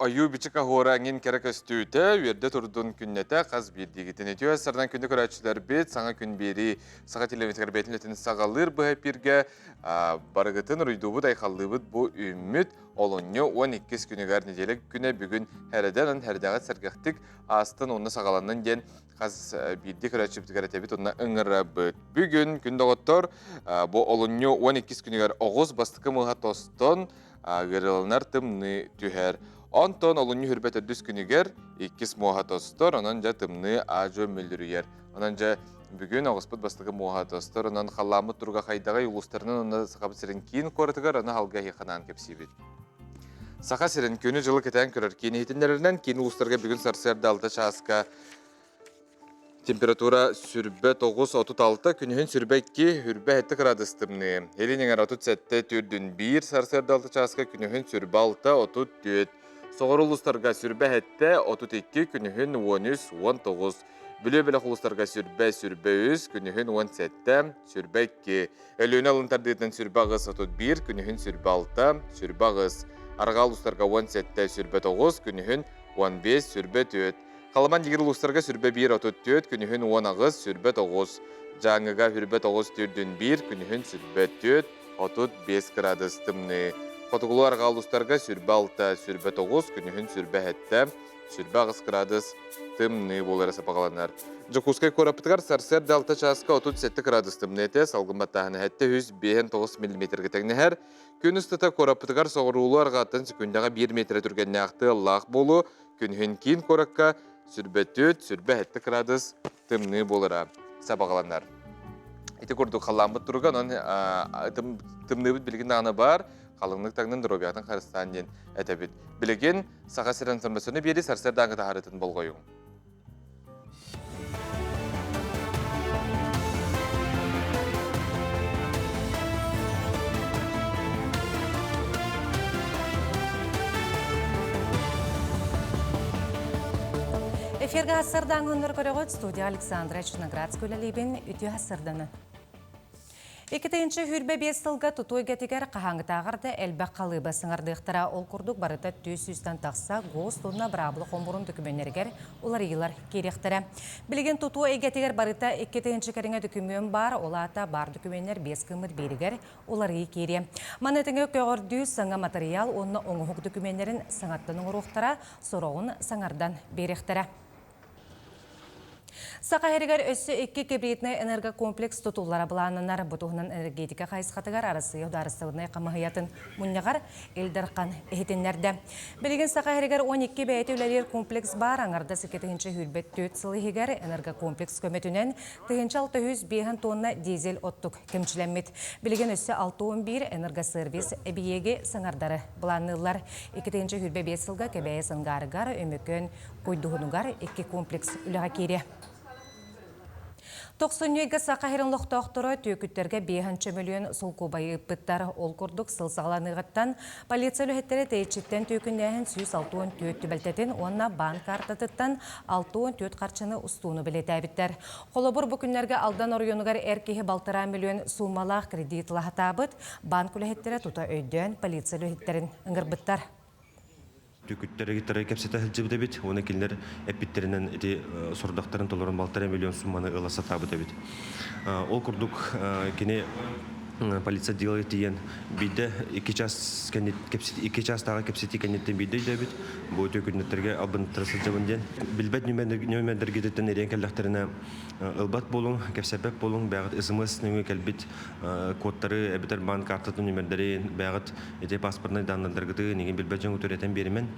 ойуу бичик аһуора эҥин кэрэ көстүүтэ, үөрдэ турдун күннэтэ хас биирдиигитин үтүө сардан күндү көрөөччүлэрбит саҥа күн биэрии саха телевизорыгар бэйэтин үлэтин саҕалыыр быһа эпииргэ барыгытын уруйдуубут, айхаллыыбыт бу үүммүт олунньу 12 күнүгэр неделя күнэ бүгүн хэрэдэн хэрдэҕит сэргэхтик аастын уонна саҕаланнын диэн хас биирдии көрөөччүбүтүгэр этэбит уонна ыҥырабыт. Бүгүн күн доҕоттор бу олунньу 12 күнүгэр оҕус бастакы мыһа тостон ыарыыланар тымныы түһэр. Онтон олунньу хүрбэ төрдүс күнүгэр иккис муоһа тостор, онон дьэ тымныы аадьуо мүлүрүйэр. Онон дьэ бүгүн оҕуспут бастакы муоһа тостор, онон халлааммыт туруга хайдаҕый улуустарынан уонна Сахабыт сирин киин куоратыгар аны халга эһиэхэ кэпсиибит. Саха сирин күнү-дьылы кэтээн көрөр киин иһитиннэрэринэн киин улуустарга бүгүн сарсыарда 6 чааска температура сүрбэ 9.36, күнүһүн сүрбэ 2, үрбэ 7 кыраадыс тымныы. Илин эҥэр 37 төрдүн 1, сарсыарда 6 чааска күнүһүн сүрбэ 6, 34. Соҕуруу улуустарга сүрбэ 7, 32, күнүһүн 13, 19. Бүлүү бөлөх улуустарга сүрбэ, сүрбэ 3, күнүһүн 17, сүрбэ 2. Өлүөнэ алын тардыытынан сүрбэ аҕыс 31, күнүһүн сүрбэ 6, сүрбэ аҕыс. Арҕаа улуустарга 17, сүрбэ 9, күнүһүн 15, сүрбэ 4. Халыман дигир улуустарга сүрбэ 1, 34, күнүһүн 18, сүрбэ 9. Дьааҥыга сүрбэ 9 төрдүн 1, күнүһүн сүрбэ 4, 35 кыраадыс тымныы. Хотугулуу арҕаа улуустарга сүрбэ 6, сүрбэ 9, күнүһүн сүрбэ 7, сүрбэ аҕыс кыраадыс тымныы буолара сабаҕаланар. Дьокуускай куораппытыгар сарсыарда 6 чааска 37 кыраадыс тымныы этэ, салгын баттааһына 759 миллиметргэ тэҥнэһэр. Күн устата куораппытыгар соҕуруулуу арҕааттан секундаҕа 1 метрэ түргэннээх тыаллаах буолуо, күнүһүн киин куоракка сүрбэ 4, сүрбэ 7 кыраадыс тымныы буолара сабаҕаланар. Ити курдук халлааммыт туруга, онон тымныыбыт билигин даҕаны баар, халыҥнык таҥнан доруобуйатын харыстаан диэн этэбит. Билигин Саха сирин информационнай биэрии сарсыардааҥҥы таһаарыытын болҕойуҥ. Эфиргэ сардаҥ өнөр көрөҕүт студия Александра Черноградская үлэлиибин үтүө сарданы. 2025 сылга тутуу эйгэтигэр хаһааҥҥытааҕар да элбэх халыыба саҥардыахтара. Ол курдук барыта 400-тэн тахса гос-тонна быраабыла хомуурун дөкүмүөннэригэр уларыйыылар киириэхтэрэ. Билигин тутуу эйгэтигэр барыта 2 тыһыынча кэриҥэ дөкүмүөн баар, ол аата баар дөкүмүөннэр биэс гыммыт бииригэр уларыйыы киириэ. Маны тэҥэ көҕөрдүү саҥа матырыйаал уонна оҥоһук дөкүмүөннэрин саҥаттан оҥоруохтара, сороҕун саҥардан биэриэхтэрэ. Саха сиригэр өссө икки гибриднэй энергокомплекс тутуллара былааннанар. Бу туһунан энергетика хайысхатыгар Арассыыйа судаарыстыбаннай хамыыһыйатын мунньаҕар Ил Дархан иһитиннэрдэ. Билигин Саха сиригэр 12 бэйэтэ үлэлиир комплекс баар. Аҥардас 2024 сыл иһигэр энергокомплекс көмөтүнэн 1605 тонна дизель оттук кэмчилэммит. Билигин өссө 61 энергосервис эбийиэги саҥардары былаанныыллар. 2025 сылга Кэбээйи Сангаарыгар, Өймөкөөн Куйдуһунугар икки комплекс үлэҕэ киириэ. Тохсунньуйга Саха сирин олохтоохторо түөкүттэргэ биэһэнчэ мөлүйүөн солкуобайы ыыппыттар. Ол курдук сыл саҕаланыаҕыттан полиция үлэһиттэрэ тэйиччиттэн түөкүннээһин 164 түбэлтэтин уонна баан каартатыттан 64 харчыны устууну бэлиэтээбиттэр. Холобур, бу күннэргэ Алдан оройуонугар эр киһи балтараа мөлүйүөн суумалаах кредит ылаһатаабыт. Банк үлэһиттэрэ тута өйдөөн полиция үлэһиттэрин ыҥырбыттар. Түкүттэрэ кэпсэтэ сылдьыбыт эбит уонна кинилэр эппиттэринэн ити сорудахтарын толорон балтараа миллион сумманы ыла сатаабыт эбит. Ол курдук кини полиция отделыгар тиийэн биирдэ икки час икки чаастааҕы кэпсэтии кэнниттэн биирдэ өйдөөбүт бу түөкүннэттэргэ албыннаттара сылдьабын диэн билбэт нүөмэрдэргититтэн эрийэн кэллэхтэринэ ылбат буолуҥ кэпсэппэт буолуҥ бэйэҕит смс нөҥүө кэлбит кодтары эбэтэр банк картатын нүөмэрдэрин бэйэҕит Ити паспортнай даннардаргытын игин билбэт дьоҥҥут төрөтөн биэримэн.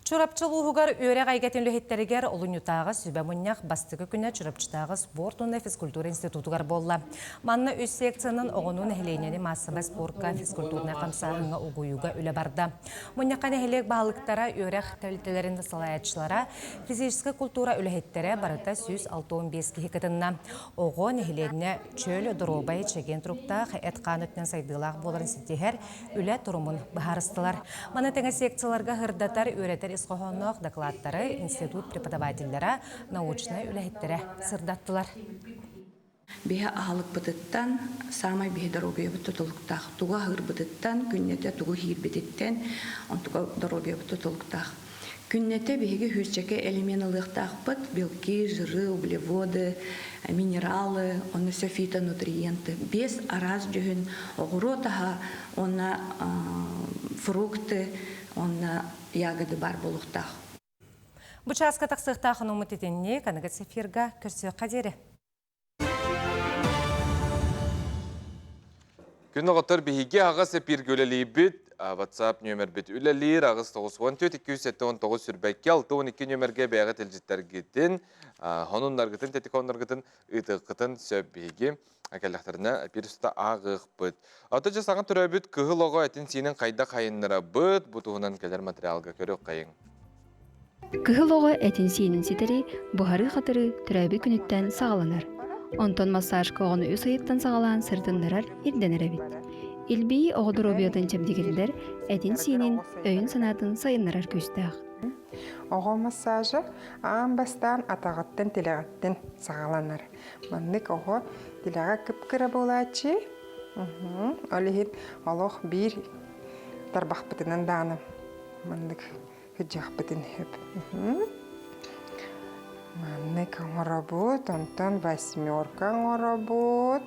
Чурапчы улууһугар үөрэх эйгэтин үлэһиттэригэр олунньутааҕы сүбэ мунньах бастакы күнэ Чурапчытааҕы спорт уонна физкультура институтугар буолла. Манна үс секциянан оҕону нэһилиэнньэни маассабай спорка, физкультурнай хамсааһыҥҥа угуйууга үлэ барда. Мунньахха нэһилиэк баһылыктара, үөрэх тэрилтэлэрин салайааччылара, физическэй культура үлэһиттэрэ барыта 165 киһи кытынна. Оҕо, нэһилиэнньэ чөл, доруобай, чэгиэн туруктаах, эт-хаан өттүнэн сайдыылаах буоларын ситиһэр үлэ торумун быһаарыстылар. Маны тэҥэ секцияларга сырдатар, үөрэтэр ис хоһоонноох докладтары институт преподавателлара, научнай үлэһиттэрэ сырдаттылар. Биһи аһылыкпытыттан, саамай биһи доруобуйабыт тутулуктаах. Тугу аһыырбытыттан, күннэтэ тугу иһиирбититтэн, онтука доруобуйабыт тутулуктаах. Күннэтэ биһиги сүүсчэкэ элемент ылыахтаахпыт, белки, жиры, углеводы, минералы, онно все фитонутриенты. Без араас дьүһүн оҕуруот аһа уонна фрукты уонна ягоды баар буолуохтаах. Бу чааска тахсыахтаах онуммут итинник, аныгы эфирга көрсүөххэ диэри. Күн оҕотор биһиги аҕыс эпииргэ үлэлиибит. WhatsApp нүөмэрбит үлэлиир аҕыс 94 279 сүрбэккэ 62 нүөмэргэ бэйэҕит илдьиттэргитин, хонуннаргытын, тетиконнаргытын ыытыаххытын сөп биһиги кэллэхтэринэ эпиир устата ааҕыахпыт. Ото дьэ саҥа төрөөбүт кыһыл оҕо этин-сиинин хайдах хайыннарабыт бу туһунан кэлэр материалга көрүөххэйиҥ. Кыһыл оҕо этин-сиинин ситэри, буһарыы-хатарыы төрөөбүт күнүттэн саҕаланар. Онтон массажка оҕону үс ыйыттан саҕалаан сырытыннарар ирдэнэр эбит. Илбийии оҕо доруобуйатын чэбдигирдэр, этин-сиинин, өйүн-санаатын сайыннарар күүстээх. Оҕо массажа аан бастаан атаҕыттан тилэҕиттэн саҕаланар. Маннык оҕо тилэҕэ кып-кыра буолааччы. Ол иһин олох биир тарбахпытынан даҕаны маннык Сыдьахпытын сөп. Маннык оҥоробут, онтон восьмерка оҥоробут.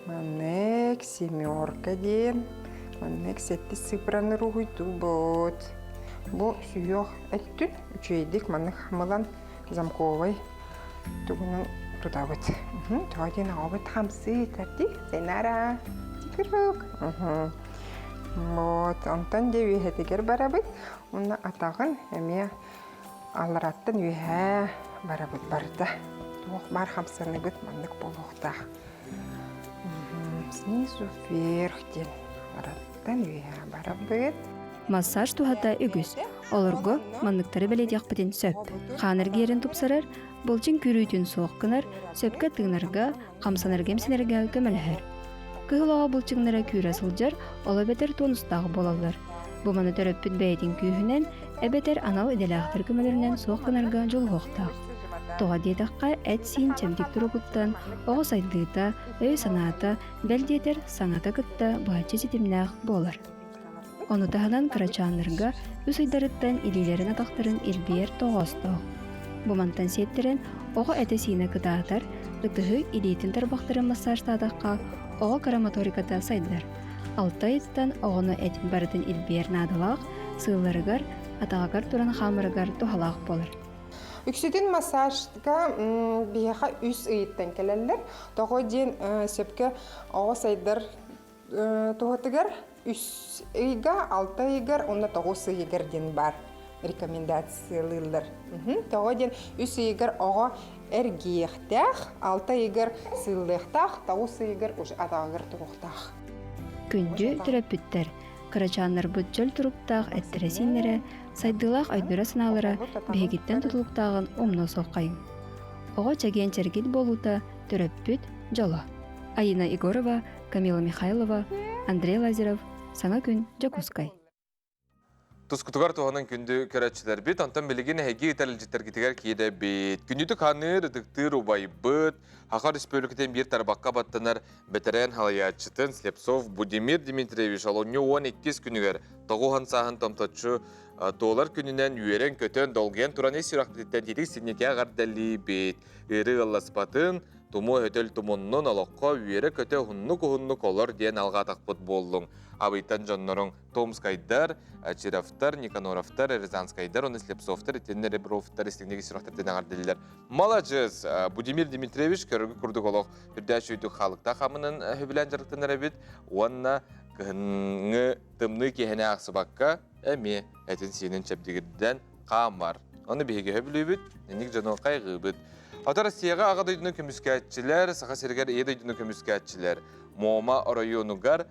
Маннык семерка диэн, маннык сэттис цифраны уруһуйдуубут. Бу сүһүөх өттүн үчүгэйдик маннык хамылан замковай тугунан тутабыт. Тоҕо диэн оҕобут хамсыы тарди Сенара тикирук. Вот, онтон дьэ үөһэтигэр барабыт. Уонна атаҕын эмиэ аллараттан үөһээ барабыт барыта. Туох баар хамсаныыбыт маннык буолуохтаах. Снизу вверх диэн бараттан үөһээ барабыт. Массаж туһата үгүс. Олорго манныктары бэлиэтиэхпитин сөп. Хаан эргиэрин тупсарар, былчыҥ күүрүүтүн суох гынар, сөпкө тыынарга, хамсанарга эмсэнэргэ көмөлөһөр. Кыһыл оҕо былчыҥнара күүрэ сылдьар, ол эбэтэр тонустаах буолаллар. Бу маны төрөппүт бэйэтин күүһүнэн эбэтэр анал идэлээхтэр көмөлөрүнэн суох гынарга дьулуһуохтаах. Тоҕо диэтэххэ, эт-сиин чэбдик туругуттан оҕо сайдыыта, өй-санаата, бэл диэтэр, саҥата кытта быһаччы ситимнээх буолар. Ону таһынан кырачааннарга үс ыйдарыттан илиилэрин-атахтарын илбийэр тоҕоостоох. Бу мантан сиэттэрэн оҕо этэ-сиинэ кытаатар, ытыһы илиитин тарбахтарын массажтаатахха оҕо кыра моториката сайдар. Алта ыйыттан оҕону этин барытын илбийэр наадалаах, сыылларыгар, атаҕыгар туран хаамарыгар туһалаах буолар. Үксүтүн массажка биһиэхэ үс ыйыттан кэлэллэр. Тоҕо диэн сөпкө оҕо сайдар туһатыгар үс ыйга, алта ыйыгар уонна тоҕус ыйыгар диэн баар рекомендациялыыллар. Тоҕо диэн үс ыйыгар оҕо эргийиэхтээх, алта ыйыгар сыыллыахтаах, тоҕус ыйыгар уже атаҕыгар туруохтаах. Күндү төрөппүттэр, кырачааннарбыт чөл туруктаах эттэрэ-сииннэрэ, сайдыылаах өйдөрө-санаалара биһигиттэн тутулуктааҕын умнуо суоххайыҥ. Оҕо чэгиэн-чэргил буолуута төрөппүт дьоло. Айина Егорова, Камила Михайлова, Андрей Лазарев, Саҥа күн, Дьокуускай. Тускутугар туһанан күндү көрөөччүлэрбит, онтон билигин эһиги итэрилдьиттэргитигэр киирэбит. Күнүтүк ханыыр, ытыктыыр убайбыт, Саха Республикатын биир тарбахха баттанар бэтэрээн халайааччытын Слепцов Будимир Дмитриевич олунньу 12 күнүгэр тоҕуһан сааһын томточчу туолар күнүнэн үөрэн-көтөн, долгуйан туран ис сүрэхпититтэн титик синньикэ эҕэрдэлиибит. Ыарыы ыалласпатын, Тумуу өтөл тумуннун, олоххо үөрэ-көтө уһуннук-уһуннук олор диэн алҕаатахпыт буоллуҥ. Абыйтан дьонноруҥ Томскайдар, Чировтар, Никаноровтар, Рязанскайдар, уонна Слепцовтар, итиннэ Ребровтар истиҥник сүрэхтэртэн эҕэрдэлилэр. Маладьыс! Будимир Дмитриевич көрөргө курдук олох үрдээч үйдүк хаалыктаах хамынан сөбүлээн дьарыктанар эбит уонна кыһыҥҥы тымныы киэһэни аахсыбакка эмиэ этин-сиинин чэбдигирдэн хаамар. Ону биһиги сөбүлүүбүт, инник дьону хайҕыыбыт. Ото Россияҕа Аҕа дойдуну көмүскээччилэр, Саха сиригэр Ийэ дойдуну көмүскээччилэр Муома оройуонугар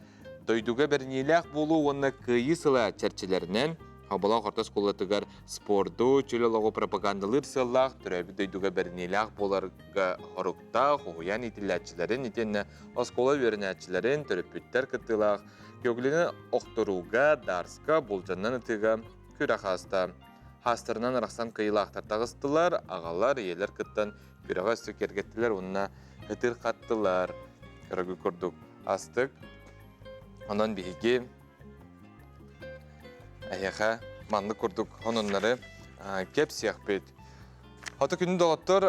дойдуга бэриниилээх буолуу уонна кыайыы сыла чэрчилэринэн Хоболоох орто оскуолатыгар спорду, чөл олоҕу пропагандалыыр сыаллаах төрөөбүт дойдуга бэриниилээх буоларга хоруктаах уһуйаан иитиллээччилэрин итиэннэ оскуола үөрэнээччилэрин, төрөппүттэр кыттыылаах Көгүлүнү охторууга, Дарска, Булдьаннан ытыыга күрэх ааста. Хаастарынан арахсан кыайыылаахтар таҕыстылар, аҕалар, ийэлэр кыттан күрэҕи өссө киэргэттилэр уонна ытырхаттылар. Көрөгү курдук астык. Онон биһиги эһиэхэ маннык курдук хонуннары кэпсиэхпит. Хоту күнү доҕоттор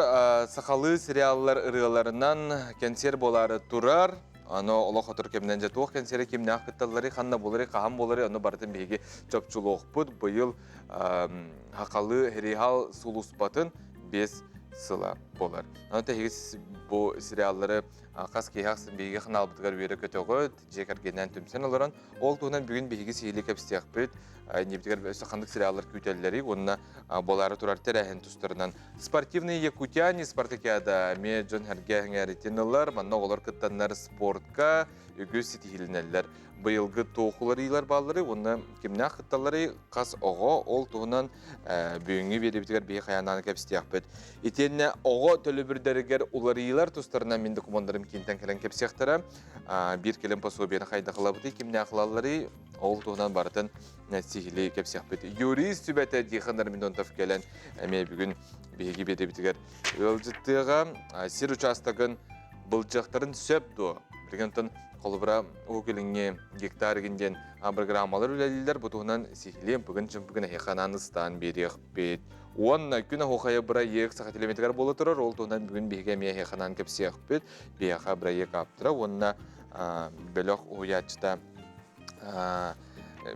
сахалыы сериаллар ырыаларынан кэнсиэр буолаары турар. Аны олох отур кэминэн дьэ туох кэнсиэрэ кимнээх кытталлары, ханна буолары, хаһан буолары, ону барытын биһиги чопчулуохпут. Быйыл сахалыы сериал сулууспатын 5 сыла буолар. Аны тэһиги бу сериаллары хас киһи ахсын биһиги ханаалбытыгар үөрэ көтөҕөт, дьиэ кэргэнинэн түмсэн олорон, ол туһунан бүгүн биһиги сиһилии кэпсиэхпит. Иннибитигэр өссө ханнык сериаллар күүтэллэрий уонна буолаары турар тэрээһин тустарынан. Спортивные якутяне спартакиада эмиэ дьон сэргэ эҥээритин ылар. Манна оҕолор кыттаннар спортка үгүс ситиһиилэнэллэр. Быйылгы туох уларыйыылар бааллары уонна кимнээх кытталларый, хас оҕо ол туһунан бүгүҥҥү биэриибитигэр биһи хайанааны кэпсиэхпит. Итиэннэ оҕо төлөбүрдэригэр уларыйыылар тустарынан мин докумуоннарым киинтэн кэлэн кэпсиэхтэрэ. Биир кэлим пособиены хайдах ылабытый, кимнээх ылалларый, ол туһунан барытын сиһилии кэпсиэхпит. Юрист сүбэтэ Тихон Армидонтов кэлэн эмиэ бүгүн биһиги биэриибитигэр ыалдьыттыаҕа. Сир учаастагын былдьыахтарын сөп дуо? Билигин онтон холобура Уһук Илиҥҥи гектар игин диэн программалар үлэлииллэр. Бу туһунан сиһилиэн бүгүн-чымпыгын эһиэхэ анаан ыстаан биэриэхпит. Уонна күн оһуохайа бырайыак Саха телевизорыгар буола турар. Ол туһунан бүгүн биһиги эмиэ эһиэхэ анаан кэпсиэхпит. Биһиэхэ бырайыак ааптара уонна бөлөх уһуйааччыта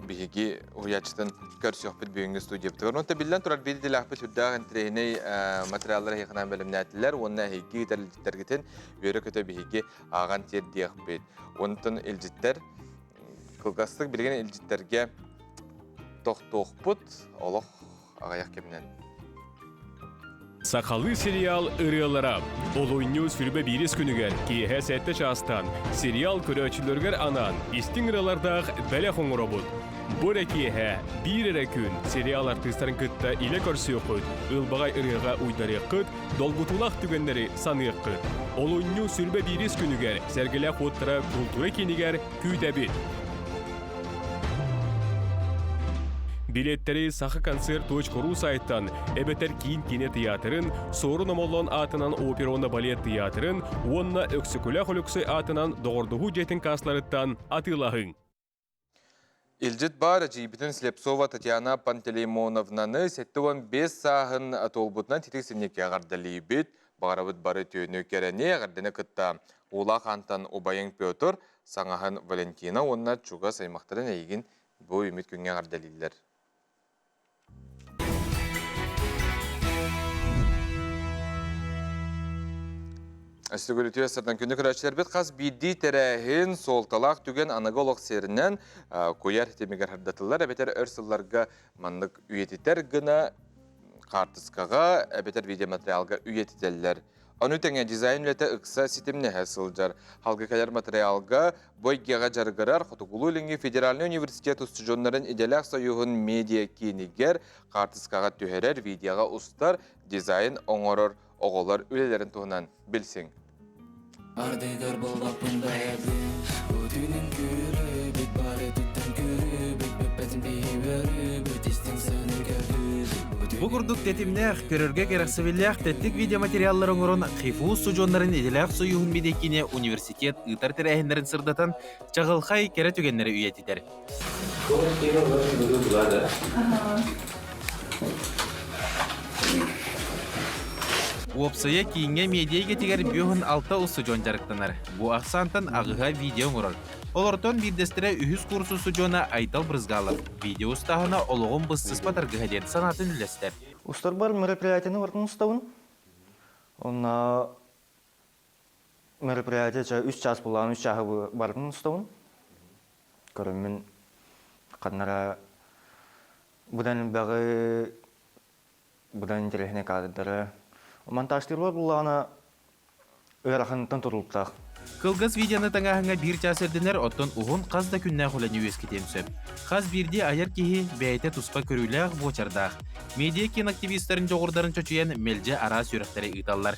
биһиги уһуйааччытын көрсүөхпүт бүгүҥҥү студиябытыгар. Онон биллэн турар биир идэлээхпит сүрдээх интэриэһинэй материаллары эһиэхэ бэлэмнээтилэр уонна эһиги ыытар илдьиттэргитин үөрэ-көтө биһиги ааҕан тиэрдиэхпит. Онтон илдьиттэр кылгастык билигин илдьиттэргэ тохтуохпут олох аҕыйах кэминэн. Сахалыы сериал ырыалара Олунньу сүрбэ биирис күнүгэр киэһэ сэттэ чаастан сериал көрөөччүлэригэр анаан истиҥ ырыалардаах бэлэх оҥоробут. Бу эрэ киэһэ биир эрэ күн сериал артыыстарын кытта илэ көрсүөххүт, ылбаҕай ырыаҕа уйдарыаххыт, долгутуулаах түгэннэри саныаххыт. Олунньу сүрбэ биирис күнүгэр Сэргэлээх уоттара култуура киинигэр күүтэбит. Билеттэри сахаконцерт.ру сайтан эбэтэр киин киинэ тыйаатырын, Суорун Омоллоон аатынан опера уонна балет тыйаатырын уонна Өксөкүлээх Өлөксөй аатынан Доҕордоһуу дьиэтин кассаларыттан атыылаһыҥ. Илдьит баар эдьиийбитин Слепцова Татьяна Пантелеймоновнаны 75 сааһын туолбутунан титик синньиккэ эҕэрдэлиибит. Баҕарабыт бары түүнү кэрэни, эҕэрдэни кытта Уулаах Аантан убайыҥ Петр, саҥаһын Валентина уонна чугас аймахтарын эйигин бу үүммүт күҥҥэ эҕэрдэлииллэр. Өстүгүрүтүө сырдан күнү көрөөччүлэрбит хас биирдии тэрээһин, суолталаах түгэн аныгы олох сиэринэн куйар тимигэр хардатыллар эбэтэр өр сылларга маннык үйэтитэр гына хаартыскаҕа эбэтэр видеоматериалга үйэтитэллэр. Ону тэҥэ дизайн үлэтэ ыкса ситимнэһэ сылдьар. Халгы кэлэр матырыйаалга бу эйгэҕэ дьарыгырар Хотугулуу-Илиҥҥи федеральнай университет устудьуоннарын идэлээх союһун медиа-киинигэр хаартыскаҕа түһэрэр, видеоҕа устар, дизайн оҥорор оҕолор үлэлэрин туһунан билсиҥ. Ардыгар буолбаппын бэйэбин Бу түүнүн күлүбүт барытыттан күрүбүт Бүппэтин биһи үөрүүбүт истиҥ сыны көрдүүр Бу курдук тэтимнээх, көрөргө кэрэхсэбиллээх тэттик видеоматериаллары оҥорон ХИФУ устудьуоннарын идэлээх сойууһун медиакиинэ университет ыытар тэрээһиннэрин сырдатан, чаҕылхай, кэрэ түгэннэри үйэтитэр. Уопсайа кииҥҥэ медиа эйгэтигэр бүөһүн алта устудьуон дьарыктанар. Бу ахсаантан аҕыһа видео оҥорор. Олортон биирдэстэрэ үһүс курс устудьуона Айтал Брызгалов. Видео устааһына олоҕум быстыспат аргыһа диэн санаатын үллэстэр. Устарбар мероприятиены барытын устабын. Онно мероприятие үс чаас булаан үс чааһы барытын устабын. Көрөммүн ханнара быдан элбэҕи быдан интэриэһинэй кадрдары монтажтыырбар буллаҕына ыарахантан тутулуктаах. Кылгас видеоны таҥааһыҥҥа биир чаас ирдэнэр, оттон уһун хас да күннээх үлэни үөскэтиэн сөп. Хас биирдии айар киһи бэйэтэ туспа көрүүлээх, буочардаах. Медиа киин активистарын дьоҕурдарын чочуйан мэлдьи араас үөрэхтэри ыыталлар.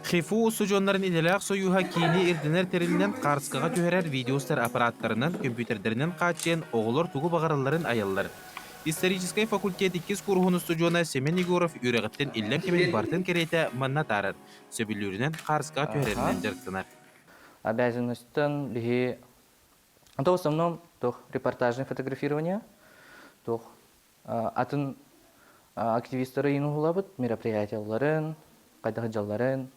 ХИФУ устудьуоннарын идэлээх сойууһа киини ирдэнэр тэрилинэн хаарыскаҕа түһэрэр видеостар аппараттарынан, көмпүүтэрдэринэн хааччыйан оҕолор тугу баҕаралларын айаллар. Историческай факультет иккис кууруһун устудьуона Семен Егоров үөрэҕиттэн иллэҥ кэмин барытын кэриэтэ манна атаарар, сөбүлүүрүнэн хаарыскаҕа түһэрэринэн дьарыктанар. Обязанностьтан биһи то в основном туох репортажное фотографирование, туох атын активистары иин уһулабыт, мероприятияларын, хайдах дьалларын,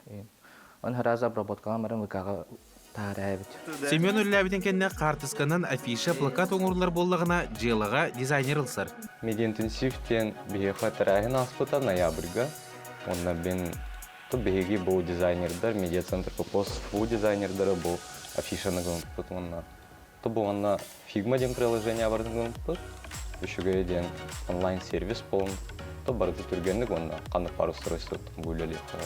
он сразу обработкалаан баран ВК-ҕа таһаарабыт. Семен үлэлээбитин кэннэ хаартысканан афиша, плакат оҥоруллар буоллаҕына, дьыалаҕа дизайнер ылсар. Медиаинтенсив диэн биһиэхэ тэрээһин ааспыта ноябрьга. Уонна мин то биһиги бу дизайнердар, медиацентр Кокос ФУ дизайнердара бу афишаны гыммыппыт уонна то бу уонна Figma диэн приложение барытын гыммыппыт. Үчүгэй диэн онлайн-сервис буолан то барыта түргэнник уонна ханнык баар устройствоттан бу үлэлиэххэ.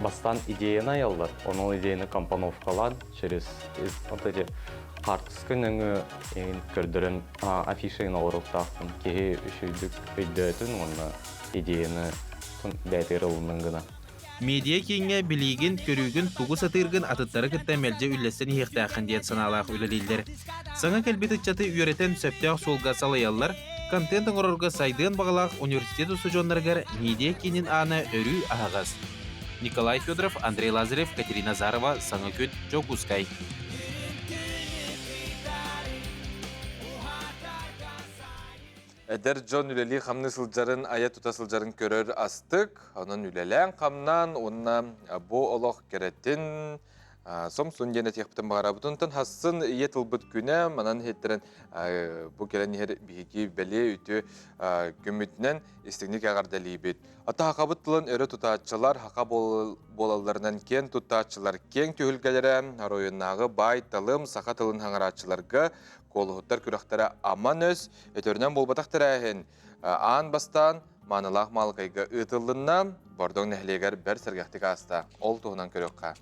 Бастаан идеяны айаллар, онон идеяны компоновкалаан через вот эти хаартыска нөҥүө көрдөрөн афишайын оҥоруохтаахпын. Киһи үчүгүйдүк өйдөөтүн уонна идеяны бэйэтигэр ылыннын гына. Медиа кииҥҥэ билиигин, көрүүгүн, тугу сатыыргын атыттары кытта мэлдьи үллэстэн иһиэхтээххин диэн санаалаах үлэлииллэр. Саҥа кэлбит ыччаты үөрэтэн сөптөөх суолга салайаллар, контент оҥорорго сайдыан баҕалаах университет устудьуоннарыгар медиа киинин аана өрүү аһаҕас. Николай Федоров, Андрей Лазарев, Катерина Азарова, Саҥа күн, Дьокуускай. Эдэр дьон үлэлии-хамныы сылдьарын, айа-тута сылдьарын көрөр астык. Онон үлэлээн-хамнаан уонна бу олох кэрэтин сомсун диэн этиэхпитин баҕарабыт. Онтон хассын ийэ тылбыт күнэ манан иһиттэрэн бу кэлэн иһэр биһиги бэлиэ үтүө күммүтүнэн истиҥник эҕэрдэлиибит. Ата хахабыт тылын өрө тутааччылар, хаха буолалларынан киэн туттааччылар киэҥ түһүлгэлэрэ, оройуоннааҕы баай талым саха тылын хаҥарааччыларга куолуһуттар күрэхтэрэ аман өс, өтөрүнэн буолбатах тэрээһин аан бастаан маанылаах Маалыкайга ыытыллынна, Бордоҥ нэһилиэгэр бэрт сэргэхтик ааста. Ол туһунан көрүөххэ.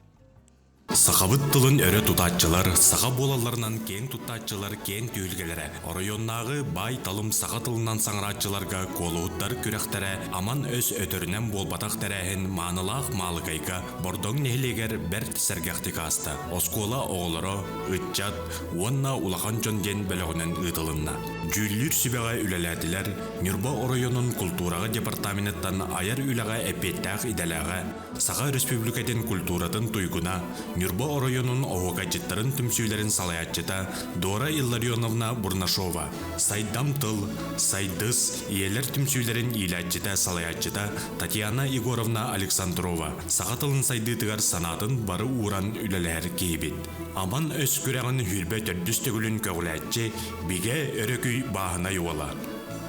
Сахабыт тылын өрө тутааччылар, саха буолалларынан киэҥ туттааччылар киэҥ түһүлгэлэрэ, оройуоннааҕы баай-талым саха тылынан саҥарааччыларга куолуһуттар күрэхтэрэ аман өс өтөрүнэн буолбатах тэрээһин маанылаах Маалыкайга Бордоҥ нэһилиэгэр бэрт сэргэхтик ааста. Оскуола оҕолоро, ыччат уонна улахан дьон диэн бөлөҕүнэн ыытылынна. Дьүүллүүр сүбэҕэ үлэлээтилэр Ньурба оройуонун култуураҕа департаменыттан айар үлэҕэ эппиэттээх идэлээҕэ, Саха Өрөспүүбүлүкэтин культуратын туйгуна, Ньурба оройуонун оһуокайдьыттарын түмсүүлэрин салайааччыта Дора Илларионовна Бурнашова, Сайдам тыл, Сайдыс, ийэлэр түмсүүлэрин иилээччитэ, салайааччыта Татьяна Егоровна Александрова, саха тылын сайдыытыгар санаатын бары ууран үлэлэһэр киһибит. Аман өс күрэҕин сүүрбэ төрдүс төгүлүн көҕүлээччи Бигэ Өрөкүй Бааһынай уола.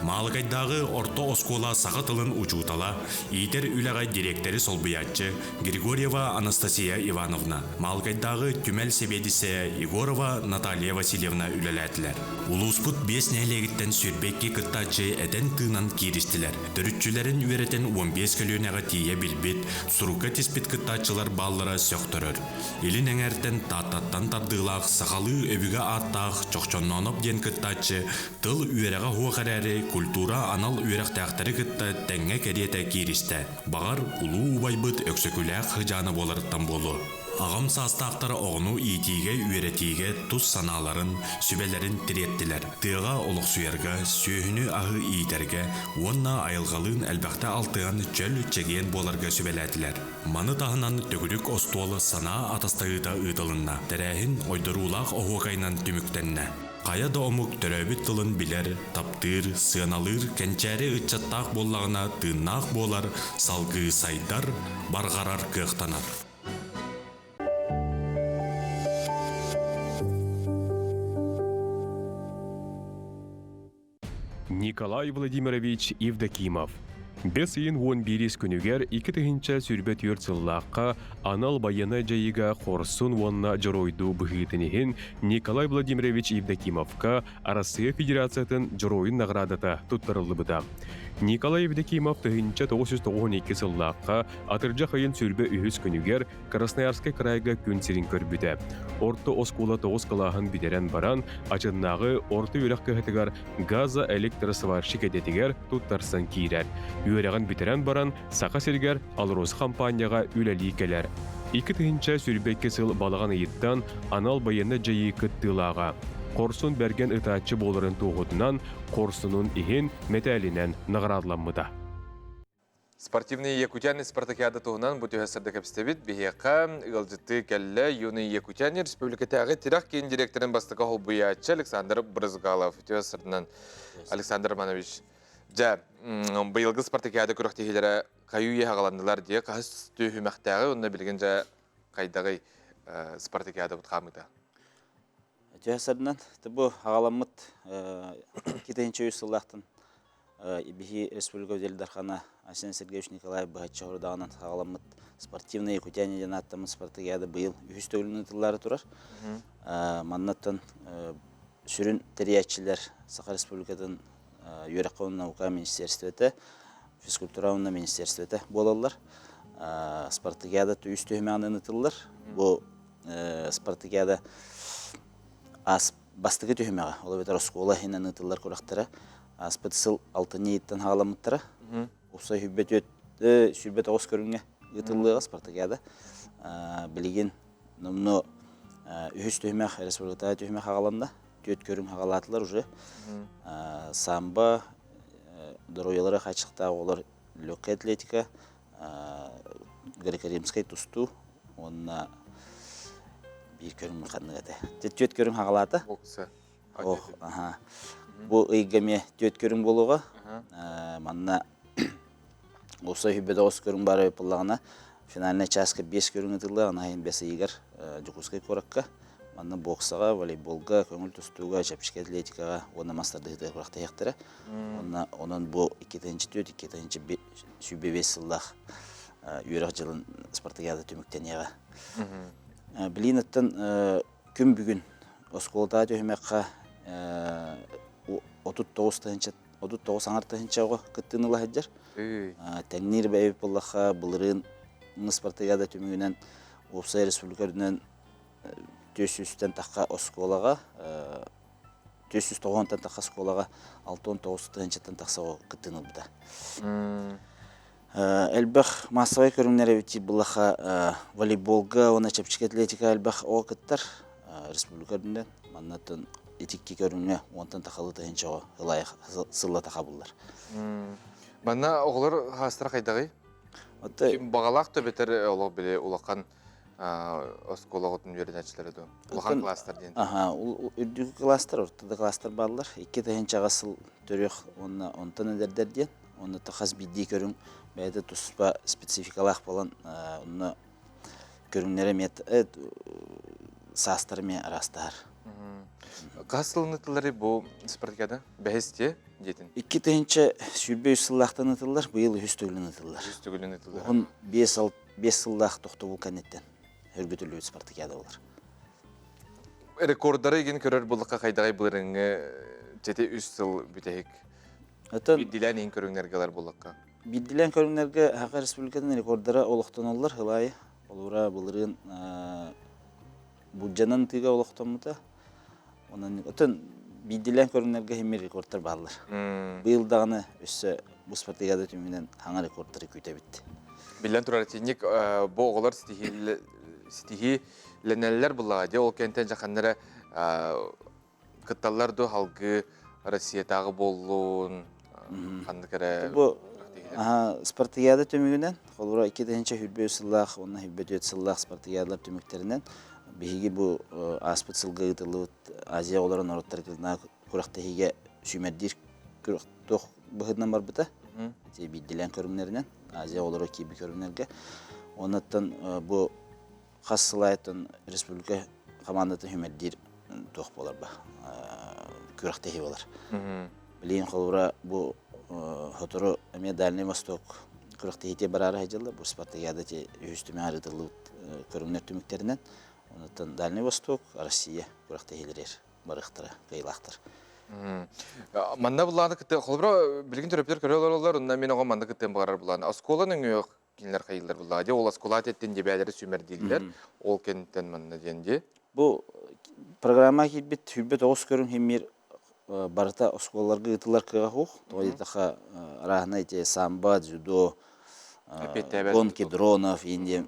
Маалыкайдааҕы орто оскуола саха тылын учуутала, иитэр үлэҕэ дириэктэри солбуйааччы Григорьева Анастасия Ивановна, Маалыкайдааҕы түмэл сэбиэдиссэйэ Егорова Наталья Васильевна үлэлээтилэр. Улууспут биэс нэһилиэгиттэн 22 кыттааччы этэн-тыынан кииристилэр. Төрүччүлэрин үөрэтэн 15 көлүөнэҕэ тиийэ билбит, сурукка тиспит кыттааччылар бааллара сөхтөрөр. Илин эҥээртэн Тааттаттан тардыылаах сахалыы өбүгэ ааттаах Чохчоннооноп диэн кыттааччы тыл үөрэҕэ суох эрээри культура анал үөрэхтээхтэри кытта тэҥҥэ кэриэтэ кииристэ. Баҕар, улуу убайбыт Өксөкүлээх сыдьаана буоларыттан буолуо. Аҕам саастаахтар оҕону иитиигэ-үөрэтиигэ тус санааларын, сүбэлэрин тириэртилэр. Тыаҕа олохсуйарга, сүөһүнү-аһы иитэргэ уонна айылҕалыын элбэхтэ алтыһан чөл, чэгиэн буоларга сүбэлээтилэр. Маны таһынан төгүрүк остуол санаа атастаһыыта ыытылынна. Тэрээһин ойдоруулаах оһуокайынан түмүктэннэ. Хайа да омук төрөөбүт тылын билэр, таптыыр, сыаналыыр кэнчээри ыччаттаах буоллаҕына тыыннаах буолар, салгыы сайдар, барҕарар кыахтанар. Николай Владимирович Евдокимов Бэс ыйын 11 күнүгэр 2024 сыллаахха анал байыаннай дьайыыга хорсун уонна дьоруойдуу быһыытын иһин Николай Владимирович Евдокимовка Арассыыйа Федерациятын Дьоруойун наҕараадата туттарыллыбыта. Николай Евдокимов 1992 сыллаахха атырдьах ыйын 23 күнүгэр Красноярскай кыраайга күн сирин көрбүтэ. Орто оскуола тоҕус кылааһын бүтэрэн баран, Ачыннааҕы орто үөрэх кыһатыгар газоэлектросварщик идэтигэр туттарсан киирэр. Үөрэҕин бүтэрэн баран, Саха сиригэр «Алроса» хампаанньаҕа үлэлии кэлэр. 2022 сыл балаҕан ыйыттан анал байыаннай дьайыы кыттыылааҕа. хорсун бэргэн ытааччы буоларын туоһутунан хорсунун иһин мэтээлинэн наҕараадаламмыта. Спортивный якутяне спартакиада туһунан бу түһэ сырда кэпсэтэбит. Биһиэхэ ыалдьыттыы кэллэ Юный якутяне республикатааҕы тирэх киин директорын бастакы холбуйааччы Александр Брызгалов. Үтүө сырдынан Александр Романович. Дьэ, быйылгы спартакиада күрэхтэһиилэрэ хайыы үйэ хаҕаланнылар дии. Хаһыс түһүмэхтээҕи уонна билигин дьэ хайдаҕый спартакиадабыт хаамыыта? Үтүө сырдынан бу хаҕаламмыт 2003 сыллаахтан Биһи республика Ил Дархана Айсен Сергеевич Николаев быһаччы хорудаҕынан саҕаламмыт спортивные якутяне диэн ааттаммыт спартакиада быйыл үһүс төгүлүн ыытыллаары турар. Маннаттан сүрүн тэрийээччилэр Саха Республикатын үөрэххэ уонна наука министерствота, физкультура уонна министерствота буолаллар. Спартакиада үс түһүмэҕинэн ыытыллар. Бу спартакиада Бастакы түһүмэҕэ, ол эбэтэр оскуола иһинэн ыытыллар күрэхтэрэ ааспыт сыл алтынньы ыйыттан саҕаламмыттара. Уопсай 104 29 көрүҥҥэ ыытыллыаҕа спартакиада. Билигин номнуо үһүс түһүмэх, республикатааҕы түһүмэх аҕаланна. Түөрт көрүҥ аҕалаатылар уже. Самбо, доруобуйалара хааччахтаах оҕолор легкая атлетика, греко-римскай тустуу уонна биир көрүҥ ханнык этэ. Түөрт көрүҥ хаҕалаата. Бокса. Ох, аха. Бу ыйга эмиэ түөрт көрүҥ буолуоҕа. Манна уопсай 29 көрүҥ баар буоллаҕына, финальнай чааска 5 көрүҥ ытыллыа, аны бэс ыйыгар Дьокуускай куоракка. Манна боксаҕа, волейболга, көҥүл тустууга, чэпчэки атлетикаҕа уонна мас тардыһыытыгар күрэхтэһиэхтэрэ. Уонна онон бу 2-4, 2-25 сыллаах үөрэх дьылын спартакиада түмүктэниэҕэ. Билигин оттон күн бүгүн оскуолатааҕы түһүмэххэ 39 тыһыынча 39 аҥар тыһыынча оҕо кыттыыны ыла сылдьар. Тэҥниир бэйэбит буоллахха былырыын спартакиада түмүгүнэн уопсай республика үрдүнэн 400-тэн тахха оскуолаҕа 490-тан тахха оскуолаҕа 69 тыһыынчаттан тахса оҕо кыттыыны ылбыта. Элбэх массовай көрүҥнэр эбит буллаха волейболга уонна чэпчэки атлетика элбэх оҕо кыттар республика үрдүнэн. Маннаттан итикки көрүҥҥэ уонтан тахалы тыһыынча оҕо ылайах сыллата хабыллар. Манна оҕолор хаастара хайдаҕый? Баҕалаах да бэтэр олох били улахан оскуолаҕытын үөрэнээччилэрэ дуо? Улахан класстар диэн. Аха, үрдүкү класстар, орто да класстар бааллар. 2 тыһыынчаҕа сыл төрүөх уонна онтон эдэрдэр диэн. Онно хас биирдии көрүҥ бэйэтэ туспа спецификалаах буолан, онно көрүҥнэрэ эмиэ саастара эмиэ араастаһар. Хас сылын ытылларый бу спартакиада? Бэһис дии диэтин. 2023 сыллаахтан ытыллар, быйыл үһүс төгүлүн ытыллар. Үһүс төгүлүн ытыллар. Уһун 5 сыллаах тохтобул кэнниттэн өргүтүллүбүт спартакиада болар. Рекордары игин көрөр буллахха хайдаҕай былырыҥҥы жети үс сыл бүтэһик биирдиилээн иһин көрүҥнэргэ ылар буллахха. Биирдиилээн көрүҥнэргэ Саха Республикатын рекордара олохтоноллор ылаайы. Олура былырыын Буддьанан тыыга олохтоммута. Онон отон биирдиилээн көрүҥнэргэ химмир рекордтар бааллар. Быйыл даҕаны өссө бу спартакиада түмүгүнэн хаҥа рекордтары күүтэбит. Биллэн турар, итинник бу оҕолор ситиһиилэнэллэр буллаҕа дии. Ол кэнтэн дьаханнара кытталлар дуу халгыы Россиятааҕы буоллун, ханнык эрэ Бу спартакиада түмүгүнэн, холобура 2023 сыллаах уонна 24 сыллаах спартакиадалар түмүктэринэн биһиги бу ааспыт сылга ыытыллыбыт Азия оҕолоро норуоттар күрэхтэһиигэ сүүмэрдиир күрэх туох быһыытынан барбыта. Ити биирдилээн көрүҥнэринэн Азия оҕолоро киирбит көрүҥнэргэ. Оннуттан бу хас сыл аайыттан республика хамаандатын сүүмэрдиир туох буолар ба күрэхтэһии буолар. Билигин холобура бу сотору эмиэ Дальний Восток күрэхтэһиитэ бараары сылдьаллар. Бу спартакиада ити үһүс түмэҕэр ыытыллыбыт көрүҥнэр түмүктэринэн. Онуттан Дальний Восток, Россия күрэхтэһиилэригэр барыахтара, кыайыылаахтар. Манна булааны кытта холобура билигин төрөппүттэр көрө олороллор, онно мин оҕом манна кыттыан баҕарар булааны. Оскуола нөҥүө кинилэр хайыыллар буллаҕа дии. Ол оскуола теттин дебээлэри сүүмэрдииллэр. Ол кэнниттэн манна диэн дии. Бу программа киирбит 29 көрүҥ химмир барыта оскуолаларга ыытыллар кыаҕа суох. Тоҕо диэтэххэ арааһынай ити самбо, дзюдо, гонки дронов, Индия,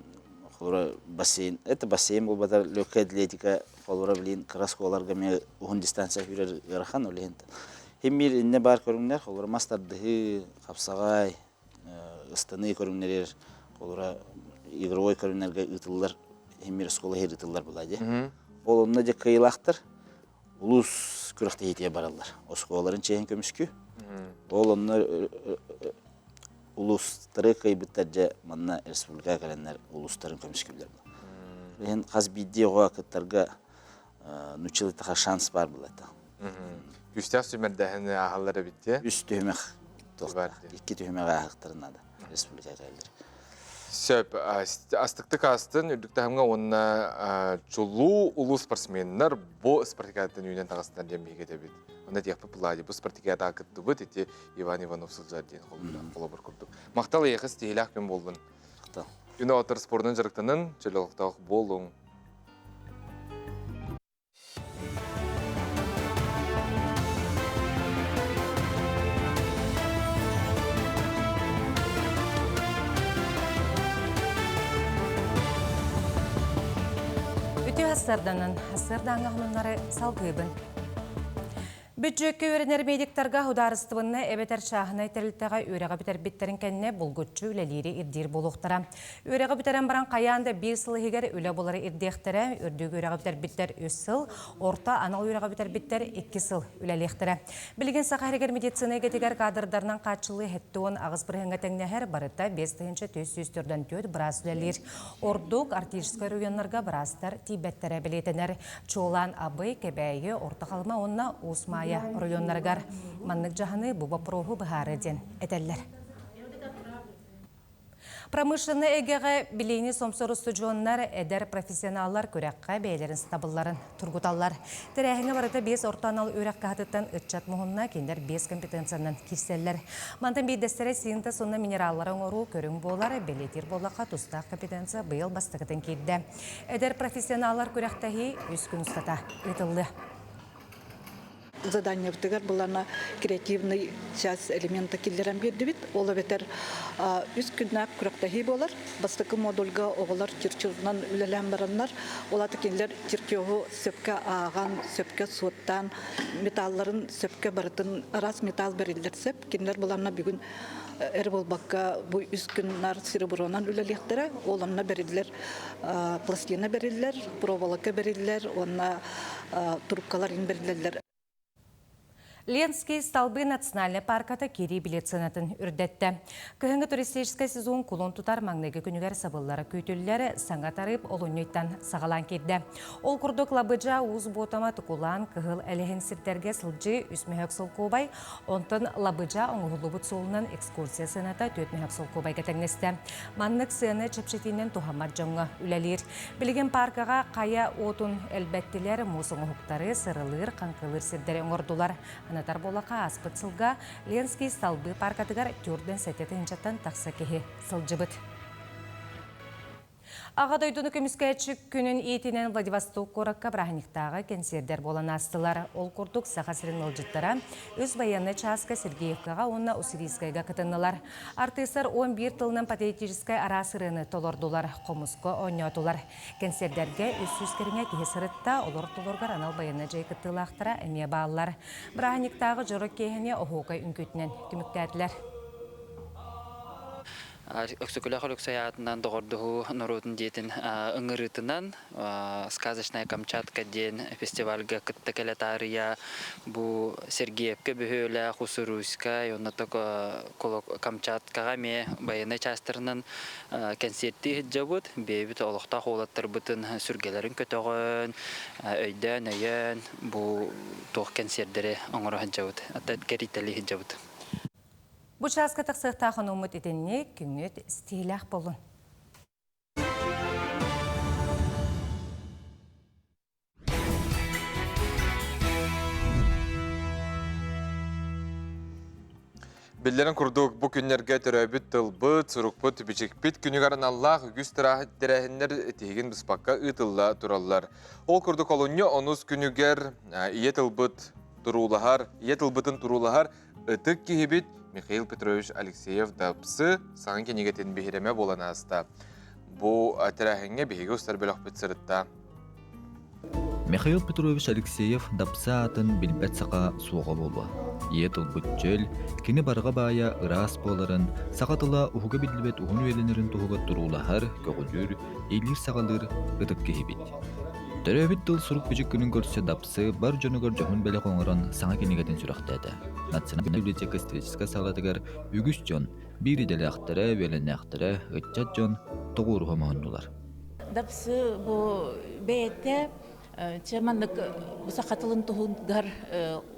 холобура бассейн. Это бассейн буолбатар легкая атлетика. Холобура билигин кыра оскуолаларга эмиэ уһун дистанция сүүрэр ыарахан, ол иһин хим биир иннэ баар көрүҥнэр, холобура мас тардыһыы, хапсаҕай, ыстаныы көрүҥнэригэр, холобура игровой көрүҥнэргэ ыытыллар хим биир оскуола иһигэр ыытыллар буолаа дии. Ол онно дьэ кыайыылаахтар улуус күрэхтэһиитигэр бараллар. Оскуолаларын чиэһин көмүскүү. Ол онно улуустары кыайбыттар дьэ манна республикаҕа кэлэннэр улуустарын көмүскүүллэр. Иһин хас биирдии оҕо кыттарга нуччалыытаха шанс баар буолата. Күүстээх сүүмэрдээһини ааһаллар эбит дии. Үс түһүмэх икки түһүмэҕи ааһыахтарын наада республикаҕа кэлэллэр. Сөп. Астыктык аастын үрдүк таһымҥа уонна чулуу улуу спортсменнар бу спартакиадаттан үүнэн таҕыстынар диэн биһиги этэбит. Онно этиэхпит Влади, бу спартакиадаҕа кыттыбыт ити Иван Иванов сылдьар диэн холобур курдук. Махтал эйиэхэ ситиһиилээх күн буоллун. Махтал. Күн оҕотор спордун дьарыктанын, чөл олохтоох буолуҥ. Үтүө сарданан, сардаҥа хонуннары салгыыбын. Бүддьүөккэ үөрэнэр медиктарга судаарыстыбаннай эбэтэр чааһынай тэрилтэҕэ үөрэҕи бүтэрбиттэрин кэннэ булгуччу үлэлиири ирдиир буолуохтара. Үөрэҕи бүтэрэн баран хайаан да биир сыл иһигэр үлэ булары ирдиэхтэрэ, үрдүк үөрэҕи бүтэрбиттэр үс сыл, орто анал үөрэҕи бүтэрбиттэр икки сыл үлэлиэхтэрэ. Билигин Саха сиригэр медицина эйгэтигэр кадрдарынан хааччыллыы 78 бырыһыаҥҥа тэҥнэһэр, барыта 5444 быраас үлэлиир. Ордук арктическай оройуоннарга быраастар тиийбэттэрэ бэлиэтэнэр. Чуолаан Абый, Кэбээйи, Орто Халыма уонна Уус Маайа оройуоннарыгар маннык дьаһаныы бу боппуруоһу быһаарыа диэн этэллэр. Промышленнай эйгэҕэ билиини сомсор устудьуоннар, эдэр профессионаллар күрэххэ бэйэлэрин сатабылларын тургуталлар. Тэрээһиҥҥэ барыта биэс орто анал үөрэх кыһатыттан ыччат муһунна, кинилэр биэс компетенциянан киирсэллэр. Мантан биирдэстэрэ синтез уонна минераллары оҥоруу көрүҥ буолар, бэлиэтиир буоллахха тустаах компетенция быйыл бастакытын киирдэ. Эдэр профессионаллар күрэхтэһии үс күн устата ыытыллыа. Заданиебытыгар былана креативный час элемента киллэрэн биэрдибит. Ол эбэтэр үс күннээх күрэхтэһии буолар. Бастакы модульга оҕолор чертежунан үлэлээн бараннар, ол аты кинилэр чертежу сөпкө ааҕан, сөпкө суоттаан, металларын сөпкө барытын араас металл бэриллэр сөп. Кинилэр быланна бүгүн эр буолбакка бу үс күн серебронан үлэлиэхтэрэ. Ол онно бэриллэр пластина бэриллэр, проволока бэриллэр уонна трубкалар бэриллэллэр. Ленский столбы национальнай парката киирии билет сыанатын үрдэттэ. Кыһыҥҥы туристическай сезон кулун тутар маҥнайгы күнүгэр сабыллара күүтүллэр саҥа тарыып олунньуйтан саҕалаан киирдэ. Ол курдук Лабыдьа, Уус Буотама, Тукулаан, Кыһыл Элэһин сирдэргэ сылдьыы үс мөһөк солкуобай, онтон Лабыдьа оҥоһуллубут суолунан экскурсия сыаната түөрт мөһөк солкуобайга тэҥнэстэ. Маннык сыана чэпчэтиинэн туһаммат дьоҥҥо үлэлиир. Билигин пааркаҕа хайа уотун элбэттилэр, муус оҥоһуктары, сырылыыр, хаҥкылыыр сирдэри оҥордулар. Анатар буоллахха, ааспыт сылга Ленский столбы пааркатыгар 47 тыһыынчаттан тахса киһи сылдьыбыт. Аҕа дойдуну көмүскээччи күнүн иитинэн Владивосток куоракка бырааһынньыктааҕы кэнсиэрдэр буолан аастылар. Ол курдук Саха сирин ыалдьыттара үс байыаннай чааска Сергеевкаҕа уонна Уссурийскайга кытыннылар. Артыыстар 11 тылынан патриотическай араас ырыаны толордулар, хомуска оонньоотулар. Кэнсиэрдэргэ 300 кэриҥэ киһи сырытта, олор ортолоругар анал байыаннай дьайыы кыттыылаахтара эмиэ бааллар. Бырааһынньыктааҕы дьоро киэһэни оһуокай үҥкүүтүнэн түмүктээтилэр. Өксөкүлээх Өлөксөй аатынан доҕордоһуу норуотун дьиэтин ыҥырыытынан «Сказочная Камчатка» диэн фестивальга кытта кэлэ таарыйа бу Сергеевка бөһүөлээх, Уссурийскай, онно Камчаткаҕа эмиэ байыаннай чаастарынан кэнсиэртии сылдьабыт. Бэйэбит олохтоох уолаттарбытын сүргэлэрин көтөҕөн, өйдөөн-өйөөн бу туох кэнсиэрдэри оҥоро сылдьабыт, кэрийтэлии сылдьабыт. Бу чааска тахсыахтаах онууммут итинник күҥҥүт стилээх буоллун. Биллэрин курдук, бу күннэргэ төрөөбүт тылбыт, сурукпут, бичикпит күнүгэр аналлаах үгүс тэрээһиннэр тиһигин быспакка ыытылла тураллар. Ол курдук олунньу онус күнүгэр ийэ тылбыт туруулаһар, ийэ тылбытын туруулаһар ытык киһибит Михаил Петрович Алексеев-Дапсы саҥа кинигэтин биһирэмэ буолан ааста. Бу тэрээһиҥҥэ биһиги устар бөлөхпүт сырытта. Михаил Петрович Алексеев дапса аатын билбэт саха суоҕа буолуо. Ийэ тылбыт чөл, кини барҕа баайа ыраас буоларын, саха тыла уһуга биллибэт уһун үйэлэнэрин туһугар туруулаһар, көҕүлүүр, иилиир-саҕалыыр ытык киһибит. Төрөөбүт тыл сурук-бичик күнүн көрсө Дапсы бар дьонугар дьоһун бэлэх оҥорон саҥа кинигэтин сүрэхтээтэ. Национальнай библиотека историческай саалатыгар үгүс дьон, биир идэлээхтэрэ, үөлэннээхтэрэ, ыччат дьон тоҕуоруһа моһуннулар. Дапсы бу бэйэтэ чэ маннык саха тылын туһугар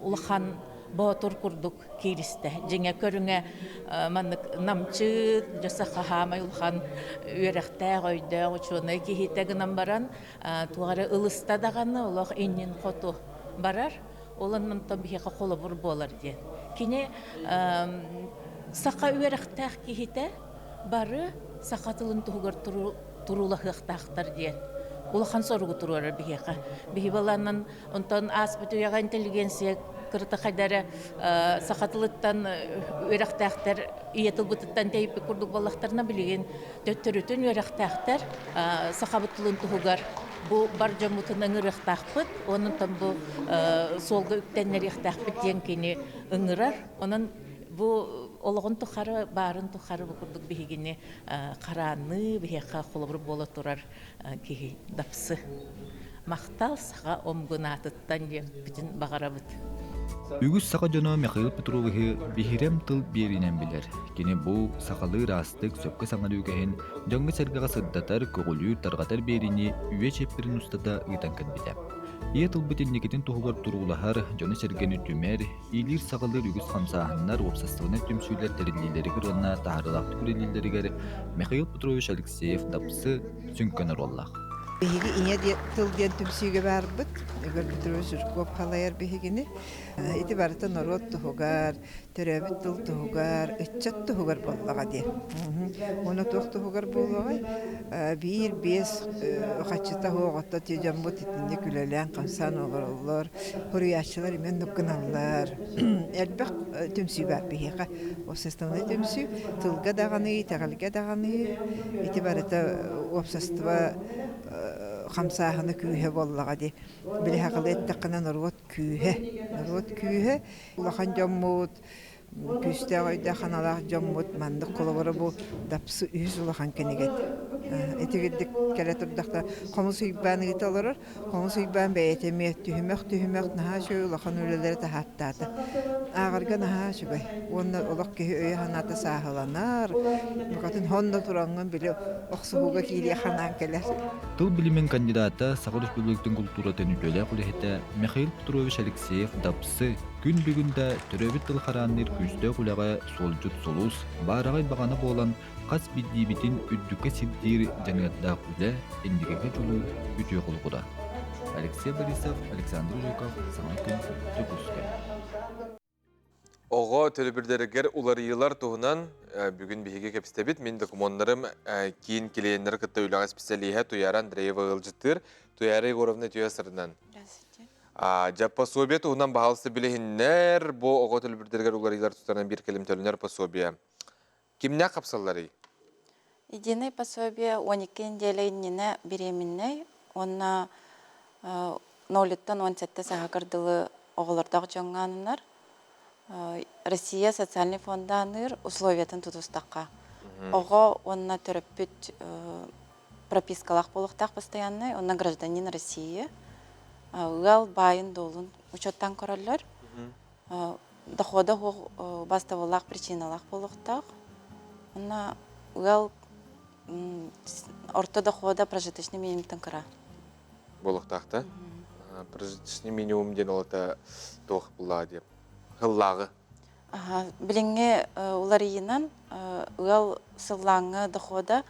улахан боотур курдук кииристэ. Дьиҥэ көрүҥэ маннык намчы, дьэ саха хаамай улахан үөрэхтээх, өйдөөх учуонай киһитэ гынан баран туох эрэ ылыста даҕаны олох иннин хоту барар. Ол онтон биһиэхэ холобур буолар диэн. Кини саха үөрэхтээх киһитэ бары саха тылын туһугар туруулаһыахтаахтар диэн улахан соругу туруорар биһиэхэ. Биһи баланан онтон ааспыт үйэҕэ интеллигенция кырата хайда эрэ саха тылыттан үөрэхтээхтэр ийэ тылбытыттан тэйиппит курдук буоллахтарына билигин төттөрүтүн үөрэхтээхтэр сахабыт тылын туһугар бу бар дьоммутун ыҥырыахтаахпыт, онтон бу суолга үктэннэриэхтээхпит диэн кини ыҥырар. Онон бу олоҕун тухары, баарын тухары бу курдук биһигини хараанныы, биһиэхэ холобур буола турар киһи дапсы. Махтал саха омгунаатыттан диэппитин баҕарабыт. Үгүс саха дьоно Михаил Петровиһы биһирэм тыл биэриинэн билэр. Кини бу сахалыы ыраастык, сөпкө саҥарыы үгэһин дьоҥҥо-сэргэҕэ сырдатар, көҕүлүүр, тарҕатар биэриини үйэ чиэппэрин устата ыытан кэлбитэ. Ийэ тылбыт инникитин туһугар туруулаһар, дьону-сэргэни түмэр, иилиир-саҕалыыр үгүс хамсааһыннар, уопсастыбаннай түмсүүлэр тэриллиилэригэр уонна таһаарыылаахтык үлэлииллэригэр Михаил Петрович Алексеев-Дапсы сүҥкэн оруоллаах. Биһиги ийэ тыл диэн түмсүүгэ баарбыт. Егор Петрович Жирков халайар биһигини. Ити барыта норуот туһугар, төрөөбүт тыл туһугар, ыччат туһугар буоллаҕа дии. Уонна туох туһугар буолуоҕай? Биир-биэс хаччыта оҕото ти дьоммут итинник үлэлээн-хамсаан олороллор. Суруйааччылар эмиэ оннук гыналлар. Элбэх түмсүү баар биһиэхэ. Уопсастыбаннай түмсүү тылга даҕаны, итэҕэлгэ даҕаны ити барыта уопсастыба хамсааһына күүһэ буоллаҕа дии. Били сахалыы эттэххинэ норуот күүһэ. Норуот күүһэ Улахан дьоммут, күүстээх өйдөөх ханалаах дьоммут маннык холобура бу Дапсы үһүс улахан кинигэтэ. Итигирдик кэлэ турдахта Хомус Уйбаан ыыта олорор. Хомус Уйбаан бэйэтэ эмиэ түһүмэх-түһүмэх наһаа үчүгэй улахан үлэлэри таһааттаата. Ааҕарга наһаа үчүгэй. Уонна олох киһи өйө-санаата сааһыланар. Букатын хонно тураҥҥын били охсуһууга киириэх санаан кэлэр. Тыл билимин кандидата, Саха Өрөспүүбүлүкэтин култууратын үтүөлээх үлэһитэ Михаил Петрович Алексеев Дапсы күн бүгүн да төрөөбүт тыл хараанныыр күүстээх үлэҕэ суолдьут сулус, баараҕай баҕана буолан хас биирдиибитин үрдүккэ сирдиир дьаныардаах үлэ инникигэ дьулуур үтүө холобура. Алексей Борисов, Александр Жуков, Саҥа күн, Дьокуускай. Оҕо төлөбүрдэригэр уларыйыылар туһунан бүгүн биһиги кэпсэтэбит. Мин докумуоннарым киин клиеннэри кытта үлэҕэ специалиһа Туяра Андреева ыалдьыттыыр. Туяра Егоровна үтүө сырынан. Здравствуйте. Дьэ, пособие туһунан баһаалыста билиһиннэр. Бу оҕо төлөбүрдэригэр уларыйыылар тустарынан биир кэлим төлөнөр пособие. Кимнээх хапсалларый? Единый пособие 12 неделя иннинэ беременнэй уонна нолуттан 17 сааһыгар дылы оҕолордоох дьоҥҥо ананар. Россия социальный фонда аныыр условиятын тутустахха. Оҕо уонна төрөппүт пропискалаах буолуохтаах постоянный, уонна гражданин России. Ыал баайын-дуолун учуоттаан көрөллөр. Дохода суох бастабыллаах причиналаах буолуохтаах. Уонна ыал орто дохода прожиточный минимумтан кыра. Буолуохтаах да? Прожиточный минимум диэн ол это туох буллаа диэн хыллааҕы. Билиҥҥи уларыйыынан ыал сыллааҥҥы дохода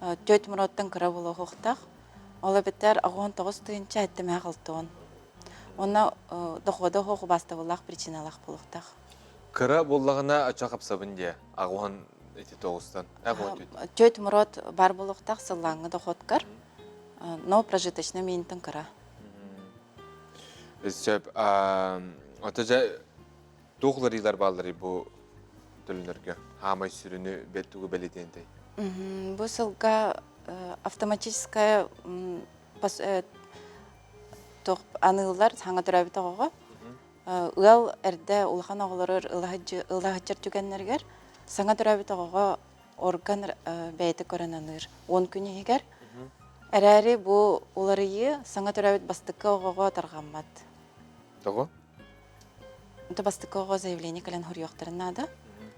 түөрт муроттан кыра буолуохтаах. Ол эбэтэр 19 тыһыынча сэттэмээх алтыон. Уонна дохода суох убаастабыллаах причиналаах буолуохтаах. Кыра буоллаҕына ача хапсабын диэ аҕуһан ити тоҕустан Түөрт мурот бар буолуохтаах сыллааҥҥы доходкар, но прожиточный минимумтан кыра. Сөп. Ото дьэ туох уларыйыылар баалларый бу төлөнөргө? Хаамай сүрүнү тугу бэлиэтиэнтэй? Бу сылга автоматическая. Туох аныыллар саҥа төрөөбүт оҕоҕо. Ыал эрдэ улахан оҕолору ылаһыччар түгэннэригэр саҥа төрөөбүт оҕоҕо орган бэйэтэ көрөн аныыр 10 күн иһигэр. Эрээри бу уларыйыы саҥа төрөөбүт бастакы оҕоҕо тарҕаммат. Тоҕо? Онто бастакы оҕо заявление кэлэн хоруйуохтарын наада.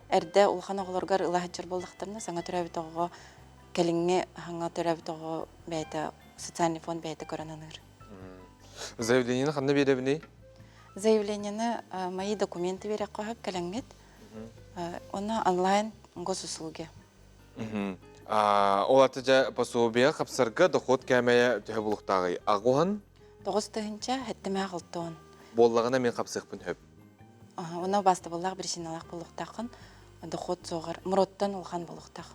Эрдэ улахан оҕолоругар ыла сылдьар буоллахтарына, саҥа төрөөбүт оҕоҕо кэлиҥҥи саҥа төрөөбүт оҕо бэйэтэ социальный фонд бэйэтэ көрөн аныыр. Заявлениени ханна биэрэбиний? Заявлениени мои документы биэрэххэ сөп кэлэҥҥит. Онно онлайн госуслуги. Ол аты дьэ пособие хапсарга дохуот кээмэйэ төһө булуктааҕый? Аҕуһан? 9 тыһыынча 76. Буоллаҕына мин хапсыахпын сөп. Онно убаастабыллаах причиналаах буолуохтааххын. Дохуот суоҕар МРОТтан улахан буолуохтаах.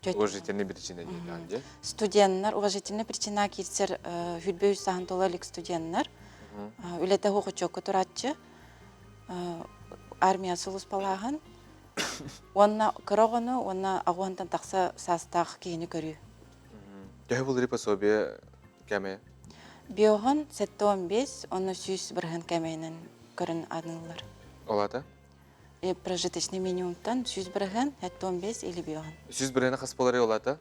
Уважительный причина диэн дии. Студеннар уважительный причина киирсэр хүрбэ үс саһын тула илик студеннар. Үлэтэ хуохучокко турааччы. Армия сулуспалааһын. Уонна кыра оҕону уонна аҕуһантан тахса саастаах киһини көрүү. Төһө булары пособие кэмэ? Биоһон 75, онно 100% кэмэйинэн көрөн аныыллар. Ол аата? Прожиточный минимумтан 100% 75 или биоһон. 100% хас болары ол аата?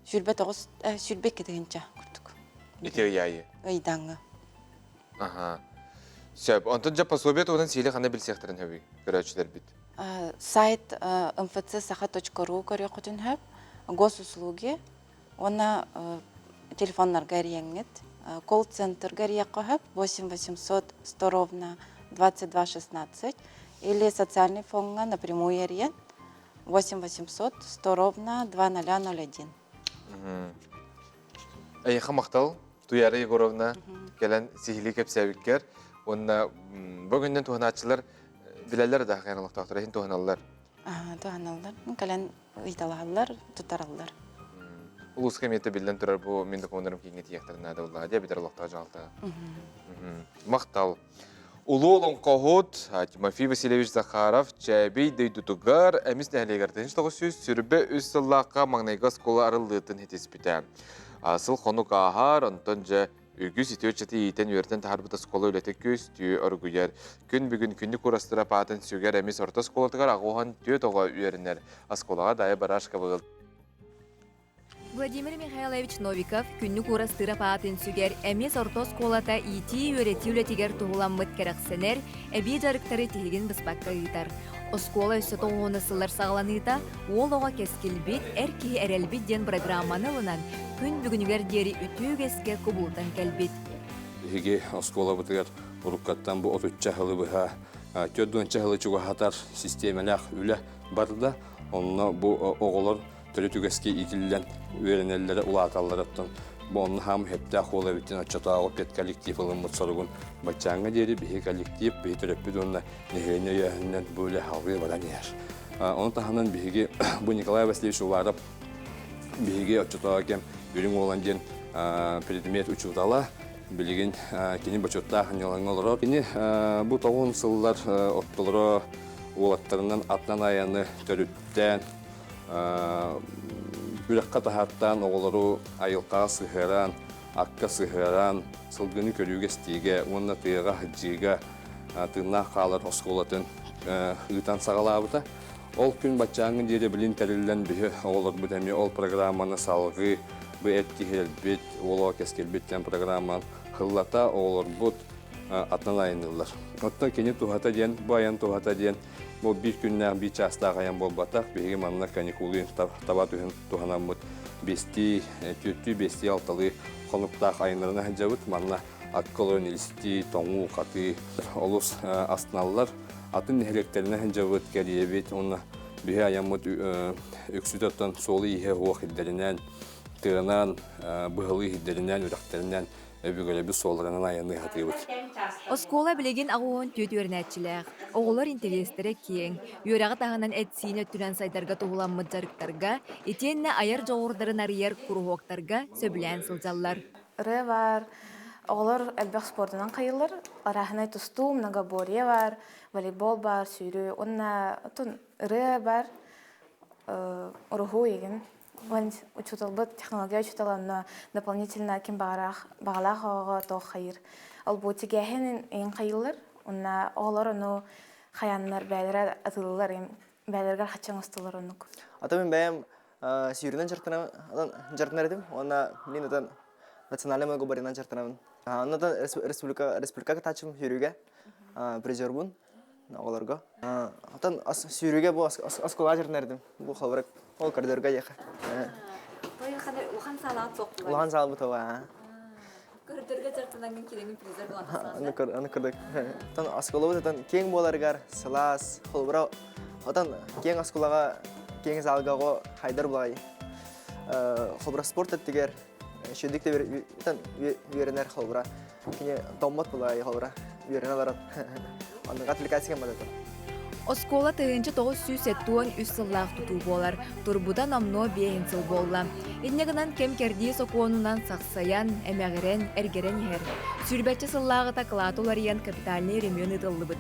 29, 22 тыһыынча курдук. Ити ыйаайы? Ыйдаңы. Аха. Сөп. Онтон дьэ пособие туһунан сиили ханна билсиэхтэрин сөбүй көрөөччүлэрбит? Сайт mfcsаха.ру көрүөххүтүн сөп. Госуслуги уонна телефоннарга эрийэҥҥит. Колл-центрга эрийэххэ сөп 8 800 100 ровно 22 16 или социальный фоҥҥа напрямую эрийэн 8 800 100 ровно 2001. Эйиэхэ махтал, Туяра Егоровна, кэлэн сиһилии кэпсээбиккэр уонна бүгүннэн туһанааччылар билэллэр да хайан олохтоохтор иһин туһаналлар. Туһаналлар. Кэлэн ыйыталаһаллар, туттараллар. Улууска эмиэ биллэн турар бу мин докумуоннарым кииҥҥэ тиийиэхтэрин наада буоллаҕа дии эбэтэр олохтоох дьаһалта. Махтал. Улуу олоҥхоһут Тимофей Васильевич Захаров Чээбий дойдутугар Эмис нэһилиэгэр 1923 сыллаахха маҥнайгы оскуола арыллыытын ситиспитэ. Сыл хонук ааһар, онтон дьэ үгүс үтүө ыччаты иитэн-үөрэтэн таһаарбыт оскуола үлэтэ күөстүү оргуйар. Күн бүгүн күннүк уурастыра паатын сүгэр Эмис орто оскуолатыгар 84 оҕо үөрэнэр. Оскуолаҕа Дайа Барашкова ыал Владимир Михайлович Новиков күннүк уурастыырап аатын сүгэр Эмис орто оскуолата иитии-үөрэтии үлэтигэр туһуламмыт кэрэхсэнэр, эбии дьарыктары тиһигин быспакка ыытар. Оскуола өссө тоҕуһуна сыллар саҕаланыыта уол оҕо кэскилбит, эр киһи эрэлбит диэн программаны ылынан, күн бүгүнүгэр диэри үтүө үгэскэ кубулутан кэлбит. Биһиги оскуолабытыгар уруккаттан бу отучча сылы быһа 40 сылы чугаһатар систиэмэлээх үлэ барда. Онно бу оҕолор төрүт үгэскэ иитиллэн үөрэнэллэрэ улааталларыттан бу онно хаам хэптээх уол эбиттин оччотооҕу педколлектив ылыммыт соругун баччааҥҥа диэри биһи коллектив биһи төрөппүт уонна нэһилиэнньэ өйөөһүнүнэн бу үлэ салгыы баран иһэр. Ону таһынан биһиги бу Николай Васильевич Уваров биһиги оччотооҕу кэм Үрүҥ Уолан диэн предмет учуутала билигин кини бочуоттаах ньылаҥҥа олорор. Кини бу тоҕун сыллар ортолоро уолаттарынан атынан айаны төрүттээн Күрэххэ таһааттаан оҕолору айылҕаҕа сыһыаран, акка сыһыаран, сылгыны көрүүгэ-истиигэ уонна тыаҕа сылдьыыга тыыннаах хаалар оскуолатын ыытан саҕалаабыта. Ол күн баччааҥҥы диэри билин тэриллэн биһи оҕолорбут эмиэ ол программаны салҕыы бу эт киһирэлбит, уолуга кэскилбит диэн программан хыллата оҕолорбут атынан айанныыллар. Оттон кини туһата диэн, бу айан туһата диэн Бу биир күннээх, биир чаастаах айан буолбатах. Биһиги манна каникулы таба түһэн туһанаммыт биэстии, түөртүү, биэстии, алталыы хонуктаах айаннарына сылдьабыт. Манна акка олорон илистии, тоҥуу, хатыы олус астыналлар. Атын нэһилиэктэринэн сылдьабыт, кэрийэбит уонна биһи айаммыт үксүтэ оттон суолу-ииһэ суох ирдэринэн, тыанан, быһалыы иһирдэринэн, үрэхтэринэн өбүгэлэрбит суолларынан айанныы сатыыбыт. Оскуола билигин 84 үөрэнээччилээх. Оҕолор интэриэстэрэ киэҥ. Үөрэҕи таһынан эт-сиин өттүнэн сайдарга туһуламмыт дьарыктарга, итиэннэ айар дьоҕурдарын арыйар куруһуоктарга сөбүлээн сылдьаллар. Ырыа баар, оҕолор элбэх спордунан хайыллар. Арааһынай тустуу, многоборье баар, волейбол баар, сүүрүү уонна ырыа баар, уруһуй игин. Учууталбыт технология учуутала онно дополнительно ким баҕалаах баҕалаах оҕоҕо туох хайыыр. Ол бу тигээһин иҥ хайыыллар. Уонна оҕолор ону хайааннар бэйэлэрэ атыылыыллар бэйэлэригэр хачча оҥостоллор оннук. Ата мин бэйэм сүүрүнэн дьарыктанар этим уонна мин отон национальный многоборьенан дьарыктанабын. Онно республика республика кытааччым сүүрүүгэ призербун оҕолорго. Отон сүүрүүгэ бу оскуола дьарыктанар этим. Бу холобура ол коридорга диэхэ. Улахан саалаҕыт суох Улахан саалбыт ова. Көрдөргө дьарыктанан кирэҥин призер буолан Аны кырдык. Отон оскуолабыт отон киэҥ буоларыгар сылаас, холобура отон киэҥ оскуолаҕа киэҥ залга оҕо хайдар булаҕай. Холобура спорт өттүгэр үчүгдүк да үөрэнэр холобура кини томмот булаҕай холобура үөрэнэ олорон оннук аппликация бадатым. Оскуола 1973 сыллаах тутуу буолар. Турбута номнуо биэһин сыл буолла. Инньэ гынан кэм-кэрдии сокуонунан сахсайан, эмэҕирэн, эргэрэн иһэр. Сүүрбэччэ сыллааҕыта кылаата уларыйан капитальнай өрөмүөн ыытыллыбыт.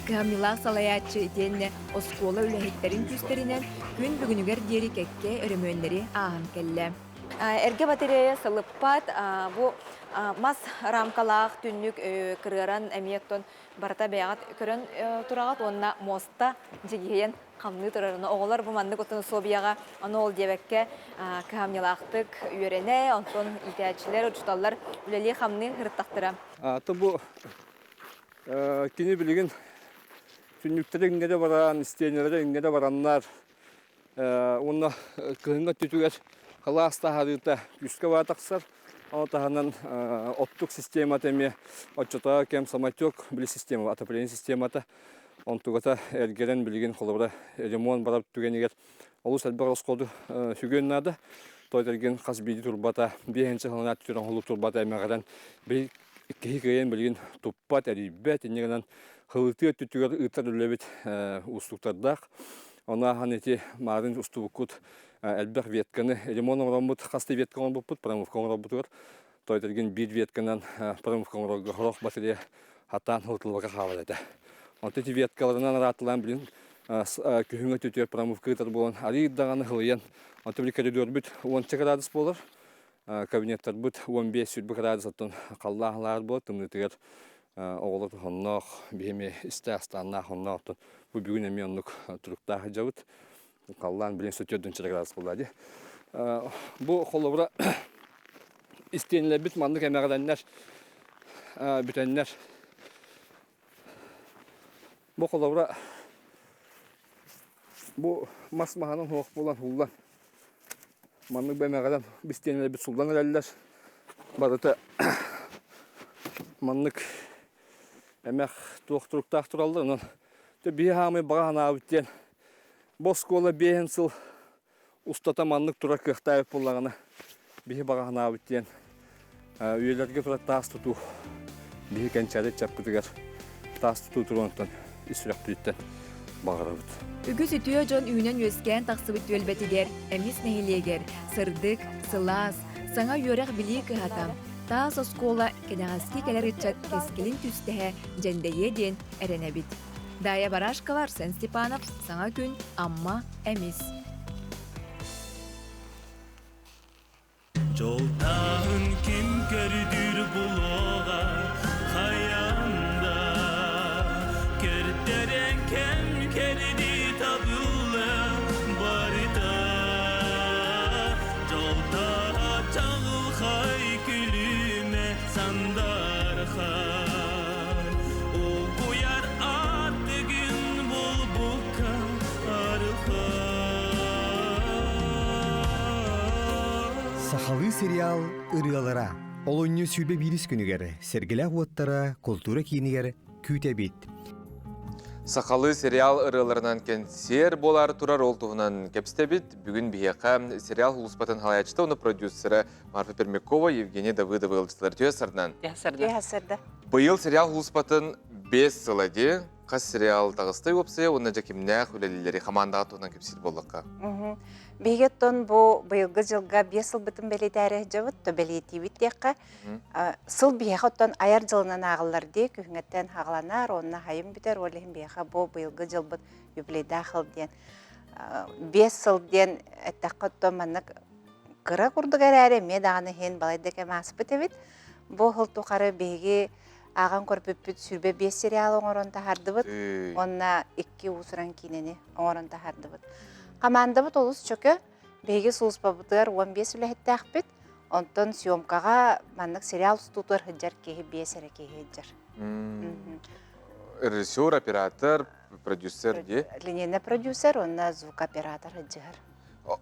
Кыһамньылаах салайааччы итиэннэ оскуола үлэһиттэрин күүстэринэн күн бүгүнүгэр диэри кэккэ өрөмүөннэри ааһан кэллэ. Эргэ батарея сылыппат, бу мас рамкалаах түннүк кырыаран эмиэ оттон барыта бэйэҕит көрөн тураҕыт уонна муоста дьигиһийэн хамныы турар. Оҕолор бу маннык отун усулуобуйаҕа ону ол диэбэккэ кыһамньылаахтык үөрэнэ, онтон иитээччилэр, учууталлар үлэлии-хамныы сырыттахтара. Аты бу кини билигин түннүктэрэ иҥнэрэ баран, истиэнэлэрэ иҥнэрэ бараннар уонна кыһыҥҥы өттүтүгэр халаас таһаарыыта күүскэ баа тахсар. Ону таһынан оттук системата эмиэ оччотооҕу кэм самотек били система, отопление системата онтугата эргэрэн билигин холобура ремонт барар түгэнигэр олус элбэх расходу сүгүөн наада. Той эргин хас биирдии турбата биэһинчэ сылынан түтүр оҥоһуллубут турбата эмэҕирэн били киһи кыайан билигин туппат, эрийбэт, инньэ гынан хылытыы өттүтүгэр ыытар үлэбит уустуктардаах. Ону ааһан ити маарын устубуккут элбэх ветканы ремонт оҥороммут, хас да ветка оҥорбуппут, промывка оҥорбутугар тойтергин биир ветканан промывка оҥорорго сорох батарея хатаан хылытыллыбакка хаалар этэ. Онтон ити веткаларынан араатылаан билин күһүҥҥү өттүтүгэр промывка ыытар буолан арыый даҕаны хылыйан, онтон били коридорбут уонча градус буолар, кабинеттарбыт 15-20 градус оттон халлаан буолар тымныытыгар оҕолор онноох биһи истээх станнаах онноох оттон бу бүгүн эмиэ оннук туруктаах сылдьабыт халлаан билин сөтүөрдүнчэ градус буолла дии бу холобура истиэнэлэрбит маннык эмэҕирэннэр бүтэннэр бу холобура бу мас маһынан суох буолан һуллан Маннык бэмэҕинэн бистиэнэлэрбит суллан эрэллэр. Барыта маннык эмэх туох туруктаах тураллар. Онон биһи хаамай баҕа санаабыт диэн бу оскуола биэһин сыл устата маннык турар кыахтаах буоллаҕына биһи баҕа санаабыт диэн үйэлэргэ турар таас тутуу биһи кэнчээри ыччаппытыгар таас тутуу туруонтан ис сүрэхпититтэн баҕарабыт. Үгүс үтүө дьон үүнэн-үөскээн тахсыбыт түөлбэтигэр, Эмис нэһилиэгэр сырдык, сылаас, саҥа үөрэх-билии кыһата, таас оскуола кэнэҕэски кэлэр ыччат кэскилин түстэһэ дьэндэйиэ диэн эрэнэбит. Дая Барашкова, Арсен Степанов, Саҥа күн, Амма, Эмис. Дьолтааһын ким көрдүүр булуоҕа хайаан да Көрдөрөн кэм кэрдии табылла барыта Дьолтааһа чаҕылхай күлүмэ сандархай Угуйар ааттыгын булбукка Сахалыы сериал ырыалара олунньу 21 күнүгэр Сэргэлээх уоттара култуура киинигэр күүтэбит. Сахалыы сериал ырыаларынан кэнсиэр буолаары турар ол туһунан кэпсэтэбит. Бүгүн биһиэхэ сериал улууспатын халайааччыта уонна продюсера Марфа Пермякова, Евгений Давыдова ыалдьыттар. Түһэ сардан. Түһэ сарда. Быйыл сериал улууспатын 5 сыла дии. Хас сериал таҕыстай уопсайа уонна дьэ кимнээх үлэлииллэри хамаандаҕа туһунан кэпсиир буоллахха. Биһиги оттон бу быйылгы дьылга биэс сылбытын бэлиэтээри сылдьабыт, то бэлиэтиибит диэххэ. Сыл биһиэхэ оттон айар дьылынан ааҕыллар дии, күһүҥҥэттэн хаҕаланар, уонна хайым бүтэр, ол иһин биһиэхэ бу быйылгы дьылбыт юбилейдаах сыл диэн. 5 сыл диэн эттэххэ оттон маннык кыра курдук эрээри эмиэ даҕаны иһин балайда кэм ааспыт эбит. Бу сыл тухары биһиги ааҕан көрбүппүт 25 сериал оҥорон таһаардыбыт уонна икки уус-уран киинэни оҥорон таһаардыбыт. Хамаандабыт олус чөкө. Биһиги сулууспабытыгар 15 үлэһиттээхпит. Онтон съемкаҕа маннык сериал устуутугар сылдьар киһи биэс эрэ киһи сылдьар. Режиссер, оператор, продюсер дии. Линейный продюсер уонна звукооператор сылдьыһар.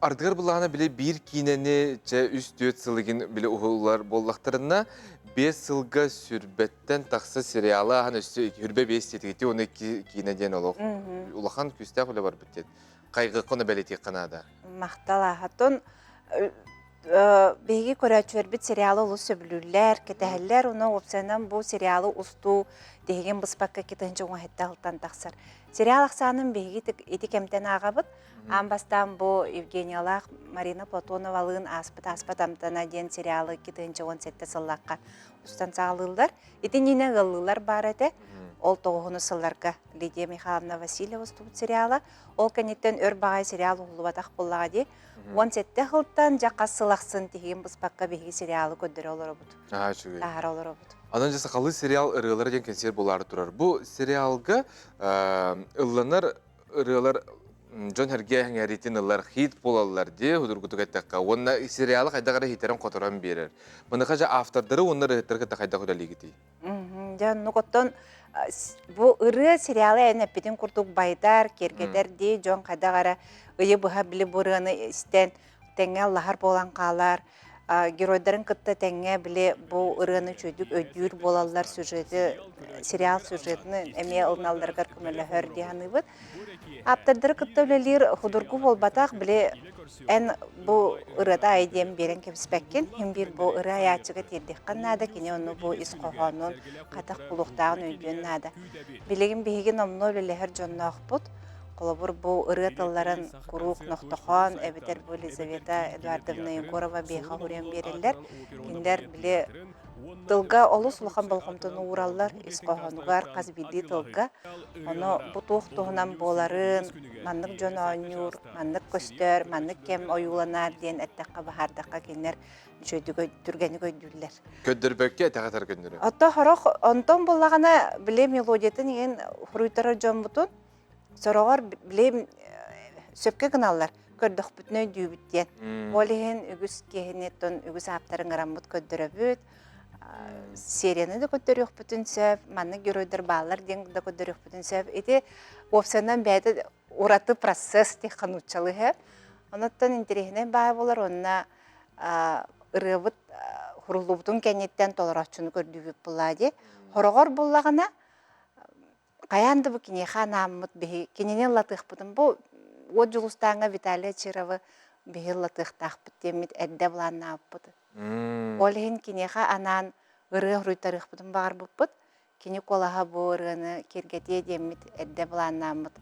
Ардыгар былаана били биир киинэни чэ үс-түөрт сыл игин били уһуллар буоллахтарына, биэс сылга сүрбэттэн тахса сериалы ааһан өссө хүрбэ биэс диэтигити уонна икки киинэ диэн олох улахан күүстээх үлэ барбыт диэн хайгыахха уонна бэлиэтиэххэ наада. Махтал аахатон биһиги көрөөччүлэрбит сериалы олус сөбүлүүллэр, кэтэһэллэр. Уонна уопсайынан бу сериалы устуу тиһигин быспакка 2 уҥаһытта алтан тахсар. Сериал ахсаанын биһиги ити кэмтэн ааҕабыт. Аан бастаан бу Евгениялаах Марина Платоновалыын ааспыт ааспат амтана диэн сериалы 2017 сыллаахха устан саҕалыыллар. Итиннинэ ыаллыылар баар этэ. Ол тоҕуһуну сылларга Лидия Михайловна Васильева устубут сериала. Ол кэнниттэн өр баҕайы сериал уһуллубатах буоллаҕа дии. 17 сылтан дьэ хас сыл ахсын тиһигин быспакка биһиги сериалы көрдөрө олоробут. Таһара олоробут. Анан дьэ сахалыы сериал ырыалара диэн кэнсиэр буолаары турар. Бу сериалга ылланар ырыалар дьон сэргэ эҥээритин ылар хит буолаллар дии судургутук эттэххэ уонна сериалы хайдах эрэ иһитэрин-хоторон биэрэр. Маныаха дьэ автордары уонна ырыаһыттары кытта хайдах үлэлиигитий? Дьэ оннук оттон бу ырыа сериалы эн эппитин курдук байдар, киэргэтэр дии дьон хайдах эрэ ыйы быһа били бу ырыаны истэн тэҥҥэ аллаһар буолан хаалар. Геройдарын кытта тэҥҥэ били бу ырыаны үчүгэйдик өйдүүр буолаллар, сюжеты, сериал сюжетын эмиэ ылыналларыгар көмөлөһөр дии саныыбыт. Ааптардары кытта үлэлиир худургу буолбатах, били эн бу ырыата ай диэн биэрэн кэбиспэккин, син биир бу ырыа айааччыга тиэрдиэххин наада, кини ону бу ис хоһоонун хайдах булуохтааҕын өйдүөн наада. Билигин биһиги номнуо үлэлэһэр дьонноохпут. Холобур, бу ырыа тылларын куруук Нохтохоон эбэтэр бу Елизавета Эдуардовна Егорова биэхэ уһуруйан биэрэллэр. Кинилэр били тылга олус улахан болҕомтону уураллар, ис хоһоонугар хас биирдии тылга. Ону бу туох туһунан буоларын, маннык дьон оонньуур, маннык көстөр, маннык кэм ойууланар диэн эттэххэ, баһаардахха кинилэр үчүгэйдик түргэнник өйдүүллэр. Көрдөрбөккө этэҕэ көннөрү. Ото хорох онтон буллаҕына били мелодиятын иһин хуруйтарар дьоммутун Сороҕор били сөпкө гыналлар, көрдөхпүтүнэ өйдүүбүт диэн. Ол иһин үгүс киһини оттон үгүс ааптары ыҥыраммыт көрдөрөбүт. Серияны да көрдөрүөхпүтүн сөп, маннык геройдар бааллар диэн да көрдөрүөхпүтүн сөп. Ити уопсайынан бэйэтэ ураты процесс диэххэ нууччалыы сөп. Онуттан интэриэһинэй баай буолар уонна ырыабыт хуруллубутун кэнниттэн толорооччуну көрдүүбүт буоллаа дии. Хороҕор буллаҕына Хайаан да бу киниэхэ анааммыт биһи кинини ыллатыахпытын бу Уот Дьулустааҥҥа Виталий Очировы биһи ыллатыахтаахпыт диэммит эрдэ былааннаабыппыт. Ол иһин киниэхэ анаан ырыа суруйтарыахпытын баҕарбыппыт. Кини куолаһа бу ырыаны киэргэтиэ диэммит эрдэ былааннааммыт.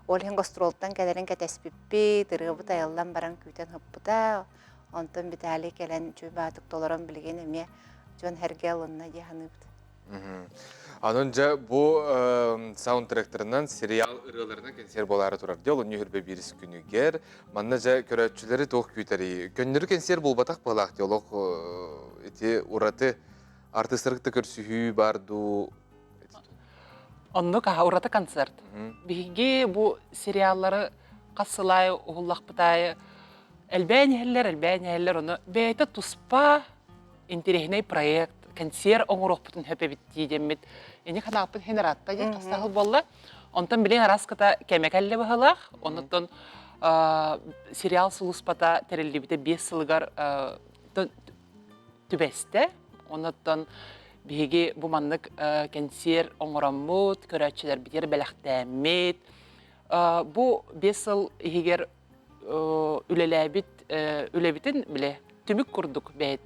Ол иһин гастролтан кэлэрин кэтэспиппит, ырыабыт айыллан баран күүтэн ыппыта. Онтон Виталий кэлэн үчүгэй баатык толорон билигин эмиэ дьон сэргэ ылынна дии саныыбыт. Анын дьэ бу саундтректарынан сериал ырыаларынан кэнсиэр буолаары турар дии олунньу хүрбэ биирис күнүгэр манна дьэ көрөөччүлэри туох күүтэрий көннөрү кэнсиэр буолбатах быһыылаах дии олох ити ураты артыыстары кытта көрсүһүү бар дуу Оннук аха ураты концерт. Биһиги бу сериаллары хас сыл аайы уһуллахпыт аайы элбээн иһэллэр, элбээн иһэллэр, ону бэйэтэ туспа интэриэһинэй проект, кэнсиэр оҥоруохпутун сөп эбит дии диэммит ини ханааппын хин ыраатта диэн хастаһыл буолла. Онтон билигин араската кэмэ кэллэ быһыылаах. Оннуттан сериал сулууспата тэриллибитэ биэс сылыгар түбэстэ. Оннуттан биһиги бу маннык кэнсиэр оҥороммут, көрөөччүлэрбитигэр бэлэхтээммит. Бу биэс сыл иһигэр үлэлээбит үлэбитин билэ түмүк курдук бэйэт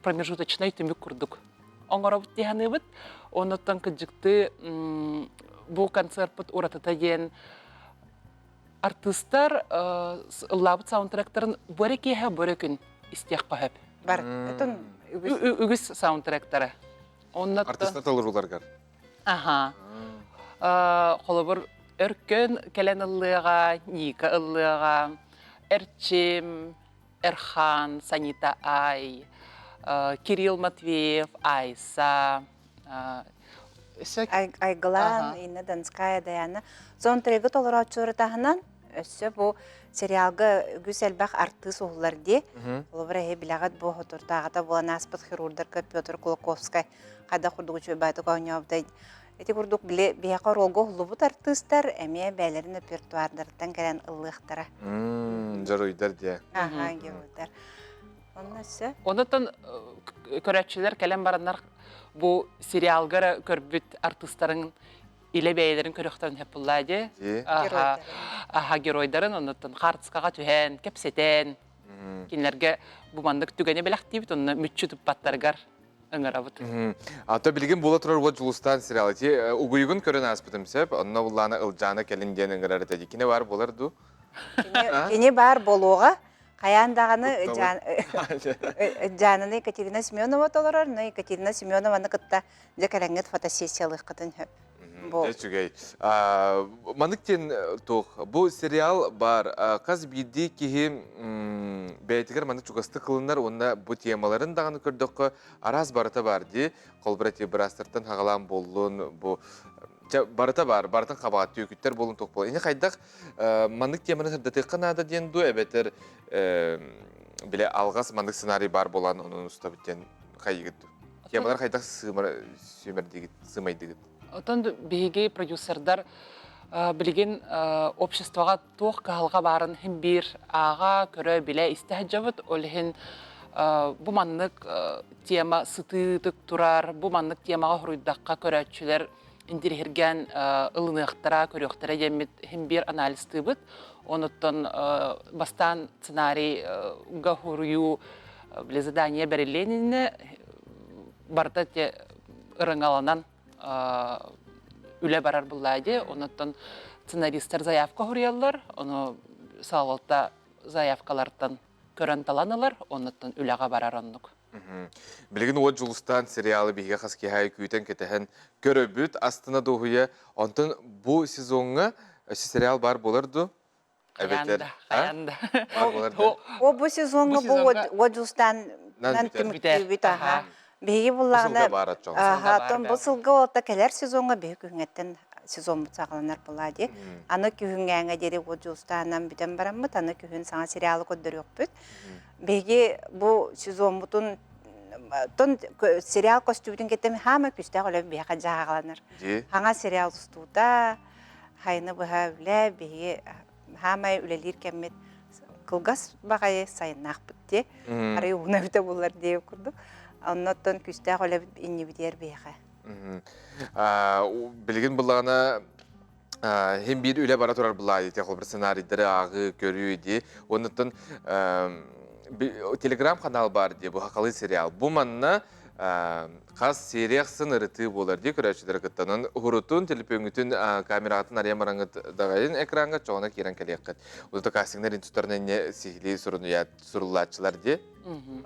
промежуточнай түмүк курдук оҥоробут дии саныыбыт. Онуттан кыдьыктыы бу концерппыт уратыта диэн артыыстар ыллаабыт саундтректарын бу эрэ киэһэ бу эрэ күн истиэххэ сөп. Бар. Үгүс саундтректары. Артыыстар толорууларыгар. Аха. Холобур. Өркөн кэлэн ыллыаҕа, Ника ыллыаҕа, Эрчим, Эрхан, Санита Ай, Кирилл Матвеев, Айса, Айгылаан, Инна Донская, Даяна. Зонтрегы толорооччулары таһынан өссө бу сериалга үгүс элбэх артыыс уһуллар дии. Холобура, эһи билэҕит бу хотуртааҕыта буолан ааспыт хирурдарга Петр Кулаковскай хайдах курдук үчүгэй оонньообутай. Ити курдук били биһиэхэ оруолга уһуллубут артыыстар эмиэ бэйэлэрин репертуардарыттан кэлэн ыллыахтара. Дьоруйдар диэ. Аха, геройдар. Онно өссө? Онотон көрөөччүлэр кэлэн бараннар бу сериалга эрэ көрбүт артыыстарын илэ бэйэлэрин көрөхтөрүн сөп буллаа дии. Аха, аха геройдарын оннуттан хаартыскаҕа түһэн, кэпсэтэн, кинилэргэ бу маннык түгэни бэлэхтиибит, онно мүччү туппаттарыгар ыҥырабыт. Ато билигин буола турар уот Дьулустаан сериал ити угуйугун көрөн ааспытым сөп. Онно буллаана Ылдьаана кэлин диэн ыҥырар этэ. Кини баар буолар дуу? Кини баар буолуоҕа. Хайаан даҕаны Дьаананы Екатерина Семенова толорор, но Екатерина Семенованы кытта дьэ кэлэҥҥит фотосессиялыаххытын сөп. Үчүгэй. Маннык диэн туох, бу сериал баар хас биирдии киһи бэйэтигэр маннык чугастык ылынар уонна бу темаларын даҕаны көрдөххө араас барыта баар дии. Холобура быраастартан хаҕалаан буоллун, бу барыта баар, барытын хабаҕа түөкүттэр буолун туох буолун. Ини хайдах маннык теманы сырдатыахха наада диэн дуу эбэтэр биле алҕас маннык сценарий баар буолан онон устабыт диэн хайыгыт дуу? Темалар хайдах сыымайдыгыт? Сыымайдыгыт? Отон биһиги продюсердар билигин обществоҕа туох кыһалҕа баарын иһин биир ааҕа, көрө, билэ, истэ сылдьабыт. Ол иһин бу маннык тема сытыытык турар, бу маннык темаҕа хоруйдахха көрөөччүлэр интириэһиргээн ылыныахтара, көрүөхтэрэ диэммит иһин биир анализтыыбыт. Онуттан бастаан сценарийга хоруйуу били задание бэриллиэн иннинэ барыта те ырыҥаланан үлэ барар буллаа дии. Онуттан сценаристар заявка хоруйаллар, ону салалта заявкалартан көрөн талан ылар, онуттан үлэҕэ барар оннук. Билигин Уот Дьулустаан сериалы биһиги хас киһи күүтэн кэтэһэн көрөбүт, астына дуоһуйа. Онтон бу сезоҥҥа өссө сериал баар буолар дуу? Эбэтэр Хайаан да. Баар буолар да. О бу сезоҥҥа бу Уот Дьулустаан түмүктүүбүт аха. Биһиги буллаҕына аха бу сылга олта кэлэр сезоҥҥа биһи күһүҥҥэттэн сезоммут саҕаланар буолаа дии. Аны күһүҥҥээҥҥэ диэри Уот Дьулустаанынан бүтэн бараммыт, аны күһүн саҥа сериалы көрдөрүөхпүт. Биһиги бу сезоммутун тон сериал көстүүтүн кэтэм хаама күстээх үлэ биһиэхэ дьааҕаланар. Хаҥа сериал устуута, хайны быһа үлэ биһиги хаамай үлэлиир кэммит кылгас баҕайы сайыннаахпыт дии. Арай уһуна эбитэ буллар дии курдук. Оннуттан күстээх үлэбит иннибитигэр биһиэхэ. Билигин буллаҕына Хин биир үлэ бара турар былаа дии, холобур сценарийдары ааҕыы, көрүү дии. Оннуттан телеграм-канал бар дии, бу хахалы сериал. Бу манна хас серия ахсын ырытыы буолар дии көрөөччүлэри кыттанан уһурутун, телепөҥүтүн камератын арыйан бараҥыт даҕайын экраҥҥа чоҕуна киирэн кэлиэххит. Удата кастингнар институттарынан инне сиһилии суруллааччылар дии.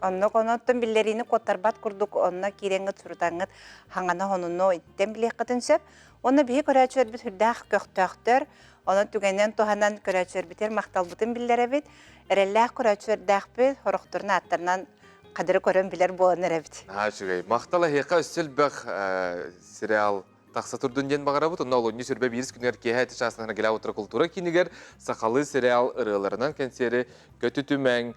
Оннук онуттан биллэриини куоттарбат курдук онно киирэҥҥит сурутаҥҥыт хаҥана хонуну иттэн билиэххитин сөп. Уонна биһи көрөөччүлэрбит сүрдээх көхтөөхтөр. Онон түгэнинэн туһанан көрөөччүлэрбитигэр махталбытын биллэрэбит. Эрэллээх көрөөччүлэрдээхпит, сорохторун ааттарынан хадыры көрөн билэр буолан эрэбит. Наһаа үчүгэй. Махтал эһиэхэ өссө элбэх сериал тахса турдун диэн баҕарабыт. Онно олунньу сүрбэ биирис күнүгэр киэһэ эти чаасынан Геля утра култуура киинигэр сахалыы сериал ырыаларынан кэнсиэри көтүтүмэҥ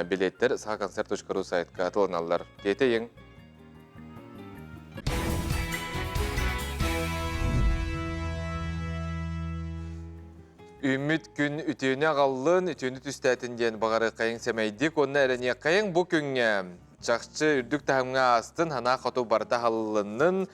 билиэттэр сахаконцерт.ру сайтка атыланаллар. Тиэтэйиҥ! Үүммүт күн үтүөнү аҕаллын, үтүөнү түстээтин диэн баҕарыаххайыҥ сэмэйдик уонна эрэниэххэйиҥ бу күҥҥэ. Чахчы үрдүк таһымҥа аастын, санаа хоту барыта аһыллыннын,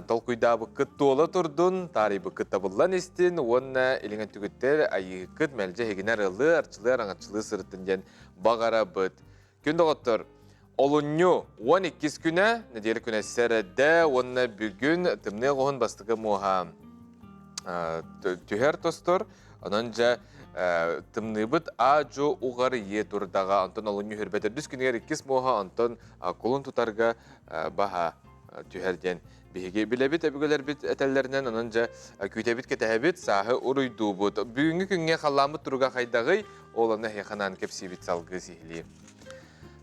толкуйдаабыккыт туола турдун, таарыйбыккыт табыллан истин уонна илиҥ өттүгүттэр айыыккыт мэлдьи эһигини арылыы, арчылыы, араҥаччылыы сырыттын диэн баҕарабыт. Күн доҕоттор, олунньу 12 күнэ, нэдиэлэ күнэ сэрэдэ уонна бүгүн тымныы оҕуһун бастакы муоһа түһэр тостор. Онон дьэ тымныыбыт аа-дьуо уҕар ийэ турдаҕа, онтон олунньу хүрбэ төрдүс күнүгэр иккис муоһа, онтон кулун тутарга баһа. түһэр диэн биһиги билэбит, өбүгэлэрбит этэллэринэн, онон дьэ күүтэбит, кэтэһэбит, сааһы уруйдуубут. Бүгүҥҥү күҥҥэ халлааммыт туруга хайдаҕый? Ол ону эһиэхэ анаан кэпсиибит салгыы сиһилии.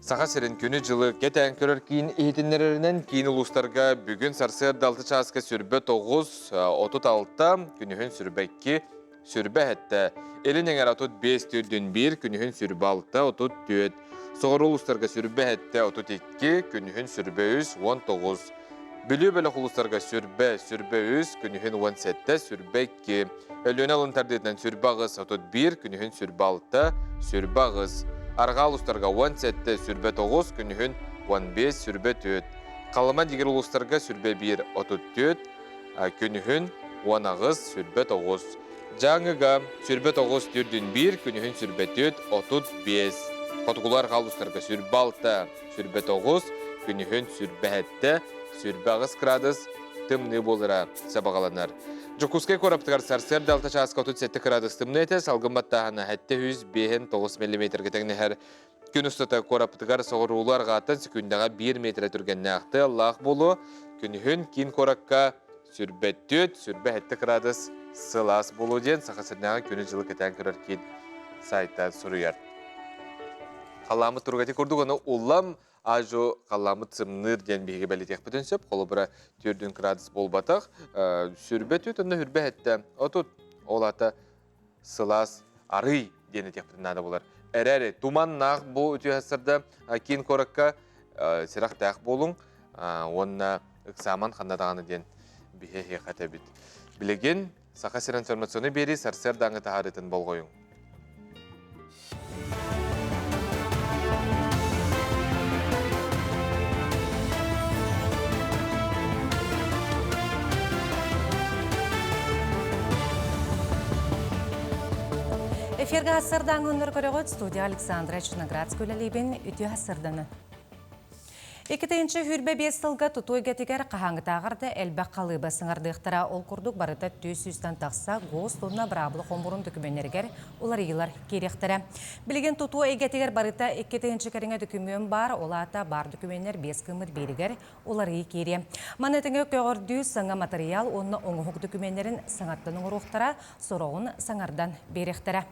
Саха сирин күнү-дьылы кэтээн көрөр киин иһитиннэрэринэн киин улуустарга бүгүн сарсыарда 6 чааска сүрбэ 9, 36, күнүһүн сүрбэ 2, сүрбэ 7, илин эҥэр 35 төрдүн 1, күнүһүн сүрбэ 6, 34, соҕуруу улуустарга сүрбэ 7, 32, күнүһүн сүрбэ 3, 19, Бүлүү бөлөх улуустарга сүрбэ, сүрбэ 3, күнүһүн 17, сүрбэ 2, Өлүөнэ алын тардыытынан сүрбэ 8, 31, күнүһүн сүрбэ 6, сүрбэ 8, Арҕаа улуустарга 17, сүрбэ 9, күнүһүн 15, сүрбэ 4, Халыма дигэр улуустарга сүрбэ 1, 34, күнүһүн 18, сүрбэ 9, Дьааҥыга сүрбэ 9, түрдүн 1, күнүһүн сүрбэ 4, 35, Хотугулар арҕаа улуустарга сүрбэ 6, сүрбэ 9, күнүһүн сүрбэ 7, сүрбэ 8 градус тымныы буолара сабаҕаланар. Дьокуускай куораппытыгар сарсыарда 6 чааска 37 кыраадыс тымныы этэ, салгын баттааһына 705 миллиметргэ тэҥнэһэр. Күн устата куораппытыгар соҕуруулуу арҕааттан секундаҕа 1 метрэ түргэннээх тыаллаах буолуо. Күнүһүн киин куоракка сүрбэ 4, сүрбэ 7 кыраадыс сылаас буолуо диэн Саха сиринээҕи күнү-дьылы кэтээн көрөр киин сайта суруйар. Халлааммыт туруга ити курдук, ону улам Ажу халламмыт сымныыр диэн биһиги бэлитиэхпитин сөп. Холобура, түрдүн кыраадыс буолбатах. Сүрбэ түт, онно хүрбэ хэттэ. Отут, ол ата сылаас арый диэн этиэхпитин наада болар. Эрэри, туманнаах бу үтүөһэссарда киин куоракка сирэхтээх буолуҥ уонна ыксааман ханна даҕаны диэн биһи эһиэхэ этэбит. Билигин Саха сирин информационнай биэрии сарсыардааҥы таһаарыытын болҕойуҥ. Эфиргэ хассардаан хоннор көрөҕүт студия Александра Черноградская үлэлиибин үтүө хассарданы. 2025 сылга тутуу эйгэтигэр хаһааҥҥытааҕар да элбэх халыыба саҥардыахтара. Ол курдук барыта 400-тан тахса гостуонна быраабыла хомуурун дөкүмүөннэригэр уларыйыылар киириэхтэрэ. Билигин тутуу эйгэтигэр барыта 2000 кэриҥэ дөкүмүөн баар, ол аата баар дөкүмүөннэр биэс гыммыт бииригэр уларыйыы киириэ. Маны тэҥэ көҕөрдүү саҥа матырыйаал уонна оҥоһук дөкүмүөннэрин саҥаттан оҥоруохтара, сороҕун саҥардан биэриэхтэрэ.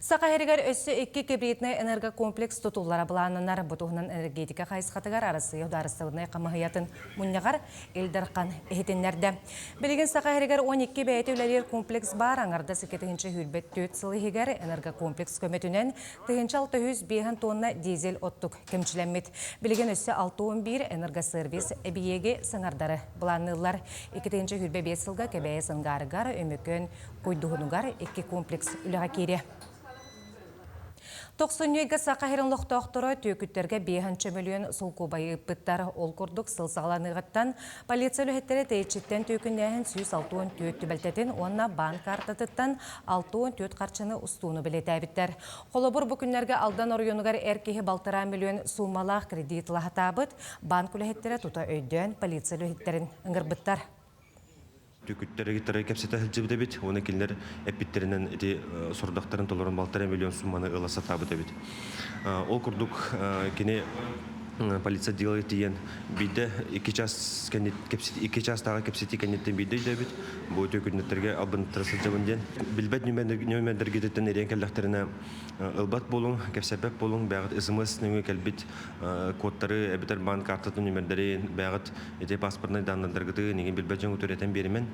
Саха сиригэр өссө икки гибриднэй энергокомплекс тутуллара былааннанар. Бу туһунан энергетика хайысхатыгар Арассыыйа судаарыстыбаннай хамыыһыйатын мунньаҕар Ил Дархан иһитиннэрдэ. Билигин Саха сиригэр 12 бэйэтэ үлэлиир комплекс баар. Аҥардас 2024 сыл иһигэр энергокомплекс көмөтүнэн 1605 тонна дизель оттук кэмчилэммит. Билигин өссө 61 энергосервис эбийиэги саҥардары былаанныыллар. 2025 сылга Кэбээйи Сангаарыгар, Өймөкөөн Куйдуһунугар икки комплекс үлэҕэ киириэ. Тохсунньуйга Саха сирин олохтоохторо түөкүттэргэ биэһэнчэ мөлүйүөн солкуобайы ыыппыттар. Ол курдук сыл саҕаланыаҕыттан полиция үлэһиттэрэ тэйиччиттэн түөкүннээһин 164 түбэлтэтин уонна баан каартатыттан 64 харчыны устууну бэлиэтээбиттэр. Холобур, бу күннэргэ Алдан оройуонугар эр киһи балтараа мөлүйүөн суумалаах кредит ылаһатаабыт. Банк үлэһиттэрэ тута өйдөөн полиция үлэһиттэрин ыҥырбыттар. Түкүттэрэ кэпсэтэ сылдьыбыт эбит. Уонна кинилэр эппиттэринэн ити сорудахтарын толорон балтараа миллион сумманы ыла сатаабыт эбит. Ол курдук кини полиция отделыгар тиийэн биирдэ икки час икки чаастааҕы кэпсэтии кэнниттэн биирдэ өйдөөбүт. Бу түөкүннэттэргэ албыннаттара сылдьабын диэн. Билбэт нүөмэрдэргититтэн эрийэн кэллэхтэринэ ылбат буолуҥ, кэпсэппэт буолуҥ, бэйэҕит СМС нөҥүө кэлбит кодтары эбэтэр банк картатын нүөмэрдэрин бэйэҕит ити паспортнай даннардаргытын игин билбэт дьоҥҥутугар этэн биэримэн.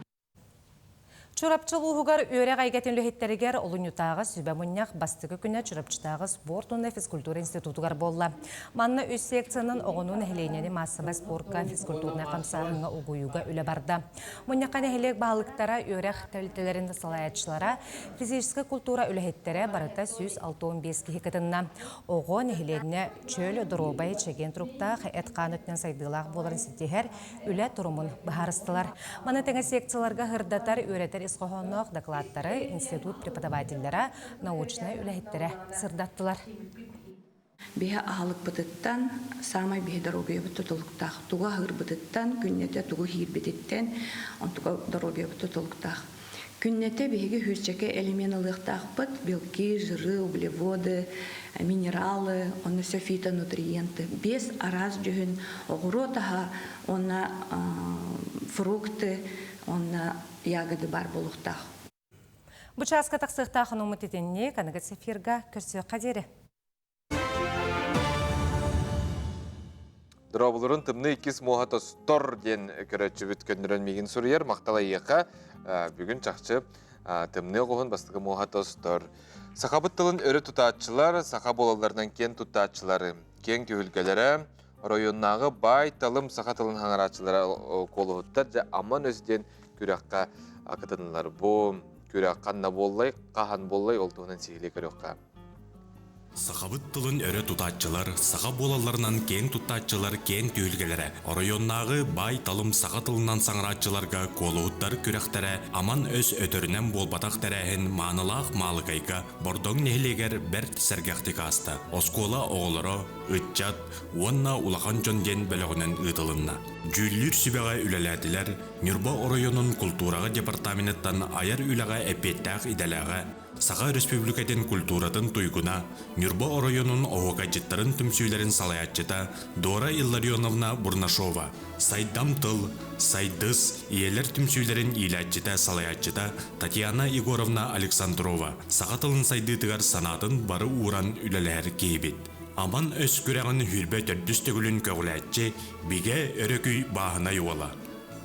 Чурапчы улууһугар үөрэх эйгэтин үлэһиттэригэр олунньутааҕы сүбэ мунньах бастакы күнэ Чурапчытааҕы спорт уонна физкультура институтугар буолла. Манна үс секциянан оҕону нэһилиэнньэни маассабай спорка, физкультурнай хамсааһыҥҥа угуйууга үлэ барда. Мунньахха нэһилиэк баһылыктара, үөрэх тэрилтэлэрин салайааччылара, физическэй культура үлэһиттэрэ барыта 165 киһи кытынна. Оҕо нэһилиэнньэ чөл, доруобай, чэгиэн туруктаах, эт-хаан өттүнэн сайдыылаах буоларын ситиһэр үлэ торумун быһаарыстылар. Маны тэҥэ секцияларга сырдатар, үөрэтэр ис хоһоонноох докладтары институт преподавателлэрэ, научнай үлэһиттэрэ сырдаттылар. Биһи аһылыкпытыттан, саамай биһи доруобуйабыт тутулуктаах. Тугу аһыырбытыттан, күннэтэ тугу иһиирбититтэн, онтука доруобуйабыт тутулуктаах. Күннэтэ биһиги сүүсчэкэ элемент ылыахтаахпыт, белки, жиры, углеводы, минералы, онно все фитонутриенты. Биэс араас дьүһүн оҕуруот аһа уонна фрукты уонна ягоды баар буолуохтаах. Бу чааска тахсыахтаах хонуммут итинник, аныгы эфирга көрсүөххэ диэри. Дорооболорун тымныы иккис муоһа тостор диэн көрөөччүбүт көннөрөн миигин суруйар. Махтал эйиэхэ. Бүгүн чахчы тымныы оҕуһун бастакы муоһа тостор. Сахабыт тылын өрө тутааччылар, саха буолалларынан киэн туттааччылары, киэҥ түһүлгэлэрэ, оройуоннааҕы баай талым саха тылын хаҥарааччылара куолуһуттар дьэ аман өс диэн күрэххэ кытыннылар. Бу күрэх ханна буоллай, хаһан буоллай, ол туһунан сиһилии көрүөххэ. Сахабыт тылын өрө тутааччылар, саха буолалларынан киэҥ туттааччылар киэҥ түһүлгэлэрэ, оройуоннааҕы баай-талым саха тылынан саҥарааччыларга куолуһуттар күрэхтэрэ аман өс өтөрүнэн буолбатах тэрээһин маанылаах Маалыкайга, Бордоҥ нэһилиэгэр бэрт сэргэхтик ааста. Оскуола оҕолоро, ыччат уонна улахан дьон диэн бөлөҕүнэн ыытылынна. Дьүүллүүр сүбэҕэ үлэлээтилэр Ньурба оройуонун култуураҕа департаменыттан айар үлэҕэ эппиэттээх идэлээҕэ, Саха Өрөспүүбүлүкэтин культуратын туйгуна, Ньурба оройуонун оһуокайдьыттарын түмсүүлэрин салайааччыта Дора Илларионовна Бурнашова, Сайдам тыл, Сайдыс ийэлэр түмсүүлэрин иилээччитэ салайааччыта Татьяна Егоровна Александрова саха тылын сайдыытыгар санаатын бары ууран үлэлэһэр киһибит. Аман өс күрэҕин сүүрбэ төрдүс төгүлүн көҕүлээччи Бигэ Өрөкүй Бааһынай уола.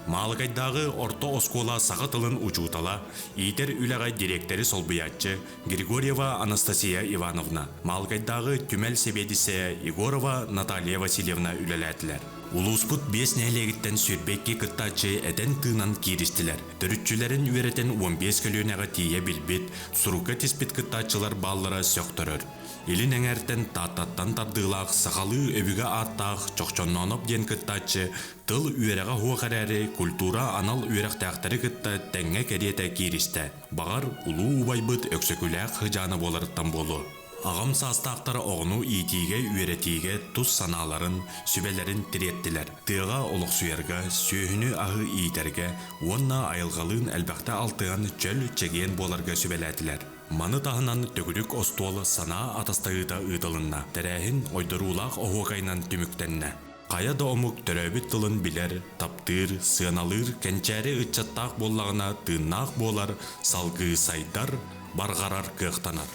Маалыкайдааҕы орто оскуола саха тылын учуутала, иитэр үлэҕэ дириэктэри солбуйааччы Григорьева Анастасия Ивановна, Маалыкайдааҕы түмэл сэбиэдиссэйэ Егорова Наталья Васильевна үлэлээтилэр. Улууспут биэс нэһилиэгиттэн 22 кыттааччы этэн-тыынан кииристилэр. Төрүччүлэрин үөрэтэн 15 көлүөнэҕэ тиийэ билбит, сурукка тиспит кыттааччылар бааллара сөхтөрөр. Илин эҥээртэн Тааттаттан тардыылаах сахалыы өбүгэ ааттаах Чохчоннооноп диэн кыттааччы Тыл үөрэҕэ суох эрээри, культура анал үөрэхтээхтэри кытта тэҥҥэ кэриэтэ кииристэ. Баҕар, улуу убайбыт Өксөкүлээх сыдьаана буоларыттан буолуо. Аҕам саастаахтар оҕону иитиигэ-үөрэтиигэ тус санааларын, сүбэлэрин тириэртилэр. Тыаҕа олохсуйарга, сүөһүнү-аһы иитэргэ уонна айылҕалыын элбэхтэ алтыһан чөл, чэгиэн буоларга сүбэлээтилэр. Маны таһынан төгүрүк остуол санаа атастаһыыта ыытылынна. Тэрээһин ойдоруулаах оһуокайынан түмүктэннэ. Хайа да омук төрөөбүт тылын билэр, таптыыр, сыаналыыр кэнчээри ыччаттаах буоллаҕына тыыннаах буолар, салгыы сайдар, барҕарар кыахтанар.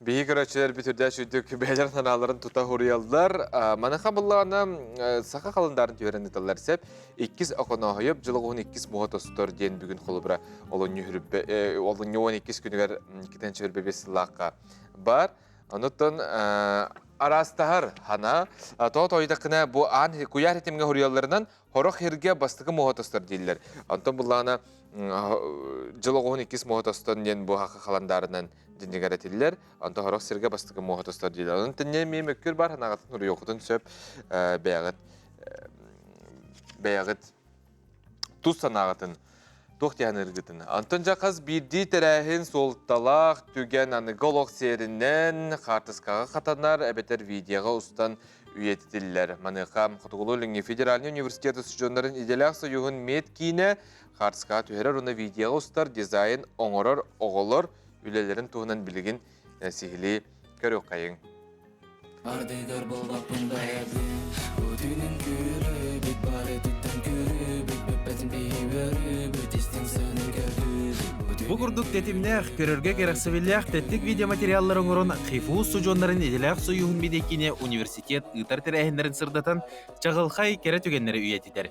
Биһиги көрөөччүлэрбит үрдээх үрдүк бэйэлэрин санааларын тута хуруйаллар. Маныха быллаҕына саха халандаарын түһэрэн ыыталлар сеп. Иккис Оконооһойоп дьыл оҕуһун иккис муоһа тостор диэн бүгүн холобура олунньу олунньу 12 күнүгэр иккитэн чөрбө бес сыллаахха бар. Онуттан араастаһар хана тоҕо тоойдаххына бу аан куйаар хитимҥэ хоруйалларынан хорох хиргэ бастакы муоһа тостор дииллэр. Онтон буллаҕына дьыл оҕуһун иккис муоһа тостон диэн бу хаха халандаарынан дьинньигэр этиллэр. Онтон хорох сиргэ бастакы муоһа тостор дииллэр. Онон тэнньэ эмиэ мөккүр бар ханаҕатын хоруйуоххутун сөп бэйэҕит бэйэҕит тус санааҕытын туох диэн ыргытын. Антон дьэ хас биирдии тэрээһин суолталаах түгэн аныгы олох сиэринэн хаартыскаҕа хатанар эбэтэр видеоҕа устан үйэтитиллэр. Маныаха Хотугулуу-Илиҥҥи федеральнай университет устудьуоннарын идэлээх союһун медкиинэ хаартыскаҕа түһэрэр уонна видеоҕа устар дизайн оҥорор оҕолор үлэлэрин туһунан билигин сиһилии көрүөххэйиҥ. Ардыгар буолбаппын бэйэбин Бүтүнүн күрүбүт барытыттан күрүбүт Бүппэтин биһи үөрүүбүт истиҥ сыһыны көрдүүбүт Бу курдук тэтимнээх, көрөргө кэрэхсэбиллээх тэттик видеоматериаллары оҥорон ХИФУ устудьуоннарын идэлээх сойууһун медиакиинэ университет ыытар тэрээһиннэрин сырдатан, чаҕылхай кэрэ түгэннэри үйэтитэр.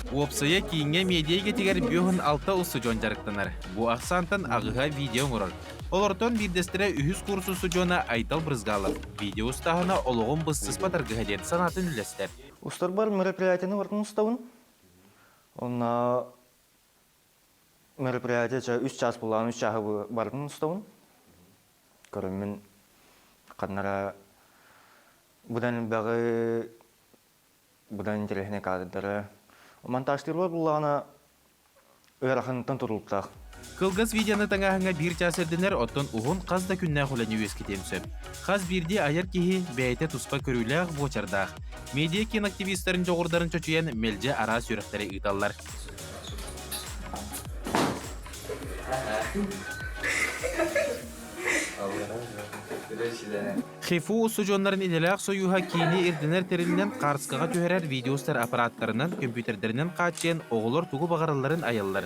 Уопсайа кииҥҥэ медиа эйгэтигэр бүөһүн алта устудьуон дьарыктанар. Бу ахсаантан аҕыһа видео оҥорор. Олортон биирдэстэрэ үһүс курс устудьуона Айтал Брызгалов. Видео устааһына олоҕун быстыспат аргыһа диэн санаатын үллэстэр. Устарбар мероприятиены барытын устабын. Онно мероприятие үс чаас булаан үс чааһы барытын устабын. Көрөммүн ханнара быдан элбэҕи быдан интэриэһинэй кадрдары монтажтыырбар буллаҕына ыараханытан тутулуктаах. Кылгас видеоны таҥааһыҥҥа биир чаас ирдэнэр, оттон уһун хас да күннээх үлэни үөскэтиэн сөп. Хас биирдии айар киһи бэйэтэ туспа көрүүлээх, буочардаах. Медиа киин активистарын дьоҕурдарын чочуйан мэлдьи араас үөрэхтэри ыыталлар. ХИФУ устудьуоннарын идэлээх сойууһа киини ирдэнэр тэрилинэн хаарскаҕа түһэрэр видеостар аппараттарынан, көмпүүтэрдэринэн хааччыйан оҕолор тугу баҕаралларын айаллар.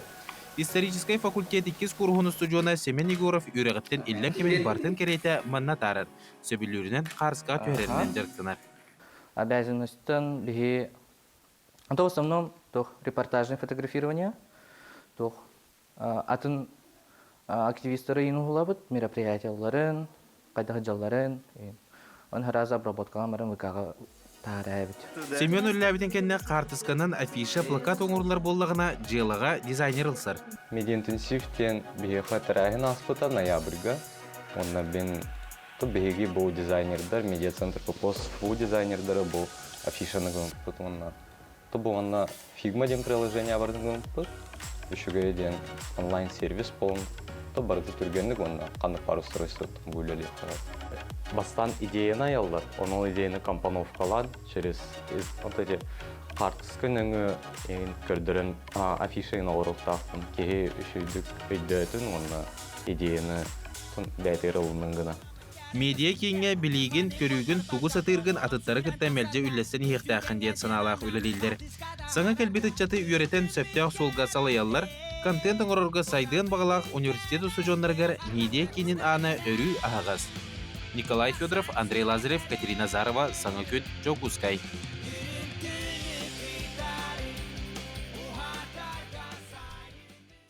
Историческай факультет иккис кууруһун устудьуона Семен Егоров үөрэҕиттэн иллэҥ кэмин барытын кэриэтэ манна атаарар, сөбүлүүрүнэн хаарскаҕа түһэрэринэн дьарыктанар. Обязанностьтан биһи то в основном туох репортажное фотографирование, туох атын активистары иин уһулабыт, мероприятияларын, хайдах дьалларын, он сразу обработкалаан баран ВК-ҕа таһаарар эбит. Семен үлэлээбитин кэннэ хаартысканан афиша, плакат оҥоруллар буоллаҕына, дьыалаҕа дизайнер ылсар. Медиаинтенсив диэн биһиэхэ тэрээһин ааспыта ноябрьга. Уонна мин биһиги бу дизайнердар, медиацентр ППОС ФУ дизайнердара бу афишаны гыммыппыт уонна то бу уонна Figma диэн приложение барын гыммыппыт. Үчүгэй диэн онлайн-сервис буолан то барыта түргэнник уонна ханнык баар устройствоттан бу үлэлиэххэ. Бастаан идеяны айаллар, онон идеяны компоновкалаан через вот эти хаартыска нөҥүө көрдөрөн афишайын оҥоруохтаахпын. Киһи үчүгүйдүк өйдөөтүн уонна идеяны бэйэтигэр ылыннын гына. Медиа кииҥҥэ билиигин, көрүүгүн, тугу сатыыргын атыттары кытта мэлдьи үллэстэн иһиэхтээххин диэн санаалаах үлэлииллэр. Саҥа кэлбит ыччаты үөрэтэн сөптөөх суолга салайаллар, контент оҥорорго сайдыан баҕалаах университет устудьуоннарыгар медиа киинин аана өрүү аһаҕас. Николай Федоров, Андрей Лазарев, Катерина Азарова, Саҥа күн, Дьокуускай.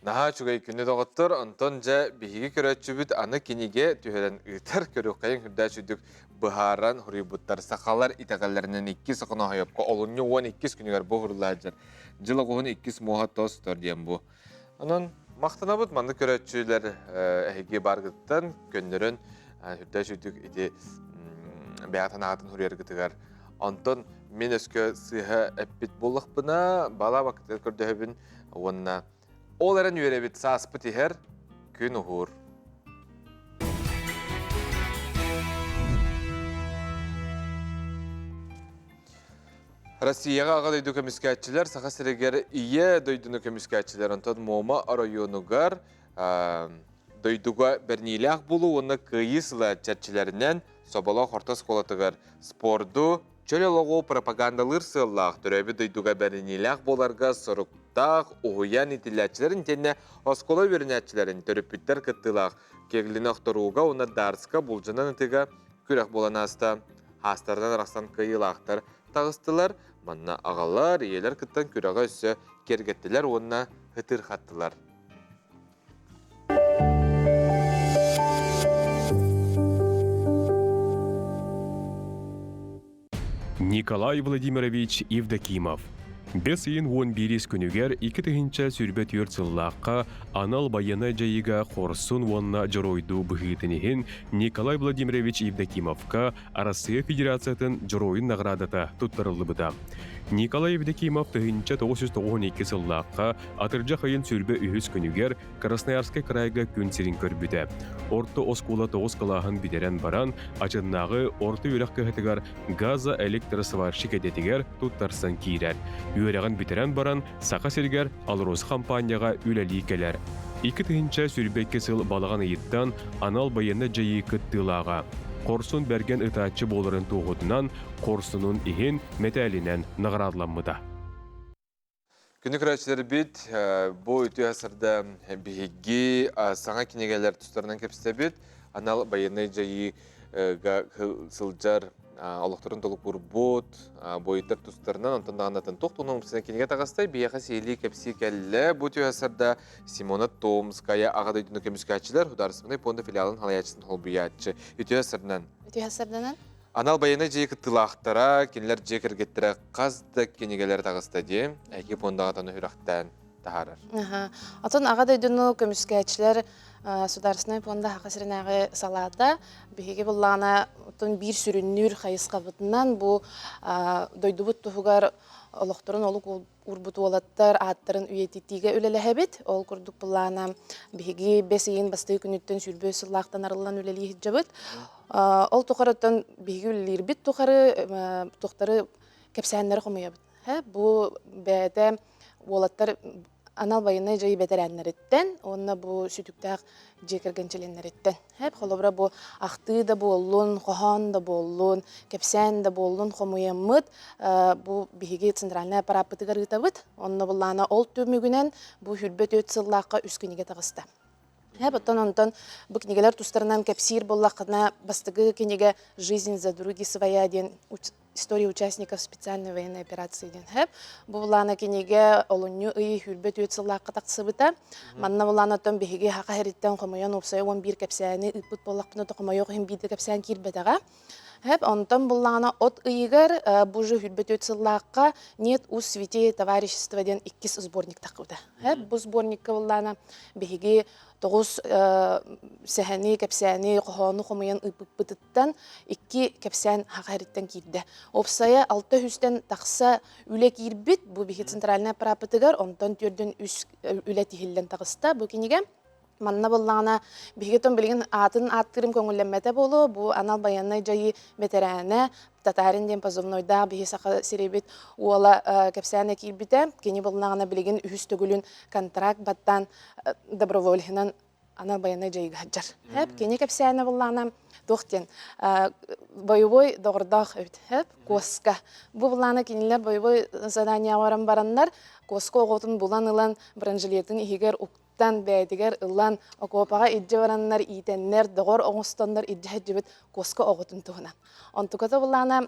Наһаа үчүгэй күнү доҕоттор, онтон дьэ биһиги көрөөччүбүт аны кинигэ түһэрэн ыытар көрүөххэйиҥ үрдээч үрдүк быһааран хоруйбуттар. Сахалар итэҕэллэринэн иккис Охоноһойопко олунньу 12 күнүгэр бу уһурлаадьар. Дьыл оҕуһун иккис муоһа тостор диэн бу. Онон махтанабыт маннык көрөөччүлэр эһиги баргыттан көннөрөн үрдээч үрдүк ити бэйэҕит анаҕытын хуруйаргытыгар онтон мин өскө сыыһа эппит буоллахпына бала бакытыгар көрдөһөбүн Уонна ол эрэн үөрэбит сааспыт иһэр, күн уһуур. Россияҕа аҕа дойду көмүскээччилэр Саха сиригэр Ийэ дойдуну көмүскээччилэр онтон Муома оройуонугар дойдуга бэриниилээх буолуу уонна кыайыы сыла чэрчилэринэн Соболоох орто оскуолатыгар спорду Чөл олоҕу пропагандалыыр сыаллаах төрөөбүт дойдуга бэриниилээх буоларга соруктаах уһуйаан иитиллээччилэрин итиэннэ оскуола үөрэнээччилэрин төрөппүттэр кыттыылаах Кеглини охторууга уонна дартска булдьанан ытыыга күрэх буолан ааста. Хаастарынан арахсан кыайыылаахтар таҕыстылар. Манна аҕалар, ийэлэр кыттан күрэҕи өссө киэргэттилэр уонна ытырхаттылар. Николай Владимирович Евдокимов Бэс ыйын 11 күнүгэр 2024 сыллаахха анал байыаннай дьайыыга хорсун уонна дьоруойдуу быһыытын иһин Николай Владимирович Евдокимовка Арассыыйа Федерациятын Дьоруойун наҕараадата туттарыллыбыта. Николай Евдокимов 1992 сыллаахха атырдьах ыйын 23 күнүгэр Красноярскай кыраайга күн сирин көрбүтэ. Орто оскуола тоҕус кылааһын бүтэрэн баран, Ачыннааҕы орто үөрэх кыһатыгар газоэлектросварщик идэтигэр туттарсан киирэр. Үөрэҕин бүтэрэн баран, Саха сиригэр «Алроса» хампаанньаҕа үлэлии кэлэр. 2022 сыл балаҕан ыйыттан анал байыаннай дьайыы кыттыылааҕа. Хорсун бэргэн ытааччы буоларын туоһутунан хорсунун иһин мэтээлинэн наҕараадаламмыта. Күнү көрөөччүлэрбит, бу үтүө сырда биһиги саҥа кинигэлэр тустарынан кэпсэбит. Анал байыаннай дьайыыга сылдьар олохторун толук буойуттар тустарынан, онтон даҕанатын туох туһунан умсана кинигэ таҕыстай, биһиэхэ сиһилии кэпсии кэллэ. Бу үтүө сырда Симона Томская аҕа дойдуну көмүскээччилэр Художественнай пуонда филиалын халайааччытын холбуйааччы. Үтүө сырданан. Үтүө сырданан. Анал байыаннай дьиэ кыттыылаахтара, кинилэр дьиэ кэргэттэрэ хас да кинигэлэр таҕыста дии, эһиги пуондаҕа үрэхтээн таһаарар. Отон аҕа дойдуну көмүскээччилэр Судаарыстыбаннай пуонда Саха сиринээҕи салаата биһиги буллаҕына оттон биир сүрүннүүр хайысхабытынан бу дойдубут туһугар олохторун олук уурбут уолаттар ааттарын үйэтитиигэ үлэлэһэбит. Ол курдук былаана биһиги бэс ыйын бастакы күнүттэн сүүрбэ сыллаахтан арыллан үлэлии сылдьабыт. Ол тухарыттан биһиги үлэлиирбит тухары тухтары кэпсээннэри хомуйабыт. Бу бэйэтэ уолаттар анал байыаннай дьайыы бэтэрээннэриттэн уонна бу сүтүктээх дьиэ кэргэн чилиэннэриттэн. Холобура бу ахтыы да буоллун, хоһоон да буоллун, кэпсээн да буоллун хомуйаммыт бу биһиги центральнай аппарааппытыгар ыытабыт. Онно былаана ол түмүгүнэн бу 24 сыллаахха үс кинигэ таҕыста. Оттон онтон бу кинигэлэр тустарынан кэпсиир буоллаххына, бастакы кинигэ «Жизнь за други своя» диэн История участников специальной военной операции диэн хэп. Бу былаана кинигэ олунньу ый 24 сыллаахха тахсыбыта. Манна былаан оттон биһиги хаха иһириттэн хомойон уопсайа 11 кэпсээни ыыппыт буоллахпына то хомойуох иһин биирдэ кэпсээн киирбэтэҕэ. Хэп, онтон буллаҕына от ыйыгар бу же 24 сыллаахха Нет уз святее товарищества диэн иккис сборник таххыбыта. Хэп, бу сборникка буллаана биһиги тоҕус сэһэни, кэпсээни, хоһоону хомуйан ыыппыппытыттан икки кэпсээн хаха эриттэн киирдэ. Уопсайа алта үстэн тахса үлэ киирбит, бу биһи центральный аппарааппытыгар, онтон түөрдүн үс үлэ тиһиллэн таҕыста бу кинигэ. Манна буоллаҕына, биһиги тон билигин аатын ааттыырым көҥүллэммэтэ буолуо, бу анал байыаннай дьайыы бэтэрээнэ Татарин диэн позывнойдаах биһи саха сирибит уола кэпсээнэ киирбитэ. Кини буоллаҕына билигин үһүс төгүлүн контракт баттаан добровольһынан анал байыаннай дьайыыга сылдьар. Хэп, кини кэпсээнэ буоллаҕына туох диэн боевой доҕордоох эбит. Хэп, куоска. Бу былаана кинилэр боевой заданиеҕа баран бараннар, куоска оҕотун булан ылан бронежилетин иһигэр уктан бэйэтигэр ылан окуопаҕа илдьэ бараннар иитэннэр доҕор оҥостоннор илдьэ сылдьыбыт куоска оҕотун туһунан. Онтуката былаана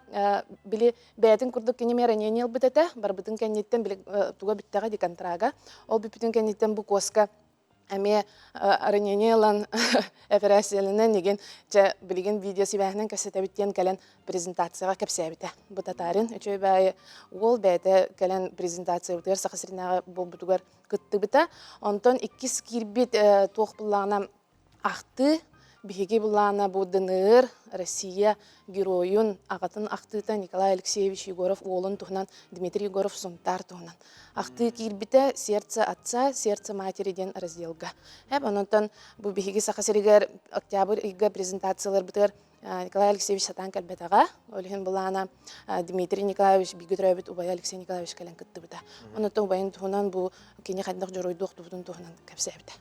били бэйэтин курдук кини эмиэ ранение ылбыт этэ. Барбытын кэнниттэн били туга бүттэҕэ ди контрага. Ол бүппүтүн кэнниттэн бу куоска эмиэ ранение ылан эпэрээссийэлэнэн игин чэ билигин видео сибээһинэн кэпсэтэбит диэн кэлэн презентацияҕа кэпсээбитэ. Бу татарин үчүгэй баайы уол бэйэтэ кэлэн презентациябытыгар Саха сиринээҕи буолбутугар кыттыбыта. Онтон иккис киирбит туох буллаҕына ахтыы биһиги былаана бу ДНР Россия геройун аҕатын ахтыыта Николай Алексеевич Егоров уолун туһунан Дмитрий Егоров Сунтаар туһунан ахтыы киирбитэ «Сердце отца, сердце матери» диэн разделга. Эп ононтон бу биһиги Саха сиригэр октябрь ыйга презентацияларбытыгар Николай Алексеевич сатаан кэлбэтэҕэ. Ол иһин былаана Дмитрий Николаевич бииргэ төрөөбүт убайа Алексей Николаевич кэлэн кыттыбыта. Онон убайын туһунан бу кини хайдах дьоруойдуох тубутун туһунан кэпсээбитэ.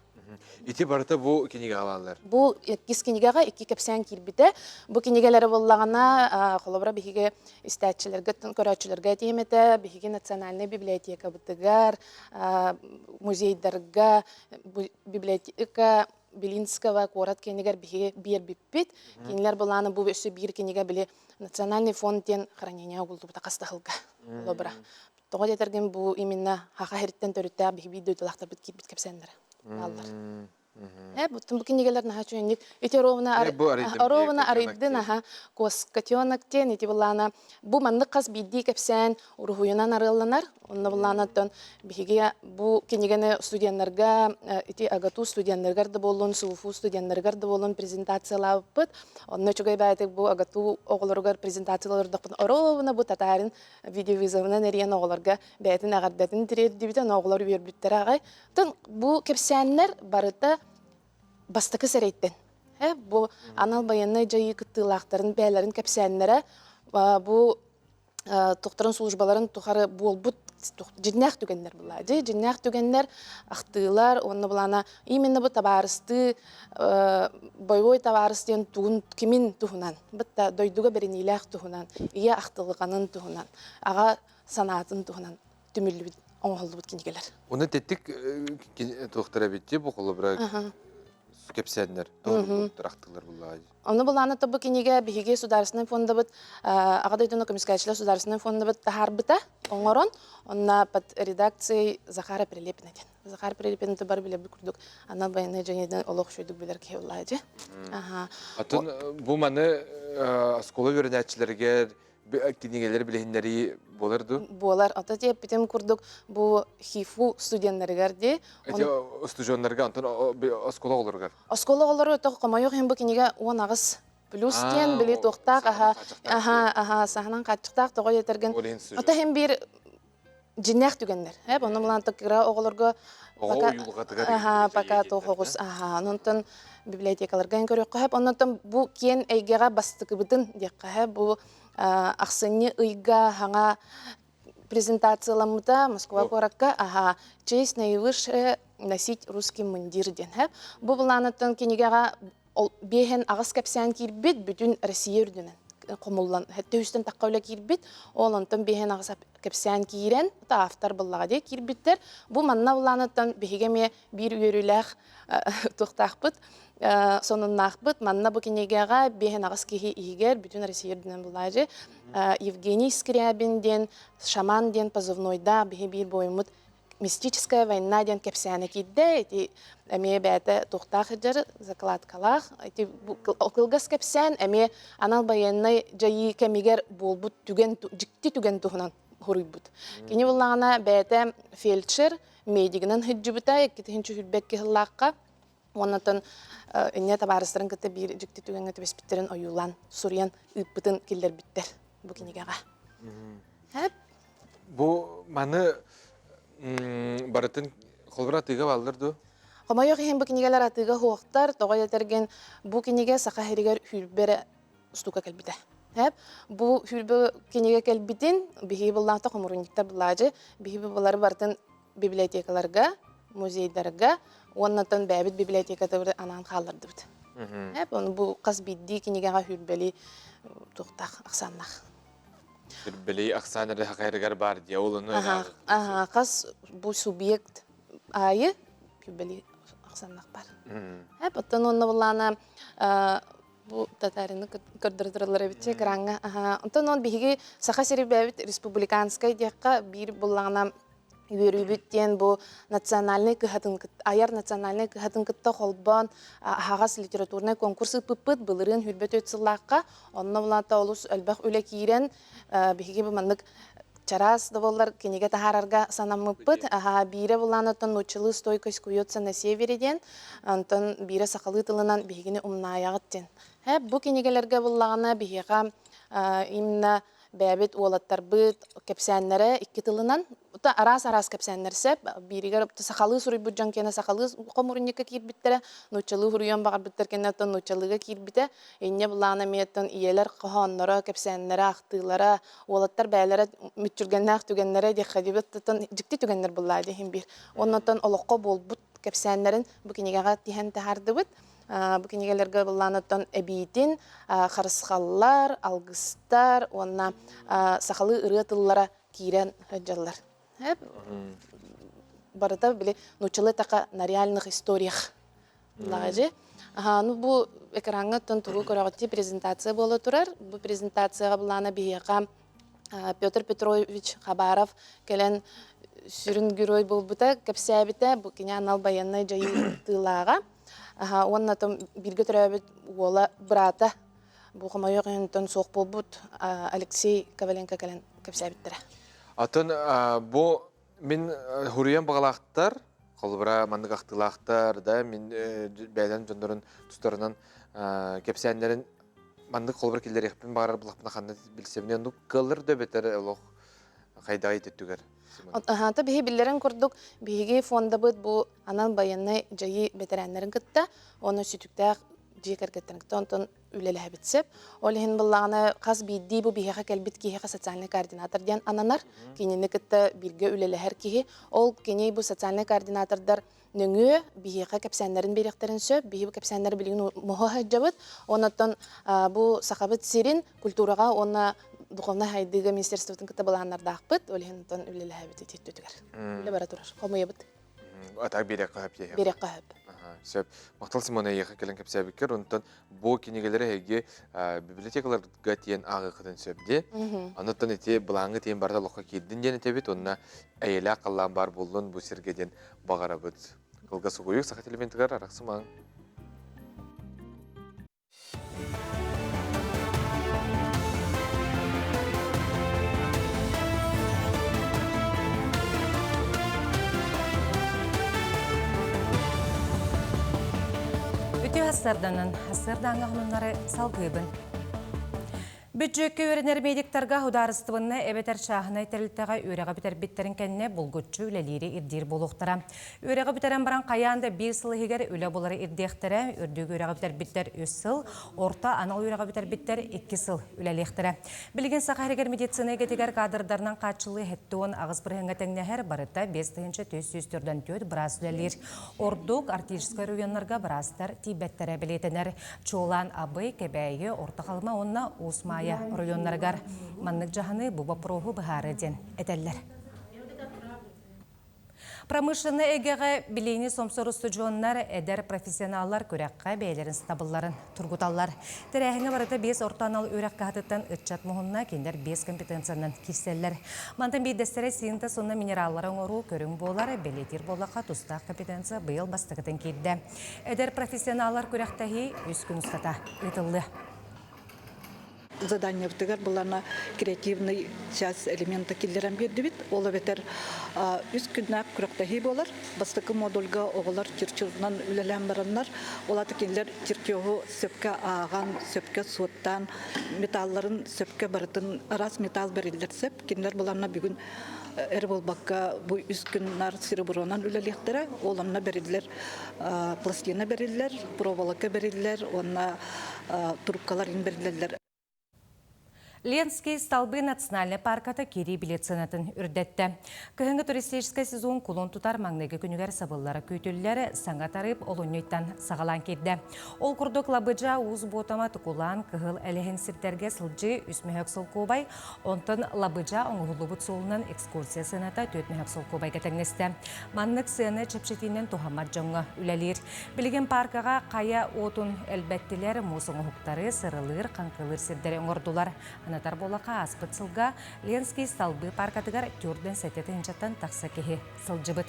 Ити барыта бу кинигэҕэ бааллар. Бу иккис кинигэҕэ икки кэпсээн киирбитэ. Бу кинигэлэри буллаҕына, холобура биһиги истээччилэргэ, көрөөччүлэргэ этиэм этэ, биһиги национальнай библиотекабытыгар, музейдарга, библиотека Белинского куорат киэнигэр биһиги биэрбиппит. Кинилэр былааны бу өссө биир кинигэ били национальный фонд диэн хранение угуллубута хас да сылга. Холобура. Тоҕо диэтэргин бу именно хаха иһиттэн төрүттээх биһи биир дойдулаахтарбыт киирбит кэпсээннэрэ бааллар. Э, буттун бу кинигэлэр наһаа үчүгэнник ити оруобуна оруобуна арыйдын аха куоскатенок диэн ити былаана бу маннык хас биирдии кэпсээн уруһуйунан арыалланар онно былаанаттан биһиги бу кинигэни студеннарга ити АГАТУ студеннарыгар да буоллун СУФУ студеннарыгар да буоллун презентациялаабыппыт онно үчүгэй баайытык бу АГАТУ оҕолоругар презентациялардахпын оруобуна бу татаарин видеовизовынан эрийэн оҕолорго бэйэтин эҕэрдэтин тириэрдибитэ, оҕолор үөрбүттэрэ аҕай. Оттон бу кэпсээннэр барыта бастакы сэрэйтэн. Бу анал байыаннай дьайыы кыттыылаахтарын бэйэлэрин кэпсээннэрэ бу тухтарын службаларын тухары буолбут дьиннээх түгэннэр була. Дьи дьиннээх түгэннэр ахтыылар уонна булана именно бу табаарыстыы боевой табаарыс диэн тугун кимин туһунан бытта дойдуга бэриниилээх туһунан ийэ ахтылҕанын туһунан аҕа санаатын туһунан түмүллүбүт оҥоһуллубут кинигэлэр. Уну тэттик туохтара эбит бу холобура кэпсээннэр туһуттар ахтылар буллаҕа. Ону былаана тобу кинигэ биһиги судаарыстыбаннай фондабыт Аҕа дойдуну көмүскээччилэр судаарыстыбаннай фондабыт таһаарбыта оҥорон онно под редакцией Захара Прилепина диэн. Захар Прилепин бар билэрбит курдук анал байыаннай дьайыыдан олох үчүгэйдик билэр киһи буоллаҕа дии. Аха. Атын бу маны оскуола үөрэнээччилэригэр кинигэлэри билиһиннэрии буолар дуу? Буолар. Ото диэппитим курдук бу ХИФУ студеннарыгар дии. Эти студеннарга, онтон оскуола оҕолоругар? Оскуола оҕолору өтө хомойуох иһин бу кинигэ 18 плюс диэн били туохтаах аха аха аха саһанан хааччахтаах тоҕо диэтэргин. Ото иһин биир. Дьиннээх түгэннэр. Э, онно булан кыра оҕолорго Оҕо уйулҕатыгар аха, пока тоҕус аха, онтон библиотекаларга көрүөххэ сөп. Оннотон бу киэн эйгэҕэ бастакыбытын диэххэ сөп. Бу ахсынньы ыйга хаҥа презентацияламмыта Москва куоракка аха честь наивысшее носить русский мундир диэн сөп. Бу былаанаттан кинигэҕэ ол биэһэн аҕыс кэпсээн киирбит бүтүн Россия үрдүнэн хомуллан төһүстэн тахха үлэ киирбит ол онтон биэһэн аҕыс кэпсээн киирэн автор буллаҕа дии киирбиттэр бу манна буллааныттан биһиги эмиэ биир үөрүүлээх туохтаахпыт сонуннаахпыт манна бу кинигэҕэ биэһэн аҕыс киһи иһигэр бүтүн Россия үрдүнэн буллаажы Евгений Скрябин диэн шаман диэн позывнойдаах биһи биир буойуммут Мистическая война диэн кэпсээнэ киирдэ. Ити эмиэ бэйэтэ туохтаах сылдьар закладкалаах. Ити кылгас кэпсээн эмиэ анал байыаннай дьайыы кэмигэр буолбут түгэн дьикти түгэн туһунан суруйбут. Кини буллаҕына бэйэтэ фельдшер, медигынан сылдьыбыта 2022 сыллаахха. Уоннатан инньэ табаарыстарын кытта биир дьикти түгэҥҥэ түбэспиттэрин ойуулаан, суруйан ыыппытын киллэрбиттэр бу кинигэҕэ. Бу маны барытын холбура атыыга бааллар дуо? Хомойуох иһин бу кинигэлэр атыыга суохтар, тоҕо этэргин бу кинигэ саха сиригэр сүүрбэ штука кэлбитэ. Бу сүүрбэ кинигэ кэлбитин биһиги буллаахта хомурунньуктар булаажы, биһиги булары барытын библиотекаларга, музейдарга уоннатан бэйэбит библиотекатыбыт анаан хааллардыбыт. Оны бу хас биирдии кинигэҕэ сүүрбэли туохтаах ахсааннаах. Сүүрбэли ахсаан эрэ хахайрыгар бар дии, ол ону Аха, хас бу субъект аайы сүүрбэли ахсааннаах бар. Оттон онно буллаана бу татарины көрдөрө тураллар эбит экраҥҥа. Онтон он биһиги Саха сири бэйэбит республиканскай диэххэ биир буллаҕына үөрүүбүт диэн бу национальнай кыһатын айар национальнай кыһатын кытта холбоон аһаҕас литературнай конкурс ыыппыппыт былырыын 24 сыллаахха онно булаата олус элбэх үлэ киирэн биһиги бу маннык чараас да буоллар кинигэ таһаарарга санаммыппыт. Аха, биирэ булаан оттон нууччалыы стойкость куется на севере диэн, онтон биирэ сахалыы тылынан биһигини умнаайаҕыт диэн. Һэ, бу кинигэлэргэ буллаҕына биһиэхэ именно бэйэбит уолаттарбыт кэпсээннэрэ икки тылынан араас-араас кэпсээннэр сөп. Бииригэр сахалыы суруйбут дьон киэнэ сахалыы хомурунньукка киирбиттэрэ, нууччалыы суруйуон баҕарбыттар кэннэ оттон нууччалыыга киирбитэ. Инньэ былаана эмиэ оттон ийэлэр хоһоонноро, кэпсээннэрэ, ахтыылара, уолаттар бэйэлэрэ мүччүргэннээх түгэннэрэ диэххэ диэбит оттон дьикти түгэннэр буллаа диэхин биир. Оннотон олоххо буолбут кэпсээннэрин бу кинигэҕэ тиһэн таһаардыбыт. Бу кинигэлэргэ былаанаттан эбиитин харысхаллар, алгыстар уонна сахалыы ырыа тыллара киирэн сылдьаллар. Барыта били нууччалыы така на реальных историях лаҕажы. Ну бу экраҥҥа оттон тугу көрөҕүт презентация буола турар. Бу презентацияҕа былаана биһиэхэ Петр Петрович Хабаров кэлэн сүрүн герой буолбута, кэпсээбитэ. Бу кини анал байыаннай дьайыы тыылааҕа. Уонна бииргэ төрөөбүт уола быраата бу хомойуох иһинтэн суох буолбут Алексей Коваленко кэлэн кэпсээбиттэрэ. Атын бу мин хуруйан баҕалаахтар, холобура маннык ахтыылаахтар да мин бэйэлэрин дьоннорун тустарынан кэпсээннэрин маннык холобур киллэриэхпин баҕарар булахпына ханна билсэбин оннук кыаллар да эбэтэр олох хайдаҕый төттүгэр Аһаата биһи биллэрин курдук биһиги фондабыт бу анал байыаннай дьайыы бэтэрээннэрин кытта уонна сүтүктээх дьиэ кэргэттэрин кытта онтон үлэлэһэбит сөп. Ол иһин буллаҕына хас биирдии бу биһиэхэ кэлбит киһиэхэ социальный координатор диэн ананар. Кинини кытта бииргэ үлэлэһэр киһи. Ол кини бу социальный координатордар нөҥүө биһиэхэ кэпсээннэрин биэриэхтэрин сөп. Биһи бу кэпсээннэри билигин моһо сылдьабыт. Оннуттан бу Сахабыт сирин культураҕа уонна духовнай сайдыыга министерствотын кытта былааннардаахпыт. Ол иһин онтон үлэлэһэбит ити өттүтүгэр. Үлэ бара турар. Хомуйабыт. Атак биэриэххэ сөп диэхэ. Биэриэххэ сөп. Сөп. Махтал Симона эйиэхэ кэлэн кэпсээбиккэр. Онтон бу кинигэлэри эһиги библиотекаларга тиийэн ааҕыаххытын сөп дии. Онуттан ити былааҥҥа тиийэн барыта олоххо киирдин диэн этэбит. Уонна эйэлээх халлаан баар буоллун бу сиргэ диэн баҕарабыт. Кылгас угуйук саха телевизорыгар арахсымаҥ. Үтүө сарданан, сардаҥа хонуннары салгыыбын. Бүддьүөккэ үөрэнэр медиктарга судаарыстыбаннай эбэтэр чааһынай тэрилтэҕэ үөрэҕи бүтэрбиттэрин кэннэ булгуччу үлэлиири ирдиир буолуохтара. Үөрэҕи бүтэрэн баран хайаан да биир сыл иһигэр үлэ булары ирдиэхтэрэ, үрдүк үөрэҕи бүтэрбиттэр үс сыл, орто анал үөрэҕи бүтэрбиттэр икки сыл үлэлиэхтэрэ. Билигин Саха сиригэр медицина эйгэтигэр кадрдарынан хааччыллыы 78 бырыһыаҥҥа тэҥнэһэр, барыта 5444 быраас үлэлиир. Ордук арктическай оройуоннарга быраастар тиийбэттэрэ бэлиэтэнэр. Чуолаан Абый, Кэбээйи, Орто Халыма уонна Уус Маайа оройуоннарыгар маннык дьаһаныы бу боппуруоһу быһаарыа диэн этэллэр. Промышленнай эйгэҕэ билиини сомсор устудьуоннар, эдэр профессионаллар күрэххэ бэйэлэрин сатабылларын тургуталлар. Тэрээһиҥҥэ барыта биэс орто анал үөрэх кыһатыттан ыччат муһунна, кинилэр биэс компетенциянан киирсэллэр. Мантан биирдэстэрэ синтез уонна минераллары оҥоруу көрүҥ буолар, бэлиэтиир буоллахха тустаах компетенция быйыл бастакытын киирдэ. Эдэр профессионаллар күрэхтэһии үс күн устата ыытыллыа. Заданиябытыгар былана креативный час элемента киллэрэн биэрдибит. Ол эбэтэр үс күннээх күрэхтэһии буолар. Бастакы модульга оҕолор чертежунан үлэлээн бараннар, ол аты кинилэр чертежу сөпкө ааҕан, сөпкө суоттаан, металларын сөпкө барытын араас металл бэриллэр сөп. Кинилэр быланна бүгүн эр буолбакка бу үс күн нар серебронан үлэлиэхтэрэ. Ол онно бэриллэр пластина бэриллэр, проволока бэриллэр уонна трубкалар бэриллэллэр. Ленский столбы национальнай парката киирии билет сыанатын үрдэттэ. Кыһыҥҥы туристическай сезон кулун тутар маҥнайгы күнүгэр сабыллара күүтүллэр саҥа тарыып олунньуйтан саҕалаан киирдэ. Ол курдук Лабыдьа, Уус Буотама, Тукулаан, Кыһыл Элэһин сирдэргэ сылдьыы үс мөһөк солкуобай, онтон Лабыдьа оҥоһуллубут суолунан экскурсия сыаната түөрт мөһөк солкуобайга тэҥнэстэ. Маннык сыана чэпчэтиинэн туһаммат дьоҥҥо үлэлиир. Билигин пааркаҕа хайа уотун элбэттилэр, муус оҥоһуктары, сырылыыр, хаҥкылыыр сирдэри оҥордулар. Анатар буоллахха, ааспыт сылга Ленский столбы пааркатыгар 47 тыһыынчаттан тахса киһи сылдьыбыт.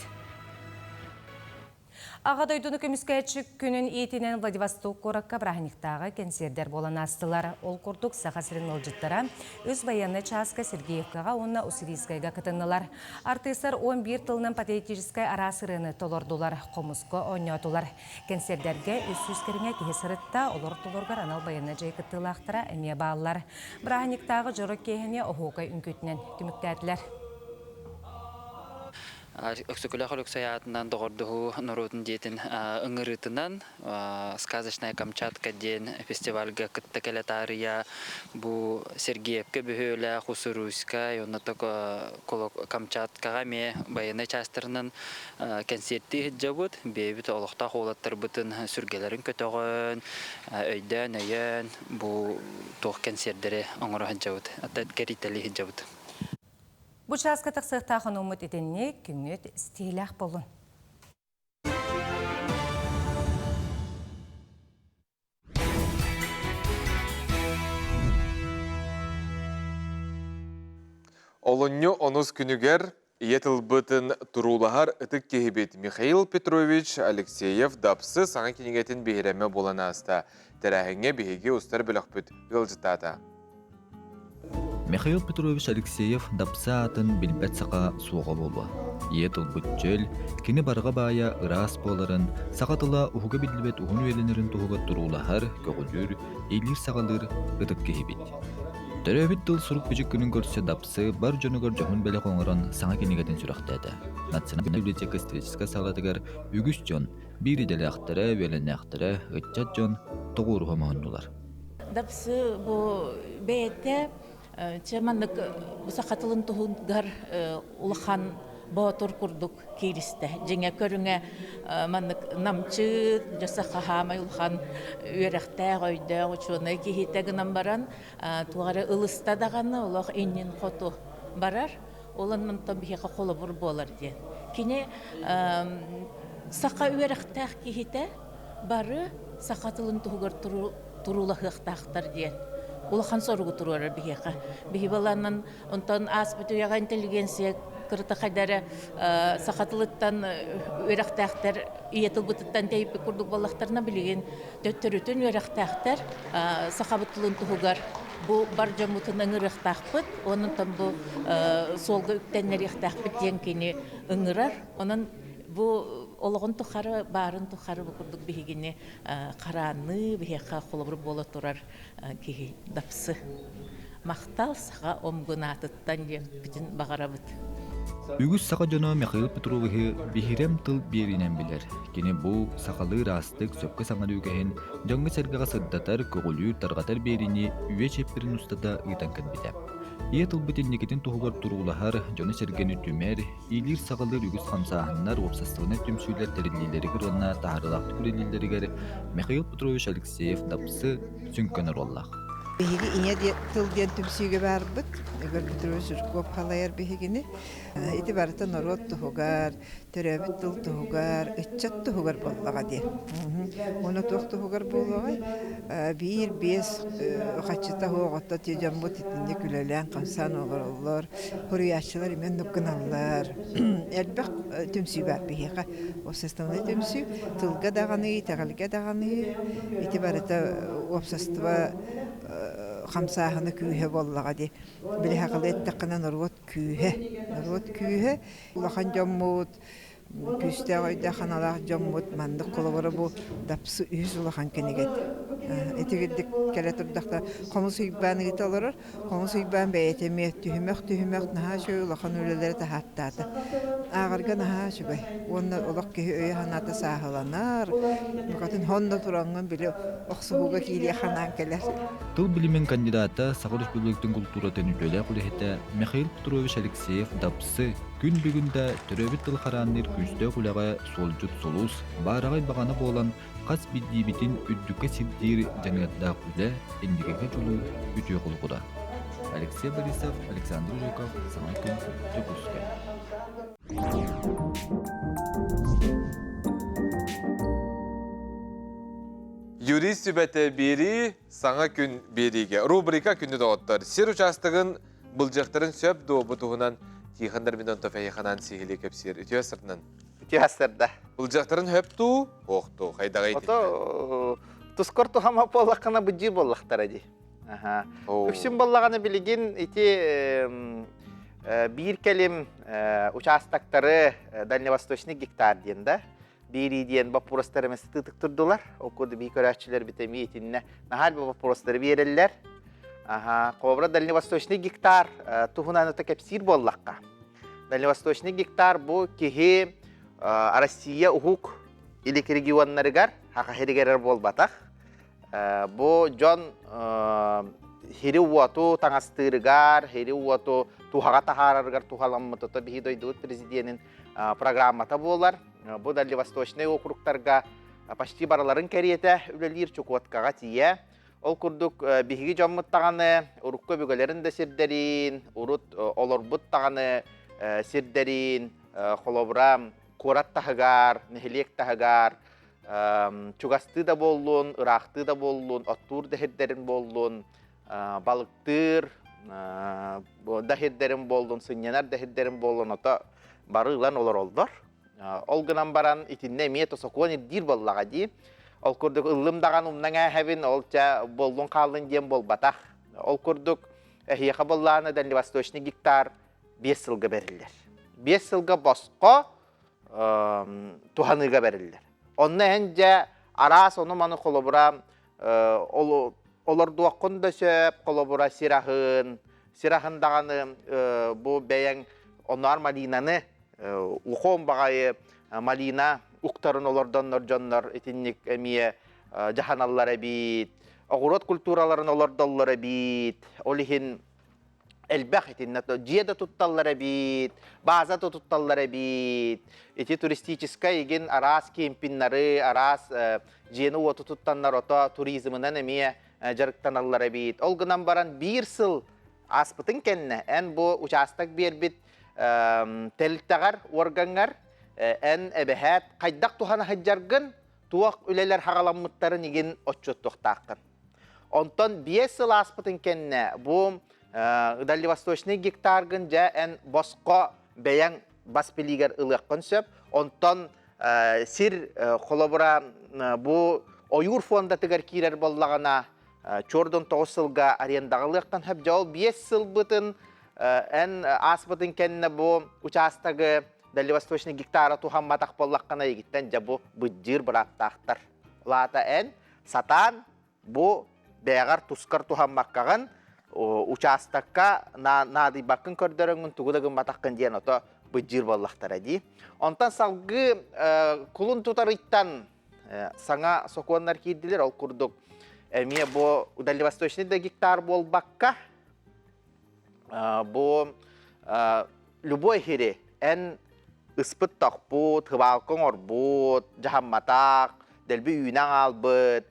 Аҕа дойдуну көмүскээччи күнүн иитинэн Владивосток куоракка бырааһынньыктааҕы кэнсиэрдэр буолан аастылар. Ол курдук Саха сирин ыалдьыттара үс байыаннай чааска Сергеевкаҕа уонна Уссурийскайга кытыннылар. Артыыстар 11 тылынан патриотическай араас ырыаны толордулар, хомуска оонньоотулар. Кэнсиэрдэргэ 300 кэриҥэ киһи сырытта, олор ортолоругар анал байыаннай дьайыы кыттыылаахтара эмиэ бааллар. Бырааһынньыктааҕы дьоро киэһэни оһуокай үҥкүүтүнэн түмүктээтилэр. Өксөкүлээх Өлөксөй аатынан доҕордоһуу норуотун дьиэтин ыҥырыытынан «Сказочная Камчатка» диэн фестивальга кытта кэлэ таарыйа бу Сергеевка бөһүөлээх, Уссурийскай, онно Камчаткаҕа эмиэ байыаннай чаастарынан кэнсиэртии сылдьабыт. Бэйэбит олохтоох уолаттарбытын сүргэлэрин көтөҕөн, өйдөөн-өйөөн бу туох кэнсиэрдэри оҥоро сылдьабыт, кэрийтэлии сылдьабыт. Бу чааска тахсыахтаах онууммут итинник күҥҥүт стилээх буоллун. Олунньу онус күнүгэр ийэ тылбытын туруулаһар ытык киһибит Михаил Петрович Алексеев Дапсы саҥа кинигэтин биһирэмэ буолан ааста. Тэрээһиҥҥэ биһиги устар бөлөхпүт ыалдьыттаата. Михаил Петрович Алексеев Дапса аатын билбэт саха суоҕа буолуо. Ийэ тылбыт чөл, кини барҕа баайа ыраас буоларын, саха тыла уһуга биллибэт уһун үйэлэнэрин туһугар туруулаһар, көҕүлүүр, иилиир-саҕалыыр ытык киһибит. Төрөөбүт тыл сурук-бичик күнүн көрсө Дапсы бар дьонугар дьоһун бэлэх оҥорон саҥа кинигэтин сүрэхтээтэ. Национальнай библиотека историческай саалатыгар үгүс дьон, биир идэлээхтэрэ, үөлэннээхтэрэ, ыччат дьон тоҕуоруһа оҥоһуннулар. Дапсы бу бэйэтэ чэ маннык саха тылын туһугар улахан боотур курдук кииристэ. Дьиҥэ көрүҥэ маннык намчы, дьэ хаһаамай улахан үөрэхтээх, өйдөөх учуонай киһитэ гынан баран туох эрэ ылыста даҕаны олох иннин хоту барар. Ол онтон биһиэхэ холобур буолар диэн. Кини саха үөрэхтээх киһитэ бары саха тылын туһугар туруулаһыахтаахтар диэн улахан соругу туруорар биһиэхэ. Биһи баланан онтон ааспыт үйэҕэ интеллигенция кырыта хайда эрэ саха тылыттан үөрэхтээхтэр ийэ тылбытыттан тэйиппит курдук буоллахтарына билигин төттөрүтүн үөрэхтээхтэр сахабыт тылын туһугар бу бар дьоммутун ыҥырыахтаахпыт, онон бу суолга үктэннэриэхтээхпит диэн кини ыҥырар. Онон бу Олоҕун тухары, баарын тухары бу курдук биһигини хараанныы, биһиэхэ холобур буола турар киһи Дапсы. Махтал саха омгун аатыттан диэппитин баҕарабыт. Үгүс саха дьоно Михаил Петровиһы биһирэм тыл биэриинэн билэр. Кини бу сахалыы ыраастык сөпкө саҥарыы үгэһин дьоҥҥо-сэргэҕэ сырдатар, көҕүлүүр, тарҕатар биэриини үйэ чиэппэрин устата ыытан кэлбитэ. Ийэ тылбыт инникитин туһугар туруулаһар, дьону-сэргэни түмэр, иилиир-саҕалыыр үгүс хамсааһыннар, уопсастыбаннай түмсүүлэр тэриллиилэригэр уонна таһаарыылаахтык үлэлииллэригэр Михаил Петрович Алексеев-Дапсы сүҥкэн оруоллаах. Биһиги ийэ тыл диэн түмсүүгэ баарбыт. Егор Петрович Жирков халайар биһигини. Ити барыта норуот туһугар, төрөөбүт тыл туһугар, ыччат туһугар буоллаҕа дии. Уонна туох туһугар буолуоҕай? Биир-биэс хаччыта оҕото дьоммут итинник үлэлээн-хамсаан олороллор. Суруйааччылар эмиэ оннук гыналлар. Элбэх түмсүү баар биһиэхэ. Уопсастыбаннай түмсүү тылга даҕаны, итэҕэлгэ даҕаны ити барыта уопсастыба хамсааһына күүһэ буоллаҕа дии. Били сахалыы эттэххинэ норуот күүһэ. Норуот күүһэ улахан дьоммут, күүстээх өйдөөх санаалаах дьоммут маннык холобура бу Дапсы үһүс улахан кинигэтэ. Итигирдик кэлэ турдахта Хомус Уйбаан ыыта олорор. Хомус Уйбаан бэйэтэ эмиэ түһүмэх-түһүмэх наһаа үчүгэй улахан үлэлэри таһааттаата. Ааҕарга наһаа үчүгэй. Уонна олох киһи өйө-санаата сааһыланар. Букатын хонно тураҥҥын били охсуһууга киириэх санаан кэлэр. Тыл билимин кандидата, Саха Өрөспүүбүлүкэтин култууратын үтүөлээх үлэһитэ Михаил Петрович Алексеев-Дапсы күн бүгүн да төрөөбүт тыл хараанныыр күүстээх үлэҕэ суолдьут сулус, баараҕай баҕана буолан хас биирдиибитин үрдүккэ сирдиир дьаныардаах үлэ инникигэ дьулуур үтүө холобура. Алексей Борисов, Александр Жуков, Саҥа күн, Дьокуускай. Юрист сүбэтэ биэрии саҥа күн биэриигэ. Рубрика Күндү доҕоттор. Сир учаастагын былдьыахтарын сөп дуо бу туһунан Тихон Дормидонтов эйиэхэ сиһилии кэпсиир. Үтүө сырдынан. Үтүө сырда. Былдьыахтарын хөп дуу, ох дуу, хайдаҕай Ото тускор тухама буоллаххына быдьыы буоллахтара дии. Аха. Үксүн буоллаҕына билигин ити биир кэлим участоктары дальневосточный гектар диэн да биэрии диэн боппуруостары сытыытык турдулар. Ол курдук бии көрөөччүлэр бит эмиэ итиннэ наһаа элбэх боппуруостары биэрэллэр. Аха, Кобра дальневосточный гектар туһунан это кэпсиир буоллахха. Дальневосточный гектар бу киһи Россия уһук илик регионнарыгар хаха сиригэр буолбатах. Бу дьон хири-уоту таҥастыырыгар, хири-уоту туһаҕа таһаарарыгар туһаламмыт биһи дойдубут президенин программата буолар. Бу Дальневосточнай округтарга почти барыларын кэриэтэ үлэлиир Чукоткаҕа тиийэ. Ол курдук биһиги дьоммут даҕаны урукку өбүгэлэрин да сирдэрин, урут олорбут даҕаны сирдэрин, холобура, куорат таһыгар, нэһилиэк таһыгар чугастыы да буоллун, ыраахтыы да буоллун, оттуур да сирдэрин буоллун, балыктыыр да сирдэрин буоллун, сынньанар да сирдэрин буоллун, ото бары ылан олороллор. Ол гынан баран итиннэ эмиэ сокуон ирдиир буоллаҕа дии. Ол курдук ыллым даҕаны умнаҥ ээһэбин, ол чэ буоллун хааллын диэн буолбатах. Ол курдук эһиэхэ буоллаҕына дальневосточный гектар 5 сылга бэриллэр. 5 сылга босхо туһаныыга бэриллэр. Онно эн дьэ араас ону-маны холобура олордуоххун да сөп, холобура сир аһын, сир аһын даҕаны бу бэйэҥ онноор малинаны ухом баҕайы малина уктарын олордоннор дьоннор итинник эмиэ дьаһаналлар эбит, оҕуруот культураларын олордоллор эбит. Ол иһин элбэх итиннэ дьиэ да тутталлар эбит, база да тутталлар эбит. Ити туристическай игин араас кемпиннары, араас дьиэни-уоту туттаннар ото туризмынан эмиэ дьарыктаналлар эбит. Ол гынан баран биир сыл ааспытын кэннэ эн бу учаастак биэрбит тэрилтэҕэр, уоргаҥҥар эн эбэһээт хайдах туһана сылдьаргын, туох үлэлэр хаҕаламмыттарын игин отчуоттуохтааххын. Онтон 5 сыл ааспытын кэннэ бу дальневосточный гектаргын дьэ эн босхо бэйэҥ бас билиигэр ылыаххын сөп. Онтон сир холобура бу ойуур фондатыгар киирэр буоллаҕына чуордун 9 сылга арендаҕа ылыаххын сөп. Дьэ ол 5 сылбытын эн ааспытын кэннэ бу учаастагы Дальневосточный гектара тухамматах боллаххына егиттен дьэ бу быдьыыр бырааптаахтар. Лаата эн сатаан бу бэйэҕэр тускар туһаммаккаҕын учаастакка наадыйбаккын көрдөрөҥҥүн тугу да гымматаххын диэн ото быдьыыр буоллахтара дии. Онтон салгыы кулун тутарыйтан саҥа сокуоннар киирдилэр. Ол курдук эмиэ бу дальневосточный да гектар буолбакка бу любой хири эн ыспыт тохпут, хыбаалка оҥорбут, дьаһамматах, дэлби үүнэн аалбыт,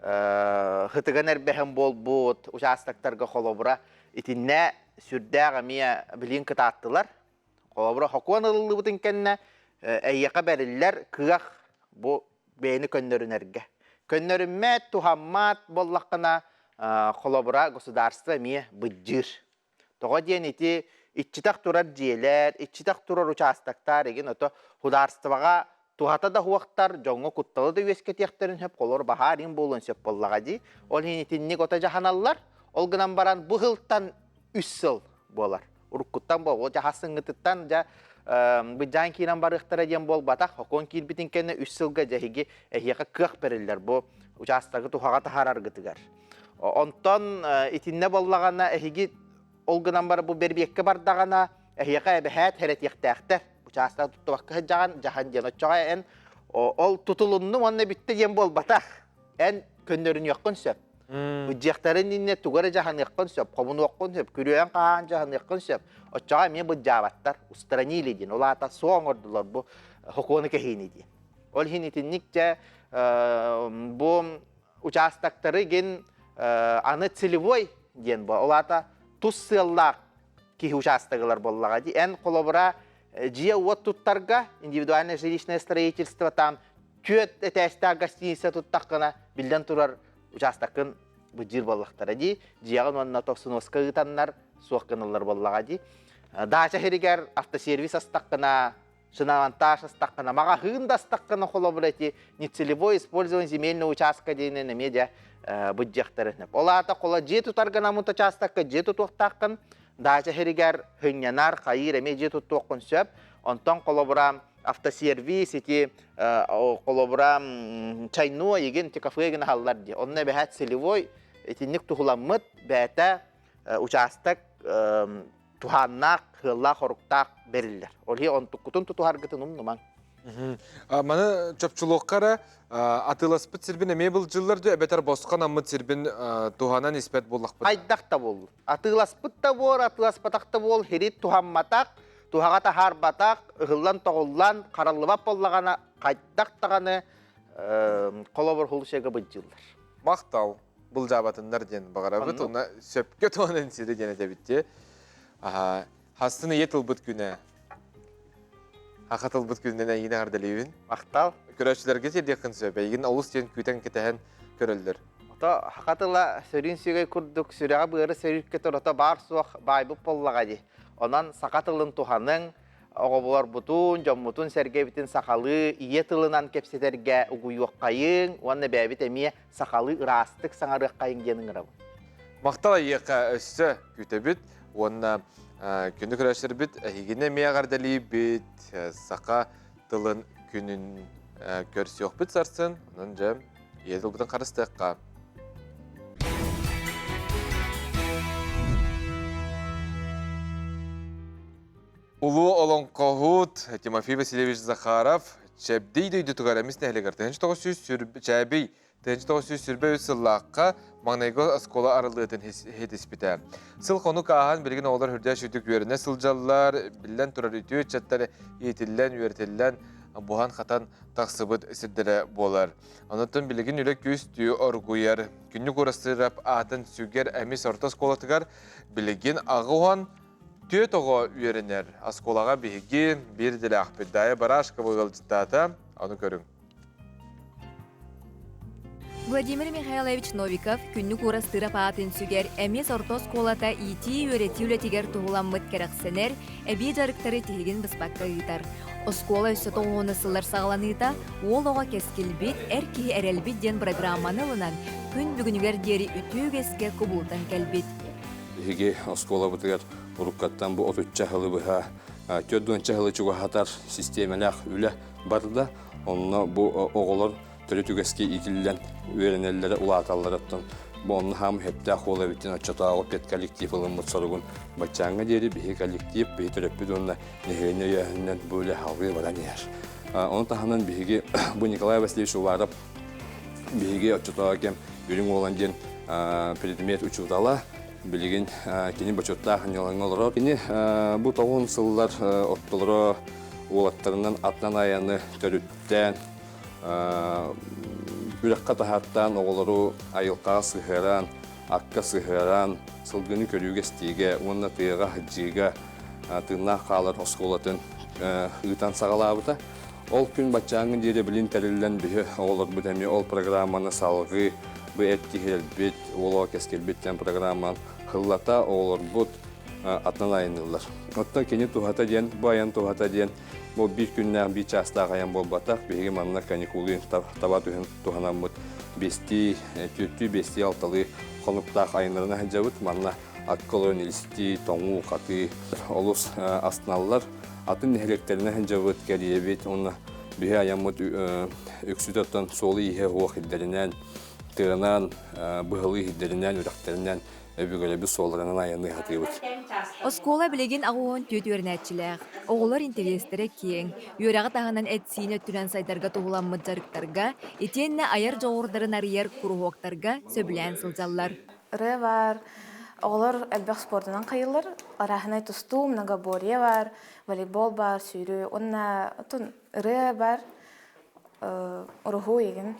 хытыган эрбэһин буолбут участоктарга холобура итиннэ сүрдээх эмиэ билиин кытааттылар. Холобура хокуон ылыллыбытын кэннэ эйиэхэ бэриллэр кыах бу бэйэни көннөрүнэргэ. Көннөрүммэт, туһаммат буоллаххына, холобура государство эмиэ быдьыыр. Тоҕо диэн ити иччитэх турар дьиэлэр, иччитэх турар участоктар игин ото судаарыстыбаҕа туһата да суохтар, дьоҥҥо кутталы да үөскэтиэхтэрин сөп, холор баһаар иҥ буолуон сөп буоллаҕа дии. Ол иһин итинник ото дьаһаналлар. Ол гынан баран бу сылтан үс сыл буолар. Уруккуттан буол, дьаһасыҥҥытыттан дьэ быдьаан киирэн барыахтара диэн буолбатах. Хокуон киирбитин кэннэ үс сылга дьэһиги эһиэхэ кыах бэриллэр бу учаастагы туһаҕа таһаараргытыгар. Онтон итиннэ буоллаҕына эһиги ол гынан баран бу бэрбиэккэ бардаҕына эһиэхэ эбэһээт хэрэтиэхтээхтэр. Учаастагы туттубакка сылдьаҕын дьаһан диэн оччоҕо эн ол тутулуннум уонна бүттэ диэн буолбатах. Эн көннөрүнүөххүн сөп. Быдьыахтарын иннинэ тугу эрэ дьаһаныаххын сөп, хомунуоххун сөп, күрүөйэн хаһаан дьаһаныаххын сөп. Оччоҕо эмиэ быдьаабаттар, устранили диэн. Ол аата суох оҥордулар бу хокуону кэһиини диэн. Ол иһин итинник дьэ бу участоктары гин аны целевой диэн бу. Ол аата тус сыаллаах киһи учаастагылар буоллаҕа дии. Эн холобура дьиэ-уот туттарга индивидуальное жилищное строительство там түөрт этээстээх гостиница туттаххына биллэн турар учаастаккын быдьыыр буоллахтара дии. Дьиэҕин уонна тохсунуоска ыытаннар суох гыналлар буоллаҕа дии. Даача сиригэр автосервис астаххына шиномонтаж астаххына, маҕаһыын да астаххына холобур эти нецелевое использование земельного участка диэнин эмиэ дьэ быдьыахтарын. Ол аата хола дьиэ тутарга намыт учаастакка дьиэ тутуохтааххын, даача сиригэр хынньанар, хайыыр эмиэ дьиэ туттуоххун сөп. Онтон холобура автосервис ити холобура чайной игин кафе гына аһаллар дии. Онно эбэһээт целевой итинник туһуламмыт бэйэтэ учаастак туһааннаах, сыаллаах-соруктаах бэриллэр. Ол иһин онтуккутун тутуһаргытын умнумаҥ. Маны чопчулуохха эрэ атыыласпыт сирбин эмиэ былдьыллар дуу, эбэтэр босхо наммыт сирбин туһанан испэт буоллахпын. Хайдах да буоллун. Атыыласпыт да буол, атыыласпатах да буол, хирит туһамматах, туһаҕа таһаарбатах, ыһыллан-тоҕуллан, хараллыбат буоллаҕына, хайдах даҕаны холобур хулусыга быдьыыллар. Махтал. былдьаабатыннар диэн баҕарабыт. Уонна сөпкө туһанан сири диэн этэбит дии. Хастын ийэ тылбыт күнэ. Аха тылбыт күнүнэн эйигин эҕэрдэлиибин. Махтал. Көрөөччүлэргэ тиэрдиэххин сөп. Эйигин олус диэн күүтэн кэтэһэн көрөллөр. Ото хака тыла сөрүүн сүгэй курдук сүрэҕи быары сөрүүккэ торото баар суох баайбыт буоллаҕа дии. Онон саха тылын туһаныҥ, оҕобуларбутун, дьоммутун-сэргэбитин сахалыы ийэ тылынан кэпсэтэргэ угуйуоххайыҥ уонна бэйэбит эмиэ сахалыы ыраастык саҥарыаххайыҥ диэн ыҥырабын. Махтал эйиэхэ өссө күүтэбит уонна күнү көрөөччүлэрбит эһигини эмиэ эҕэрдэлиибит саха тылын күнүн көрсүөхпүт сарсын онон дьэ ийэ тылбытын харыстыахха. Улуу олоҥхоһут Тимофей Васильевич Захаров Чэбдий дойдутугар эмис нэһилиэгэр 1900 Чээбий 1923 сыллаахха маҥнайгы оскуола арыллыытын иһитиспитэ. Сыл-хонук ааһан билигин оҕолор үрдээх сүрдүк үөрэнэ сылдьаллар, биллэн турар үтүө ыччаттар иитиллэн, үөрэтиллэн, буһан-хатан тахсыбыт сирдэрэ буолар. Онон билигин үлэ күүс-түү оргуйар. Күннүк Урастыырап аатын сүгэр эмис орто оскуолатыгар билигин аҕы Түөрт оҕо үөрэнэр. Оскуолаҕа биһиги биир идэлээхпит Дайа Барашкова ыалдьыттаата. Ону көрүҥ. Владимир Михайлович Новиков күннүк Уурастыырап аатын сүгэр эмиэ орто оскуолата иитии-үөрэтии үлэтигэр туһуламмыт кэрэхсэнэр, эбии дьарыктары тиһигин быспакка ыытар. Оскуола өссө тоҕуһуна сыллар саҕаланыыта уол оҕо кэскилбит, эр киһи эрэлбит диэн программаны ылынан, күн бүгүнүгэр диэри үтүө үгэскэ кубулутан кэлбит. Биһиги оскуолабытыгар уруккаттан бу отучча сылы быһа Төрдүөнчэ сылы чугаһатар систиэмэлээх үлэ барда. Онно бу оҕолор төрүт үгэскэ иитиллэн үөрэнэллэрэ улааталларыттан бу онно хаам сөптөөх уол эбитин оччотооҕу педколлектив ылыммыт соругун баччааҥҥа диэри биһи коллектив, биһи төрөппүт уонна нэһилиэнньэ өйөөһүнүнэн бу үлэ салгыы баран иһэр. Ону таһынан биһиги бу Николай Васильевич Уваров биһиги оччотооҕу кэм Үрүҥ Уолан диэн предмет учуутала билигин кини бочуоттаах ньылаҥҥа олорор. Кини бу тоҕун сыллар ортолоро уолаттарынан атынан айаны төрүттээн үрэххэ таһааттаан оҕолору айылҕаҕа сыһыаран, акка сыһыаран, сылгыны көрүүгэ-истиигэ уонна тыаҕа сылдьыыга тыыннаах хаалар оскуолатын ыытан саҕалаабыта. Ол күн баччааҥҥы диэри билин тэриллэн биһи оҕолорбут эмиэ ол программаны салҕыы бу эт киһирэлбит, уолуга кэскилбит диэн программан хыллата оҕолорбут атынан айанныыллар. Оттон кини туһата диэн, бу айан туһата диэн Бу биир күннээх, биир чаастаах айан буолбатах. Биһиги манна каникулы таба түһэн туһанаммыт бэстии, түөртүү, бэстии, алталыы хонуктаах айаннарына сылдьабыт. Манна акка олорон илистии, тоҥуу, хатыы олус астыналлар. Атын нэһилиэктэринэ сылдьабыт, кэрийэбит. Уонна биһи айаммыт үксүтэ оттон суолу-ииһэ суох ирдэринэн, тыанан, быһалыы иһирдэринэн, үрэхтэринэн өбүгэлэрбит суолларынан айанныы сатыыбыт. Оскуола билигин 84 үөрэнээччилээх. Оҕолор интэриэстэрэ киэҥ. Үөрэҕи таһынан эт-сиин өттүнэн сайдарга туһуламмыт дьарыктарга, итиэннэ айар дьоҕурдарын арыйар куруһуоктарга сөбүлээн сылдьаллар. Ырыа баар, оҕолор элбэх спордунан хайыллар. Арааһынай тустуу, многоборье баар, волейбол баар, сүүрүү уонна ырыа баар, уруһуй игин.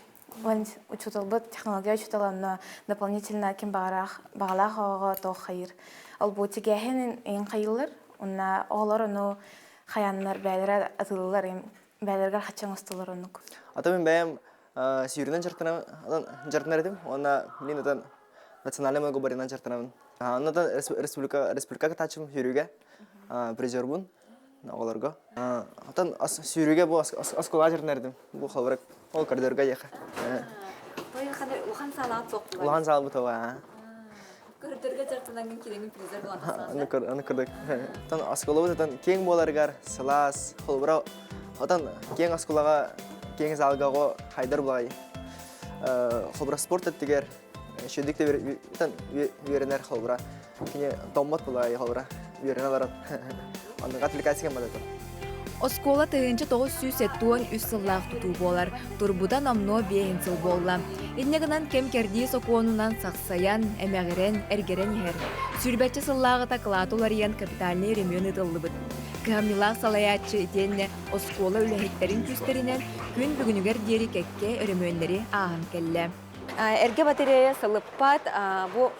Учууталбыт технология учуутала онно дополнительно ким баҕалаах баҕалаах оҕоҕо туох хайыыр. Ол бу тигээһин иҥ хайыыллар. Уонна оҕолор ону хайааннар бэйэлэрэ атыылыыллар бэйэлэригэр хачча оҥостоллор оннук. Ата мин бэйэм сүүрүнэн дьарыктанар этим уонна мин отон национальный многоборьенан дьарыктанабын. Онно республика республика кытааччым сүүрүүгэ призербун оҕолорго. Отон сүүрүүгэ бу оскуола дьарыктанар этим. Бу холобура ол коридорга диэхэ. Улахан саалаҕыт суох Улахан саалбыт ова. Көрдөргө дьарыктанан кириҥин призер буолан Аны кырдык. Отон оскуолабыт отон киэҥ буоларыгар сылаас, холобура отон киэҥ оскуолаҕа киэҥ залга оҕо хайдар булаҕай. Холобура спорт өттүгэр үчүгдүк да үөрэнэр холобура кини томмот булаҕай холобура үөрэнэ олорон оннук аппликация бадатым. Оскуола 1973 сыллаах тутуу буолар. Турбута номнуо биэһин сыл буолла. Инньэ гынан кэм-кэрдии сокуонунан сахсайан, эмэҕирэн, эргэрэн иһэр. Сүүрбэччэ сыллааҕыта кылаата уларыйан капитальнай өрөмүөн ыытыллыбыт. Кыһамньылаах салайааччы итиэннэ оскуола үлэһиттэрин күүстэринэн күн бүгүнүгэр диэри кэккэ өрөмүөннэри ааһан кэллэ. Эргэ батарея сылыппат, бу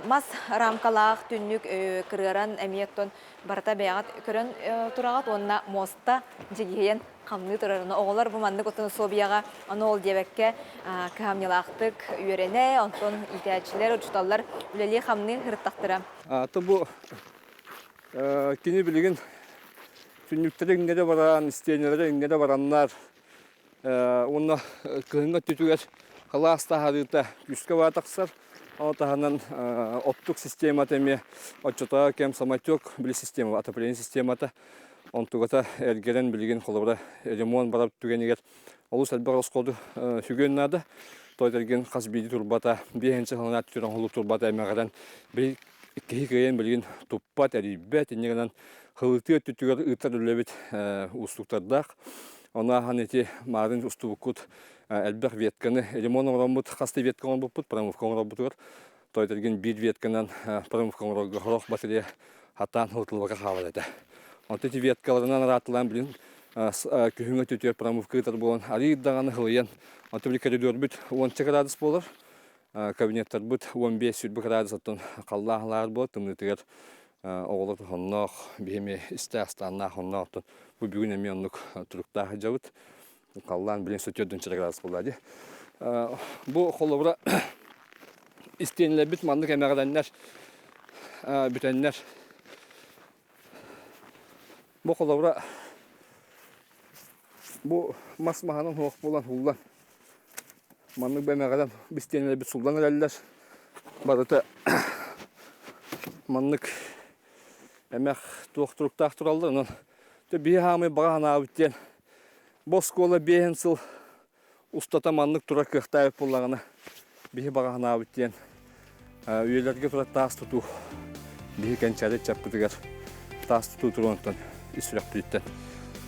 мас рамкалаах түннүк кырыаран эмиэ оттон барыта бэйэҕит көрөн тураҕыт уонна муоста дьигиһийэн хамныы турар. Оҕолор бу маннык отун усулуобуйаҕа ону ол диэбэккэ кыһамньылаахтык үөрэнэ, онтон иитээччилэр, учууталлар үлэлии-хамныы сырыттахтара. Аты бу кини билигин түннүктэрэ иҥнэрэ баран, истиэнэлэрэ иҥнэрэ бараннар Уонна кыһыҥҥы өттүтүгэр халаас таһаарыыта күүскэ баа тахсар. Ону таһынан оттук системата эмиэ оччотооҕу кэм самотек били система отопление системата онтугата эргэрэн билигин холобура ремонт барар түгэнигэр олус элбэх расходу сүгүөн наада. Той эргин хас биирдии турбата биэһинчэ сылынан түтүр оҥоһуллубут турбата эмэҕирэн били киһи кыайан билигин туппат, эрийбэт, инньэ гынан хылытыы өттүтүгэр ыытар үлэбит уустуктардаах. Ону ааһан ити маарын устубуккут элбэх ветканы ремонт оҥороммут, хас да ветка оҥорбуппут, промывка оҥорбутугар тойтергин биир ветканан промывка оҥорорго сорох батарея хатаан хылытыллыбакка хаалар этэ. Онтон ити веткаларынан араатылаан билин күһүҥҥү өттүтүгэр промывка ыытар буолан арыый даҕаны хылыйан, онтон били коридорбут уонча градус буолар, Кабинеттарбыт 15-20 градус оттон халлаан буолар тымныытыгар оҕолор онноох биһи эмиэ истээх астааннаах онноох оттон бу бүгүн эмиэ оннук туруктаах сылдьабыт. Халлаан билин 104 градус буолла дии. Бу холобура истиэнэлэрбит маннык эмэҕирэннэр бүтэннэр бу холобура бу мас маһынан суох буолан һуллан Маннык бэмэҕинэн бистиэнэлэрбит суллан эрэллэр. Барыта маннык Эмэх туох туруктаах тураллар. Онон биһи хаамай баҕа санаабыт диэн бу оскуола биэһин сыл устата маннык турар кыахтаах буоллаҕына биһи баҕа санаабыт диэн үйэлэргэ турар таас тутуу биһи кэнчээри ыччаппытыгар таас тутуу туруонтан ис сүрэхпититтэн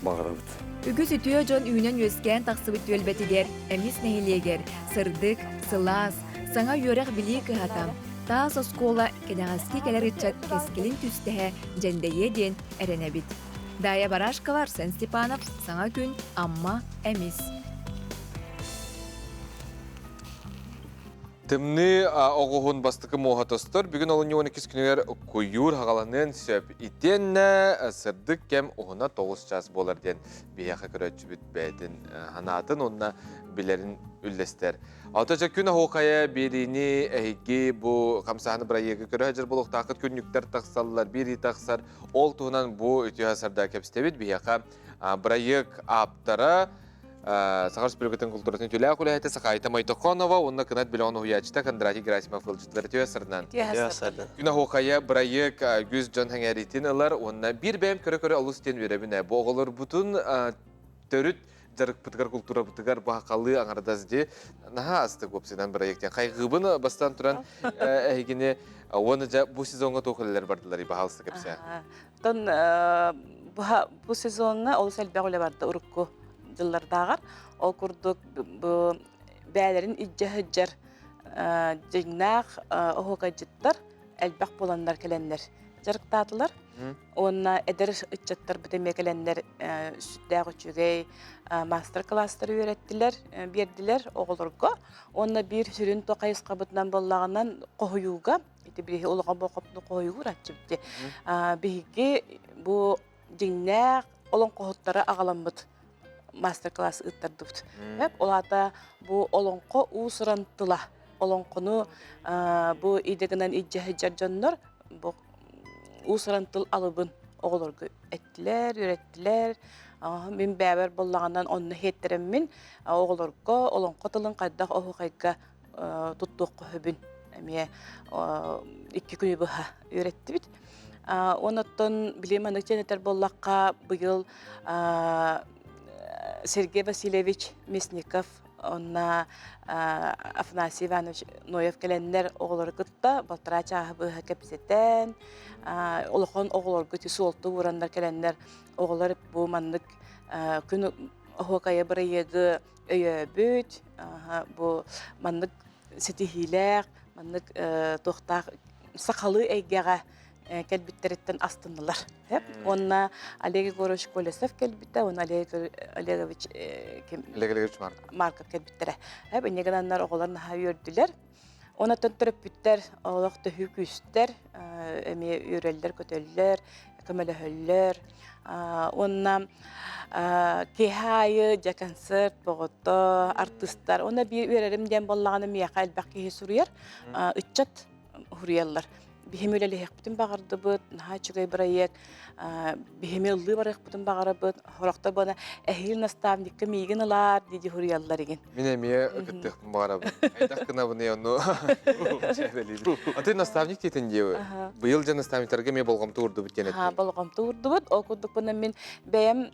баҕарабыт. Үгүс үтүө дьон үүнэн-үөскээн тахсыбыт түөлбэтигэр, Эмис нэһилиэгэр сырдык, сылаас, саҥа үөрэх-билии кыһата, таас оскуола кэнэҕэски кэлэр ыччат кэскилин түстэһэ дьэндэйиэ диэн эрэнэбит. Дая Барашкова, Арсен Степанов, Саҥа күн, Амма, Эмис. Тымныы оҕуһун бастакы муоһа тостор. Бүгүн олунньу 12 күнүгэр куйуур хаҕаланыан сөп. Итиэннэ сырдык кэм уһуна 9 чаас буолар диэн биһиэхэ көрөөччүбүт бэйэтин санаатын уонна билэрин үллэстэр. Алтача күн оһуохайа биэриини эһиги бу хамсааһыны бырайыагы көрө сылдьар буолуохтааххыт күннүктэр тахсаллар, биэрии тахсар. Ол туһунан бу үтүө сарда кэпсэтэбит. Биһиэхэ бырайыак ааптара Саха Республикатын култууратын үтүөлээх үлэһитэ Сахаайта Мойтохонова уонна Кынат Белеон уһуйааччыта Кондратий Герасимов ыалдьыттар үтүө сарынан. Күн оһуохайа бырайыак үгүс дьон сэҥээриитин ылар уонна биир бэйэм көрө-көрө олус диэн үөрэбин. Бу оҕолорбутун төрүт дьарыкпытыгар, култуурабытыгар баһахалыы аҥардас дии наһаа астык уопсайынан бырайыак диэн хайҕыыбын бастаан туран эһигини уонна дьэ бу сезоҥҥа туох үлэлэр бардылар баһаалыста кэпсээ. Оттон бу сезоҥҥа олус элбэх үлэ барда урукку дьыллардааҕар. Ол курдук бу бээлэрин илдьэ сылдьар дьиҥнээх оһуокайдьыттар элбэх буоланнар кэлэннэр дьарыктаатылар. Уонна эдэр ыччаттарбыт эмиэ кэлэннэр сүрдээх үчүгэй маастар-кылаастары үөрэттилэр, биэрдилэр оҕолорго. Уонна биир сүрүн хайысхабытынан буоллаҕынан хоһуйууга, ити биһиги улахан болҕомтону хоһуйуур аччыбыт. Биһиги бу дьиҥнээх олоҥхоһуттары аҕаламмыт мастер-класс ыыттардыбыт. Ол аата бу олоҥхо уус-уран тыла, олоҥхону бу идэ гынан илдьэ сылдьар дьоннор бу уус-уран тыл алыбын оҕолорго эттилэр, үөрэттилэр. Мин бэйэбэр буоллаҕынан онно иһиттэрэммин оҕолорго олоҥхо тылын хайдах оһуохайга туттуохха сөбүн эмиэ икки күнү быһа үөрэттибит. Онон били маннык диэн этэр буоллахха, быйыл Сергей Васильевич Мясников онно Афанасий Иванович Ноев кэлэннэр оҕолору кытта балтараа чааһы быһа кэпсэтэн, улахан оҕолорго ити суолта уураннар кэлэннэр оҕолор бу маннык күн оһуокайа бырайыагы өйөөбүт, бу маннык ситиһиилээх, маннык туохтаах сахалыы эйгэҕэ кэлбиттэриттэн астыннылар. Уонна Олег Егорович Колесов кэлбитэ, уонна Олег Олегович Олег Олегович Марков. Марков кэлбиттэрэ. Инньэ гынаннар оҕолор наһаа үөрдүлэр. Онон төрөппүттэр олох төһүү күүстэр, эмиэ үөрэллэр-көтөллөр, көмөлөһөллөр. Уонна киэһэ аайы дьэ концерт боҕото, артыыстар. Уонна биир үөрэрим диэн буоллаҕына миэхэ элбэх киһи суруйар. Ыччат суруйаллар. Биһими үлэлэһиэхпитин баҕардыбыт, наһаа үчүгэй бырайыак, биһими ыллыы барыахпытын баҕарабыт. Сорохтор буона эһиил наставникка миигин ылаар дии суруйаллар игин. Мин эмиэ кыттыахпын баҕарабын. Хайдах гынабыный ону дьээбэлиибин. Аты наставник диэтин диэби. Быйыл дьэ наставниктарга эмиэ болҕомто уурдубут диэн эттим. Болҕомто уурдубут. Ол курдукпунан мин бэйэм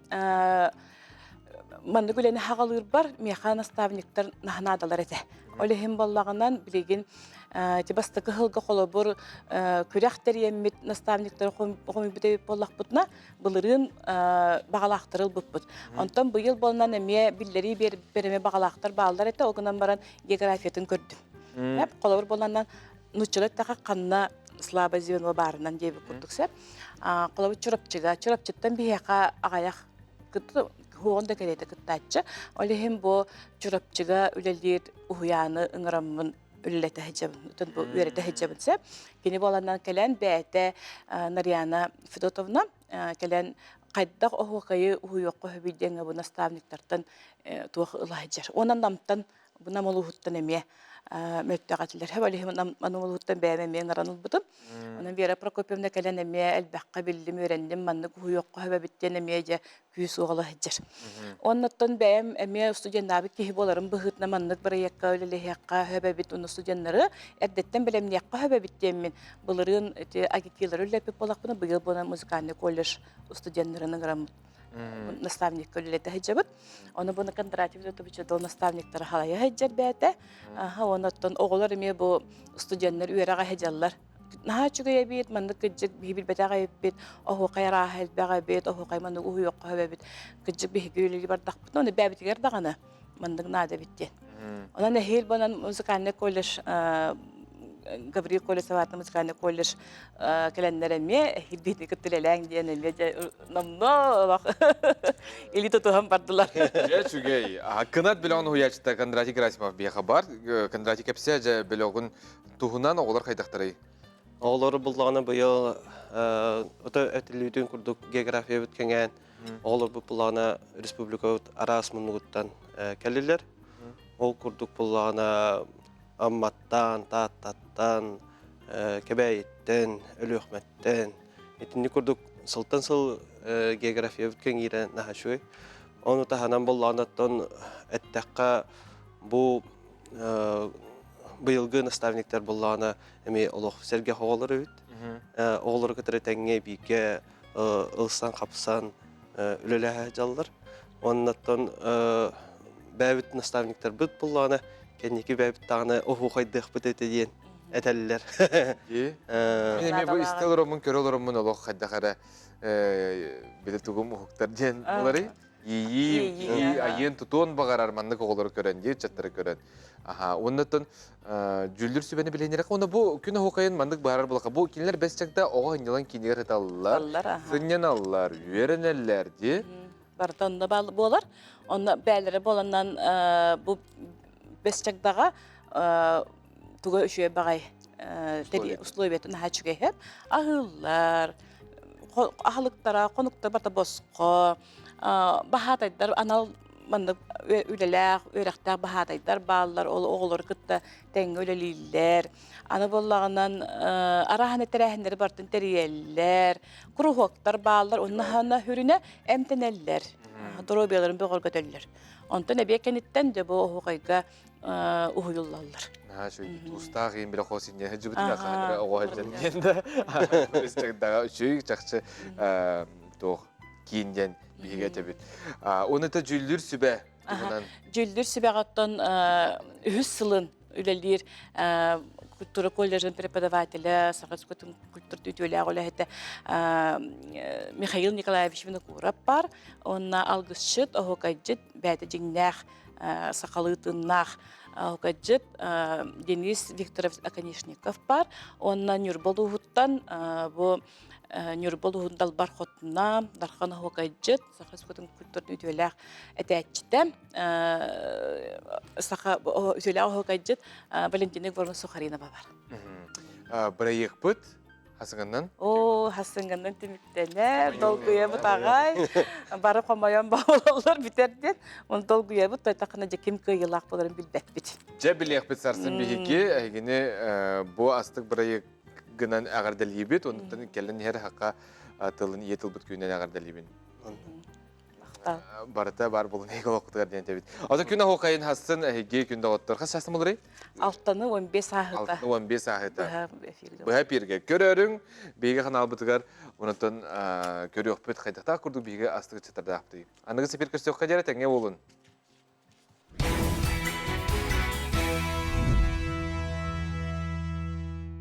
маннык үлэни хаҕалыырбар миэхэ наставниктар наһанаадалар этэ. Ол иһин буоллаҕынан билигин ити бастакы сылга холобур күрэх тэрийэммит наставниктары хомуйбут эбит буоллахпытына былырыын баҕалаахтары ылбыппыт. Онтон быйыл буолунан эмиэ биллэрии биэрбэр эмиэ баҕалаахтар бааллар этэ, ол гынан баран географиятын көрдүм. Холобур буоланан нууччалар эттэхэ ханна слабо звено баарынан диэбит курдук сөп. Холобур Чурапчыга, Чурапчыттан биһиэхэ аҕайах хуоҕун да кэриэтэ кыттааччы. Ол иһин бу Чурапчыга үлэлиир уһуйааны ыҥыраммын үлэлэтэ сылдьабын, бу үөрэтэ сылдьабын сөп. Кини буоланнан кэлэн бэйэтэ Нарьяна Федотовна кэлэн хайдах оһуокайы уһуйуохха сөбүй диэҥҥэ бу наставниктартан туох ыла сылдьар. Уонна Намтан, бу Нам улууһуттан эмиэ. мөлтөх этилэр. Ол иһин аны бэйэм эмиэ ыҥыран ылбытым. Онон Вера Прокопьевна кэлэн эмиэ элбэххэ биллим, үөрэнним, маннык уһуйуохха сөп эбит диэн эмиэ дьэ күүс уола сылдьар. Оннуттан бэйэм эмиэ студеннаабыт киһи буоларым быһыытынан маннык бырайыакка үлэлэһиэххэ сөп эбит, уонна студеннары эрдэттэн бэлэмниэххэ сөп эбит диэммин былырыын ити агитилары үлэлэппит буоллахпына, быйыл буолан музыкальный колледж студеннарын ыҥыраммыт наставникка үлэлэтэ сылдьабыт. Ону буну Кондратьев Лютович дол наставниктара халайа сылдьар бэйэтэ. Аха, онуттан оҕолор эмиэ бу студеннар үөрэҕэ сылдьаллар. Наһаа үчүгэй эбит, маннык кыдьык биһи билбэтэх эбиппит, оһуохай арааһа элбэх эбит, оһуохай маннык уһуйуохха сөп эбит. Кыдьык биһиги үлэлии бардахпытына, ону бэйэбитигэр даҕаны маннык наада эбит диэн. Онон эһиил бонон музыкальный колледж Гаврил Колесов аатынан музыкальный колледж кэлэннэр эмиэ эһиил биһиги кытта үлэлээҥ диэн эмиэ дьэ номнуо олох илии тутуһан бардылар. Дьэ үчүгэй. Кынат бөлөҕүн уһуйааччыта Кондратий Герасимов биһиэхэ бар. Кондратий кэпсээ дьэ бөлөҕүн туһунан оҕолор хайдахтарый? Оҕолору буллаҕына быйыл ото этиллибитин курдук географиябыт кэҥээн, оҕолорбут буллаҕына республикабыт араас муннугуттан кэллилэр. Ол курдук буллаҕына Амматтан, Тааттаттан, Кэбээйиттэн, Өлүөхмэттэн итинник курдук сылтан сыл географиябыт кэҥиирэ наһаа үчүгэй. Ону таһынан буллаҕынаттан эттэххэ бу быйылгы наставниктар буллаҕына эмиэ олох сэргэх оҕолор эбит. Оҕолору кытары тэҥҥэ бииргэ ылсан-хапсан үлэлэһэ сылдьаллар. Оннуттан бэйэбит наставниктарбыт буллаҕына кэнники бэйэбит даҕаны оһуохайдыахпыт этэ диэн этэллэр. Мин эмиэ бу истэ олороммун, көрө олороммун олох хайдах эрэ били тугум уһуктар диэн буларый. Иийии, айыан тутуон баҕарар маннык оҕолору көрөн, дии ыччаттары көрөн. Аха, уоннаттан дьүүллүр сүбэни билиһиннэрэххэ уонна бу күн оһуохайын маннык быһаарар булаха. Бу кинилэр бэс чагда оҕо сынньалаҥ киинигэр ыталлар, сынньаналлар, үөрэнэллэр дии. Барыта онно буолар. Онно бээлэрэ буоланнан бу бэс чагдаҕа туга үчүгэй баҕай условиятын наһаа үчүгэй аһыыллар, аһылыктара, хонуктара барыта босхо, баһаатайдар анал маннык үлэлээх, үөрэхтээх баһаатайдар бааллар, ол оҕолору кытта тэҥҥэ үлэлииллэр. Аны буоллаҕынан арааһына тэрээһиннэри барытын тэрийэллэр, куруһуоктар бааллар, онно хүрүнэ эмтэнэллэр, доруобуйаларын бөҕөргөтөллөр. Онтон эбиэт кэнниттэн дьэ бу оһуохайга уһуйуллаллар. Наһаа үчүгэй туустаах иин билэ хос инньэ сылдьыбытын хаһан оҕо сылдьан диэн да үчүгэй чахчы туох киин диэн биһиги этэбит. Уонна это дьүүллүүр сүбэ туһунан. Дьүүллүүр сүбэҕэ оттон үһүс сылын үлэлиир культура колледжын преподавателэ, Саха культура үтүөлээх үлэһитэ Михаил Николаевич Винокуров бар. Онно алгысчыт, оһуокайдьыт, бэйэтэ дьиҥнээх сахалыы тыыннаах оһуокайдьыт Денис Викторович Оконешников бар. Онно Ньурба улууһуттан бу Ньурба улууһун Далбар Хотуна, Дархан оһуокайдьыт, Саха Республикатын культуратын үтүөлээх этээччитэ, саха үтүөлээх оһуокайдьыт Валентина Егоровна Сухаринова бар. Бырайыакпыт хасыҥаннан? Оо, хасыҥаннан түмүктэнэр, долгуйабыт аҕай. Бары хомойон баҕалаллар бүтэр диэн. Оны долгуйабыт, тойтахына дьэ ким кыайыылаах буоларын билбэппит. Дьэ билиэхпит сарсын биһиги эһигини бу астык бырайыак гынан эҕэрдэлиибит. Онтон кэлэн иһэр хакка тылын ийэ тылбыт күнүнэн эҕэрдэлиибин. Барыта бар булун эһиги олоххутугар диэн этэбит. Ото күн оһуохайын хассын эһиги күн доҕоттор хас чаастан буларый? Алтаны 15 ааһыта. Алтаны 15 ааһыта. Быһа эфиргэ. Көрөрүҥ биһиги ханаалбытыгар онтон көрүөхпүт хайдахтаах курдук биһиги астык чытардаахпытый. Аныгы эфир көрсүөххэ диэри тэҥҥэ буолун.